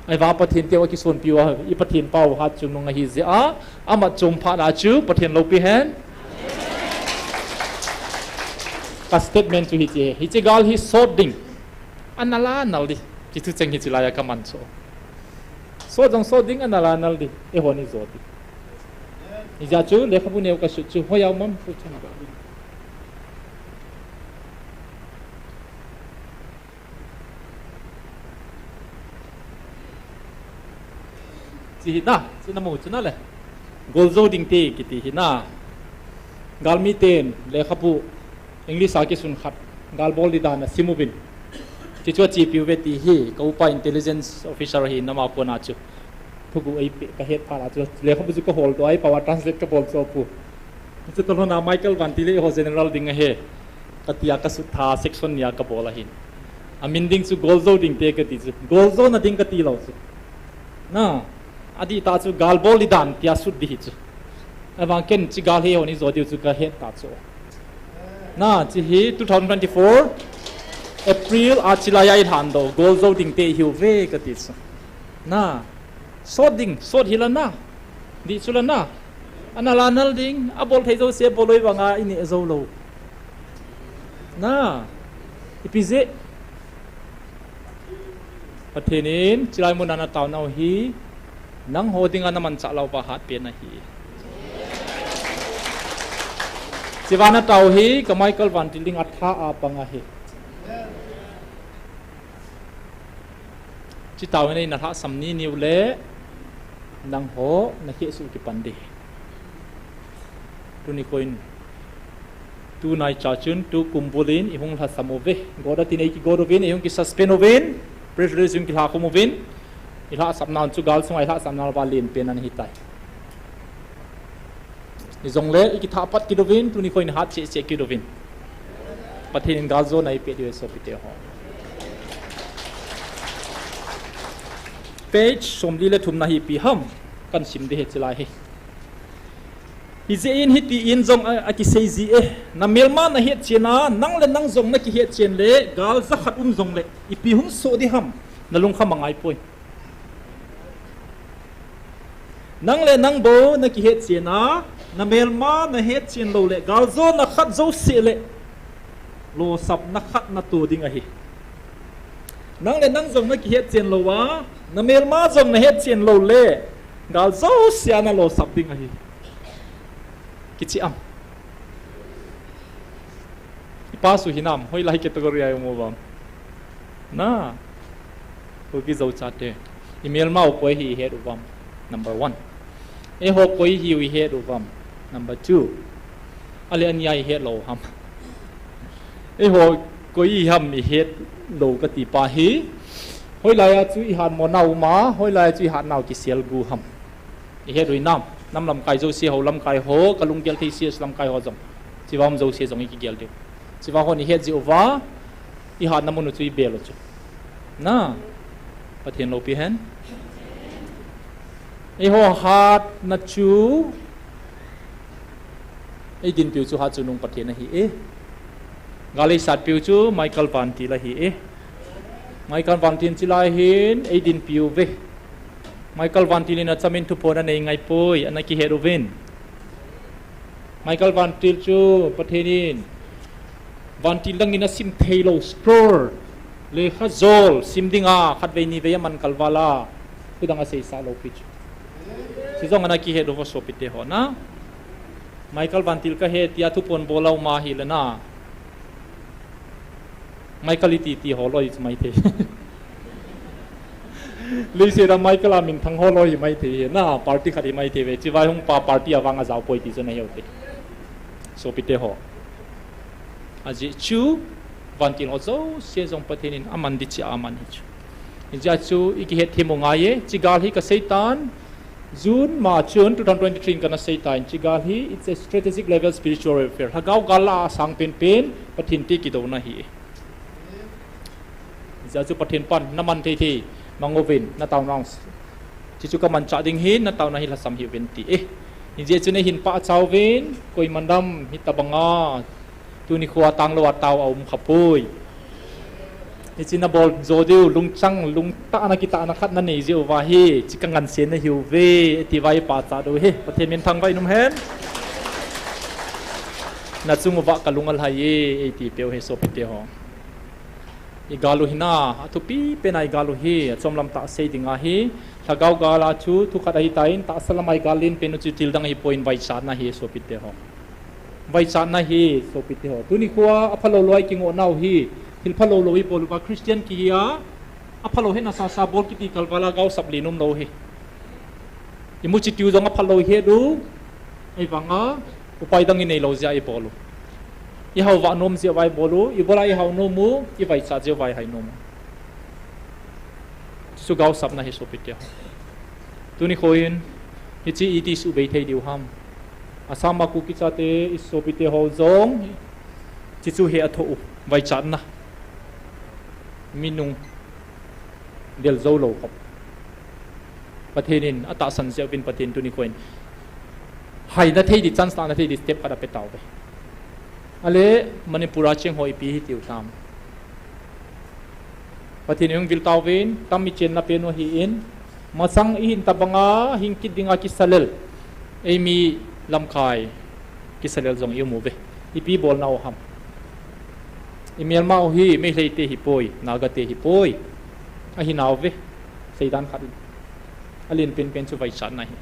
Ahivang Pathen teu akisonpiu a, i Pathen pau hat chungnung ahi jeh a, amat chom phat na chu Pathen loupi hen. Ka statement chu hiche, hiche gal hi sot ding. Ana la nal di. Kithucheng hiche laiya kaman chu. Sot jong sot ding, ana la nal di. Eihon ijo di. Hijeh chun lekhabu neo kasut chu hoiya um am pu chun. Chi hi na, chi namu chu na le. Goljou Dingte kiti hi na. Galmi ten lekhabu English a kisun khat, gal bol di dan asim uvin. Chi chu achepiu ve ti hi, ka upa intelligence officer hi nama kona chu. Thugu eipeh kahet phat a chu, lekhabu chu kahol doh a, eipao a translate kabol chu pu. Hiche tolhon a Michael Vantil eiho general ding ahi. Katia kasut tha section nia kabol ahin. Amin ding chu Goljou Dingte kati chu. Goljou na ding kati lou chu. Na, adih tah chu gal bol di dan tia sut di hi chu. Ahivang ken chi gal hi eihon ijo diu chu kahet ta chu. Na, chi hi two thousand twenty-four April a chi laiya ilhan doh, Goljou Dingte ihiu ve kati chu. Na, sot ding, sot hi la na. Dih chu la na. Ana la nal ding, abol thei jouse bol lou vanga ineh jou lou. Na, ipi jeh. Pathen in, chilai mun a natao nau hi, nangho dinga namanchah lou uva hatpen ahi. Chiva natao hi, ka Michael Vantil dinga tha a pang ahi. Chutah in eina lhahsam ni niu le, nangho nakhehsuh kipan ding. Tuni khoin, tunaicha chun, tukum bulin, ihung lhahsam uve. Goda tin eikigot uvin, ihung kisuspend uvin, press release ihung kilhakhum uvin, ilhahsapna chu gal sunga ilhahsapna uva lenpen ana hitai. Hijongle, ikithah pat kit uvin, tuni khoin hat cheh cheh kit uvin. Pathen in galjona eipeh diu ahi sopite ho. Page somli le thumna hi ipi ham, kahin sim ding ahi chulai hi. Hijeh in hitin jong a, akisei ji e, namelma nahetchen a, nang le nang jong nakihetchen le, gal jakhat um jongle, ipi hung soh ding ham, nalungkham angaipoi. Nang le nang bou na kihetchen a, na melma na hetchen lou le, galjona khat jouse le, losapna khat na to ding ahi. Nang le nang jong na kihetchen lou a, na melma jong na hetchen lou le, gal jouse a na losap ding ahi. Kichi am. I pass u hinam, hoilai category a i um uvam. Na. Kuki Zo chate. I melma u koi hi i het uvam. Number one. Eiho koi hi u i het uvam. Number two. Ale ania i het lou ham. Eiho koi i ham i het lou kati pa hi. Hoilai a chu i hatmo nau ma, hoilai a chu i hatnau kisel gu ham. I het u hinam, nam lamkai jouse ho, lamkai ho, ka lunggel thei C S lamkai ho jong. Chiva um jouse jong i kigel diu. Chiva hon i het jeh uva, i hatna mun u chu i bel u chu. Na, Pathen loupi hen. Eiho hatna chu, ei dinpiu chu Hatchungnung Pathen ahi e. Gal ei satpiu chu Michael Vantil ahi e. Michael Vantil chilai hin ei dinpiu ve. Michael Vantil in achamin thuphon anei ngai poi, ana kihet uvin. Michael Vantil chu Pathen in Vantil dang in asim thei lou scroll, lekha jol, sim dinga khatvei nivei aman kalval a, khudang aseisah lou pi chu. Chujong ana kihet uvo sopite ho na. Michael Vantil kahe tia thuphon bol a um ahi le na. Michael iti ti ho loi chu mai thei. Leiset a Michael a minthang ho loi hi mai thei hi na, party khat hi mai thei ve. Chivai hung pa party a vang ajao poi ti chu na hiu te. Sopite ho. Ajeh chu, Vantil ho jouse jong Pathen in aman di chi a aman hi chu. Hijeh a chu i kihet them u ngai e, chi gal hi ka seitan, June, March, June two thousand twenty-three in kana seitan, chi gal hi, it's a strategic level spiritual warfare. Lhagao gal a sang penpen, Pathen te kidouna hi. Hijeh a chu Pathen pan, na man thei thei, mang uvin, na tauna. Chi chu ka manchah ding hin, na tauna hi lhasam hih uvin ti e. Hijeh chun eihin pachat uvin, koiman dam, hitabanga, Tuni khoa tanglo a tao a um khapoi. Hichi na bol jo diu, lungchang, lungtahna kitahna khat na nei jeh uva hi, chi ka ngansen na hiu ve, ti vai pachat u hi, Pathen min thangvah in um hen. Na chung uva ka lung alhai e, eiti peu hi sopite ho. I gal u hi na, athupi pen a i gal u hi, achom lam tah sei ding ahi, lhagao gal a chu, thu khat ahi tan, tahsa lam a i gal len pen u chu thil dang ahi poi, vaichatna hi sopite ho. Vaichatna hi, sopite ho. Tuni khoa, aphalou lou a i kingoh nau hi, thil phalou lou i bol uva Christian kihi a, aphalou hetna sasa bol kiti kalval a gaosap len um lou hi. I muchi tiu jong aphalou het u, ahivanga, upai dang i nei lou jeh a i bol u. I hao vah nom jeh uva i bol u, i bol a i hao nom u, i vaichat jeh uva i hai nom u. Chu gaosapna hi sopite ho. Tuni khoin, hichi iti subei thei diu ham. Assam a Kuki chate i sopite ho jong, chi chu hi atho u, vaichatna. Minung del jou lou khop. Pathen in atahsan jeh uvin Pathen tuni khoin. Haina thei di, chance lahna thei di step khat ape tauve. Ale, Manipur a cheng ho ipi hi tiu tam. Pathen in hung vil tauvin, tam i chenna pen u ahin, masang i hin tabanga, hing kit dinga kisalel. Eimi lamkai, kisalel jong i um uve. Ipi bolna u ham. I melma u hi, Meitei te hi poi, Naga te hi poi. Ahi nauve, seidan khat in. Alen penpen chu vaichatna hi.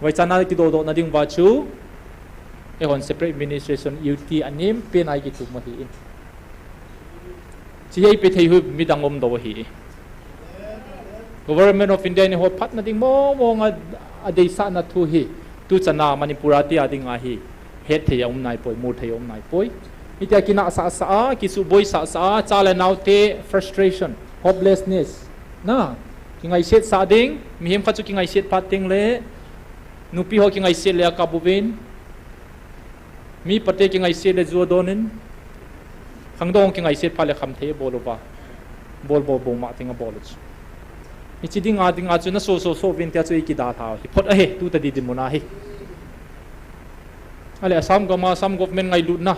Vaichatna kidodohna ding uva chu, eihon separate administration U T anem pen a i kitum u ahin. Chi hi ipi thei u midang um dou ahi. Government of India in eiho phatna ding mong mong a, adeisahna thu hi. Tuchan a Manipur a tia ding ahi. Het thei a um nai poi, mu thei a um nai poi. Hitia kinahsah sah a, kisuhboi sah sah a, cha le nao te frustration, hopelessness. Na, kingaiset sah ding, mihem khat chu kingaiset phat teng le, nupi ho kingaiset le akap uvin, mi pate kingaiset le ju adon in, khangdong kingaiset phat le khamthei abol uva. Bol bol bol mah teng abol u chu. Hichi dinga, dinga chu na so so so uvin tia chu i kidalha u hi phot ahi, tuta di dinmun a hi. Ale Assam gam a, Assam government ngailutna.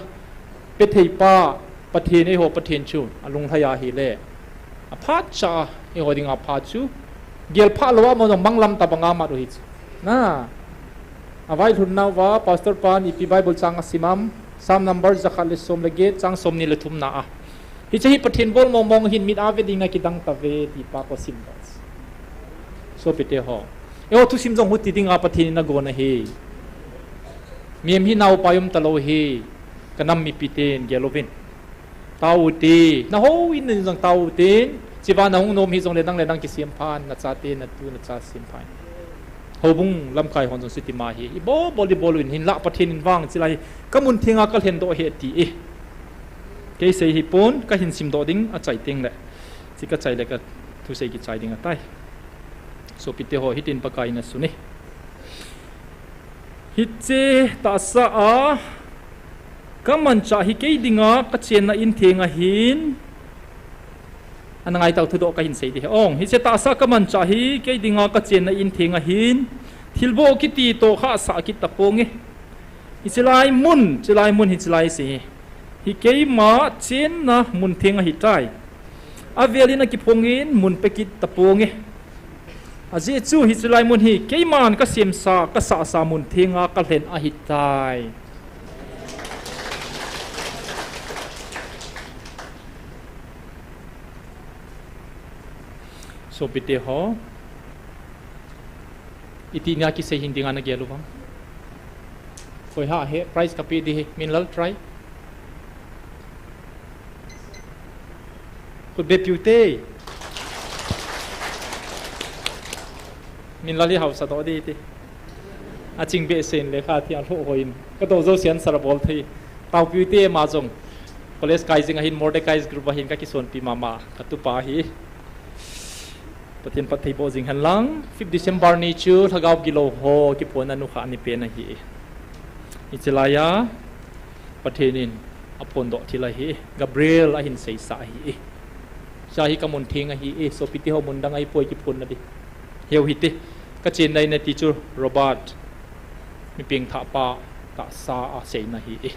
Pe thei pa, Pathen eiho Pathen chu, alunglhai ahile. Aphat cha, eiho dinga phat chu. Gel phat lou a mo jong manglam tabanga mat u hi chu. Na, availhun nauva, Pastor pan ipi Bible chang asim am, Psalm number jakhat le som le get, chang somni le thumna a. Hiche hi Pathen bol mong mong hin mit a ve ding na kidang tave, ti pa ko sim ta. Sopite ho. Eiho thusim jong huti dinga Pathen in agon ahi. Mihem hi naopai um talou hi, ka nam mipi ten gel uvin. Tao u te, na houin in jong tao u te, chiva na hung nom hi jongle nang le nang kisem phan, na chate, na tu, na cha sem phan. Houbung lamkai hon jong siti ma hi, i bol, bol, i bol uvin hinlah Pathen in vang, chilai, ka mun thenga ka lhen doh hi ati e. Kei sei hi pon, ka hin sim doh ding, achai teng le. Chi ka chai le ka thusei kichai ding atai. Sopite ho, hitin Pakai in asun e. Hiche tahsa a ka manchah hi kei dinga ka chenna in theng ahin. Ana ngai tau thudoh ka hin sei di he. Ong, hiche tahsa ka manchah hi kei dinga ka chenna in theng ahin. Thilboh kiti toh khahsah kit taponge. Hiche lai mun, hiche lai mun, hiche lai sei hi. Hi keima chenna mun theng ahitai. Avelin akiphongin mun pe kit taponge. Ajeh chu hiche lai mun hi keiman ka semsa, ka sahsa mun thenga ka lhen ahitai. Sopite ho. Iti nia kisei hin dinga na gel uvem. Koi ha he, prize ka pe di he, Minlal try. Khut be piu te. Minlal hi hausa doh di ti. Aching behseh in lekha thi a lhoh hoin. Ka doh jouse answer bol thei. Tao piu te ma jong. College kai jing ahin Mordecai's group ahin ka kisonpi mama. Ka tupa hi. Pathen phattheiboh jing hen lang, fifth December ni chu lhagao gilou ho kiphonna nukhah ni pen ahi. Hiche laiya, Pathen in aphondoh thil ahi, Gabriel ahin seisa ahi. Hiche hi ka mun theng ahi, sopite ho mun dang ahipoi kiphonna di. Heu hite, ka chenna in ati chu Robert, mi pengthah pa, tahsa a seina ahi.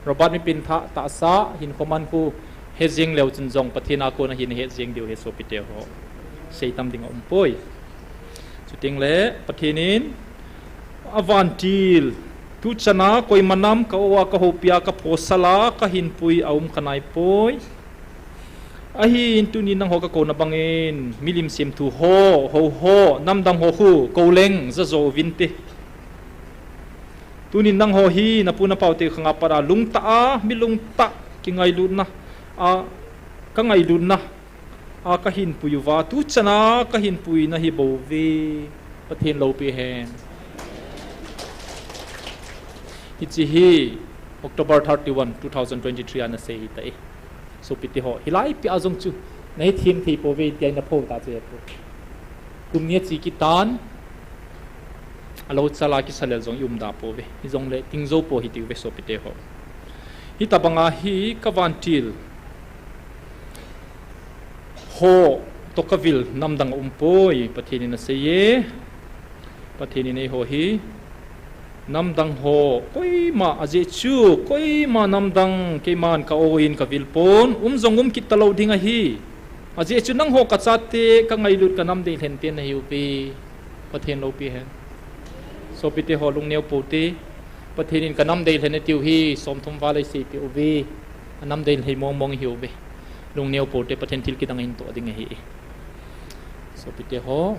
Robert mi pengthah tahsa, hinkho man khu, het jeng leu chun jong Pathen a kona hin het jeng diu ahi sopite ho. Sei tam ding aumpoi. Chuteng le Pathen in, avantil, tuchan a koima nam ka o a ka houpi a ka phosal a ka hinpui aum kha naipoi. Ahin tunin nangho ka kouna bangin, milim semthu ho, hou ho, namdang ho khu, kou leng, jajo uvinte. Tunin nangho hi, napu napaute khanga pat a, lungtah a, mi lungtah, kingailutna, a, ka ngailutna, a ka hinpui uva, tuchan a ka hinpui nahi bouve, Pathen loupeh hen. Hiche hi, October thirty-one, two thousand twenty-three a ana sei hita e. Sopite ho, hilai pia jong chu, nahi them thei pouve, tia ina pho ta chu e po. Kum ni achi kitan, alou chala kisalel jong i umda pouve. Hijongle, ting jou po hitiuve sopite ho. Hitabanga hi ka vantil. Ho, toh ka vil, namdang aumpoi, Pathen in asei e. Pathen in eiho hi. Namdang ho, koima, ajeh chu, koima namdang, keiman ka o in ka vil pon, um jong um kit talou ding ahi. Ajeh chu nangho ka chate, ka ngailut ka nam deilhen te nahiuve. Pathen loupeh hen. Sopite ho lungneo poute, Pathen in ka nam deilhen atiu hi, somthum val eiseipeh uve. Anam deilhen mong mong ihiuve. Lungneo poute, Pathen thil kidang ahin toh ding ahi. Sopite ho,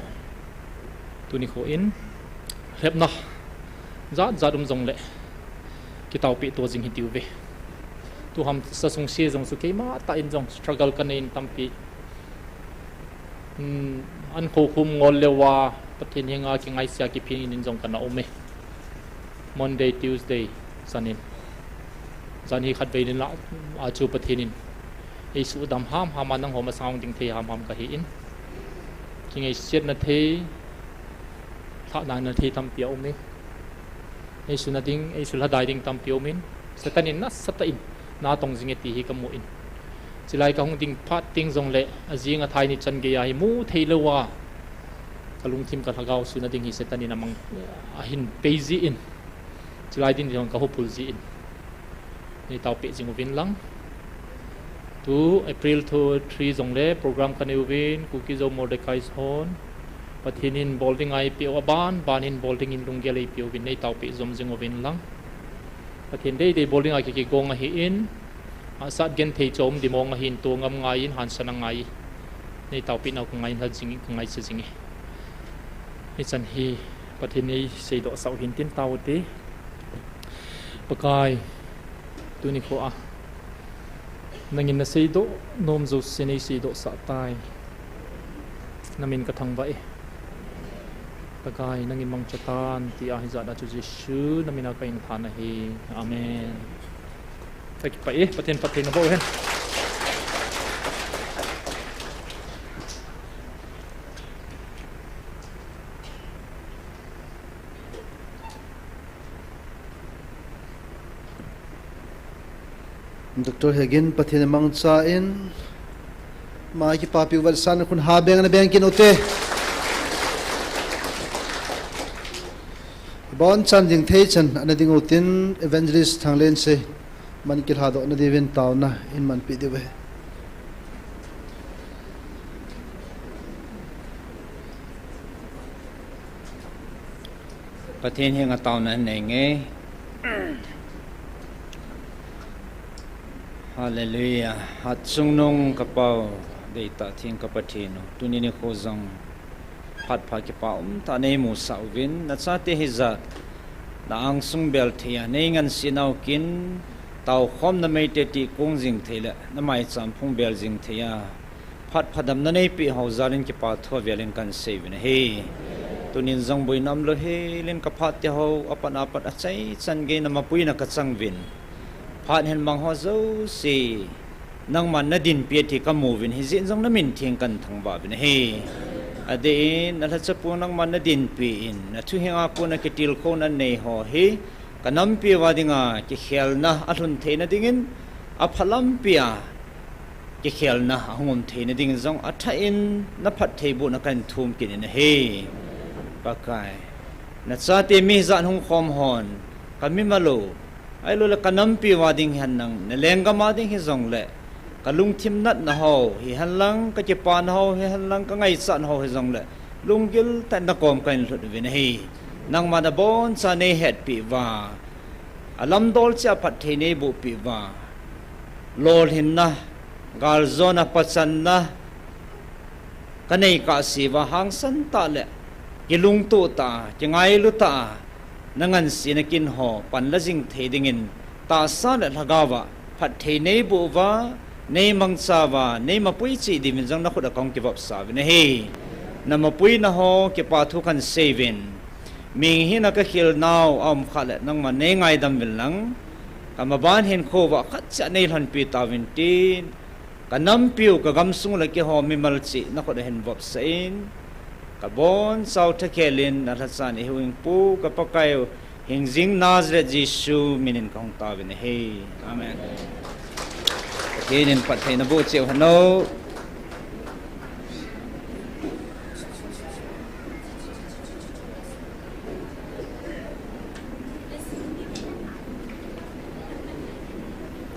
tuni kho in, lhepna, jat jat um jongle, kitaopeh to jing hitiuve. Tuham sa sungse jong chu keima tah in jong struggle kanei in tampi. Hmm, an khoukhum ngol leuva, Pathen henga kingaisea kiphin in jong kana um e. Monday, Tuesday, chanin. Jan hi khatvei nin la, a chu Pathen in. Eisudam hamham a nangho masang ding thei hamham kahi in. Kingaisetna thei, lhahnana thei tampi aum e. Eisuna ding, eisulhadai ding tampi aumin. Satan in nasatah in, natong jing e ti hi kamu in. Chilai kahung ding phat teng jongle, ajing athai ni chan geiya hi mu thei louva. Kalungthim kalhagao suna ding hi Satan in amang, ahin pei jin. Chilai din jong kahopul jin. Neitaopeh jing uvin lang. Tu April two, three jongle program kanei uvin, Kuki-Zo Mordecai's hon. Pathen in bol ding a eipeh u aban, ban in bol ding in lunggel eipeh uvin nei taopi jom jing uvin lang. Pathen deidei bol ding a kikigong ahin, asat genthei chom dimong ahin, tongam ngai in, hansan angai. Nei taopi nau kangai lha jing, kangai sa jing e. Hichan hi Pathen in eiseidoh sah u hin tin tao te. Pakai, tuni kho a nangin naseidoh nom jouse neiseidoh sah tai. Namin kathangvah e. Pakai, nangin mangcha tan, tia hijat a chu Jesu namin a kahin lhan ahi. Amen. Kakipah e, Pathen phatthei naboh hen. Doctor Hegin, Pathen mangcha in, ama kipapi u vetsahna khun ha beng ana beng kit u te. Abonchan ding thei chan ana ding u tin, Evangelist Thanglensei, aman kilhadoh na diuvin taona in manpi diu ahi. Pathen henga taona nei nge. Hallelujah. Hatchungnung ka Pau, deitah theng ka Pathen u. Tuni nikho jong phat pha kipa umtah neimusah uvin, nachate hijat na angsung bel thei a neingansena u kin, taokhomna meite tihkong jing thei le na maicham phung bel jing thei a phat pha damna neipeh hou jal in kipa thu avel in kahin sei uvin ahi. Tunin jong boina umlou hel in ka phat te hou apat apat achaichan gei na mapuina kachang uvin, phat hin mang ho jouse nangman nadinpi u ti kamu uvin, hijeh in jong namin theng kahin thangvah uvin ahi. Adeh in nalhachapu nangman nadinpi in, nathu henga kona kitilkhouna nei ho hi kanampi uva dinga kikhelna alhun theina dingin, apha lampi a kikhelna ahung um theina dingin jong athah in naphattheibohna kahin thum kit in ahi. Pakai, nachate mi hijat hung khom hon, kamimal u, ahilouleh kanampi uva ding hihen lang, nalenggam a ding hijongleh, kalungthim natna ho hihen lang, kakipana ho hihen lang, kangaichatna ho hijongleh, lunggil tah in nakom kahin lhut uvin ahi. Nangman abonchan neihetpeh uva, alamdol cheh a phatthei neibohpeh uva, lolhinna, galjona, pachanna kanei kahse uva, hangsan tah le kilungtoh tah a, kingailu tah a, nangansena kin ho panla jing thei dingin, tahsa le lhagao a phatthei neiboh uva, neimangcha uva, neimapui cheh diuvin jong nakhut a kahung kivopsa uvin ahi. Namapuina ho kipa thu kahin sei uvin, mihina kakhel nau aum khah le nangman neingaidam uvin lang, kamaban hinkho uva khat cheh a neilhonpi tauvin tin, kanampiu, kagamsung u le keiho mimal cheh nakhut a hin vopsah in, kabonchau thakhel in nalhachan eihuhhingpu ka Pakaiu, hingjing Nazareth Jesu minin kahung taovin ahi. Amen. Pathen in phattheina boh cheh u hen o.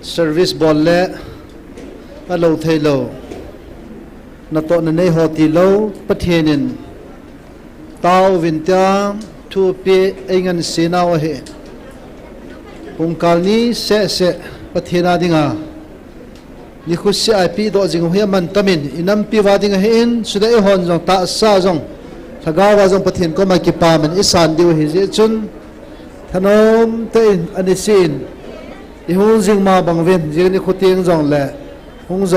Service bol le alou theilou, natohna neiho tilou, Pathen in taovin tia thu apeh, eingansenau ahi. Pungkal ni sehseh Pathen a dinga nikho seh a ipehdoh jing u hi amantamin, inampiu a ding ahin, chule eihon jong tahsa jong lhagao a jong Pathen koma kipaman isan diu ahijeh chun, thanom tah in aniseh in ihung jing ma bang uvin, jing nikho teng jongle hung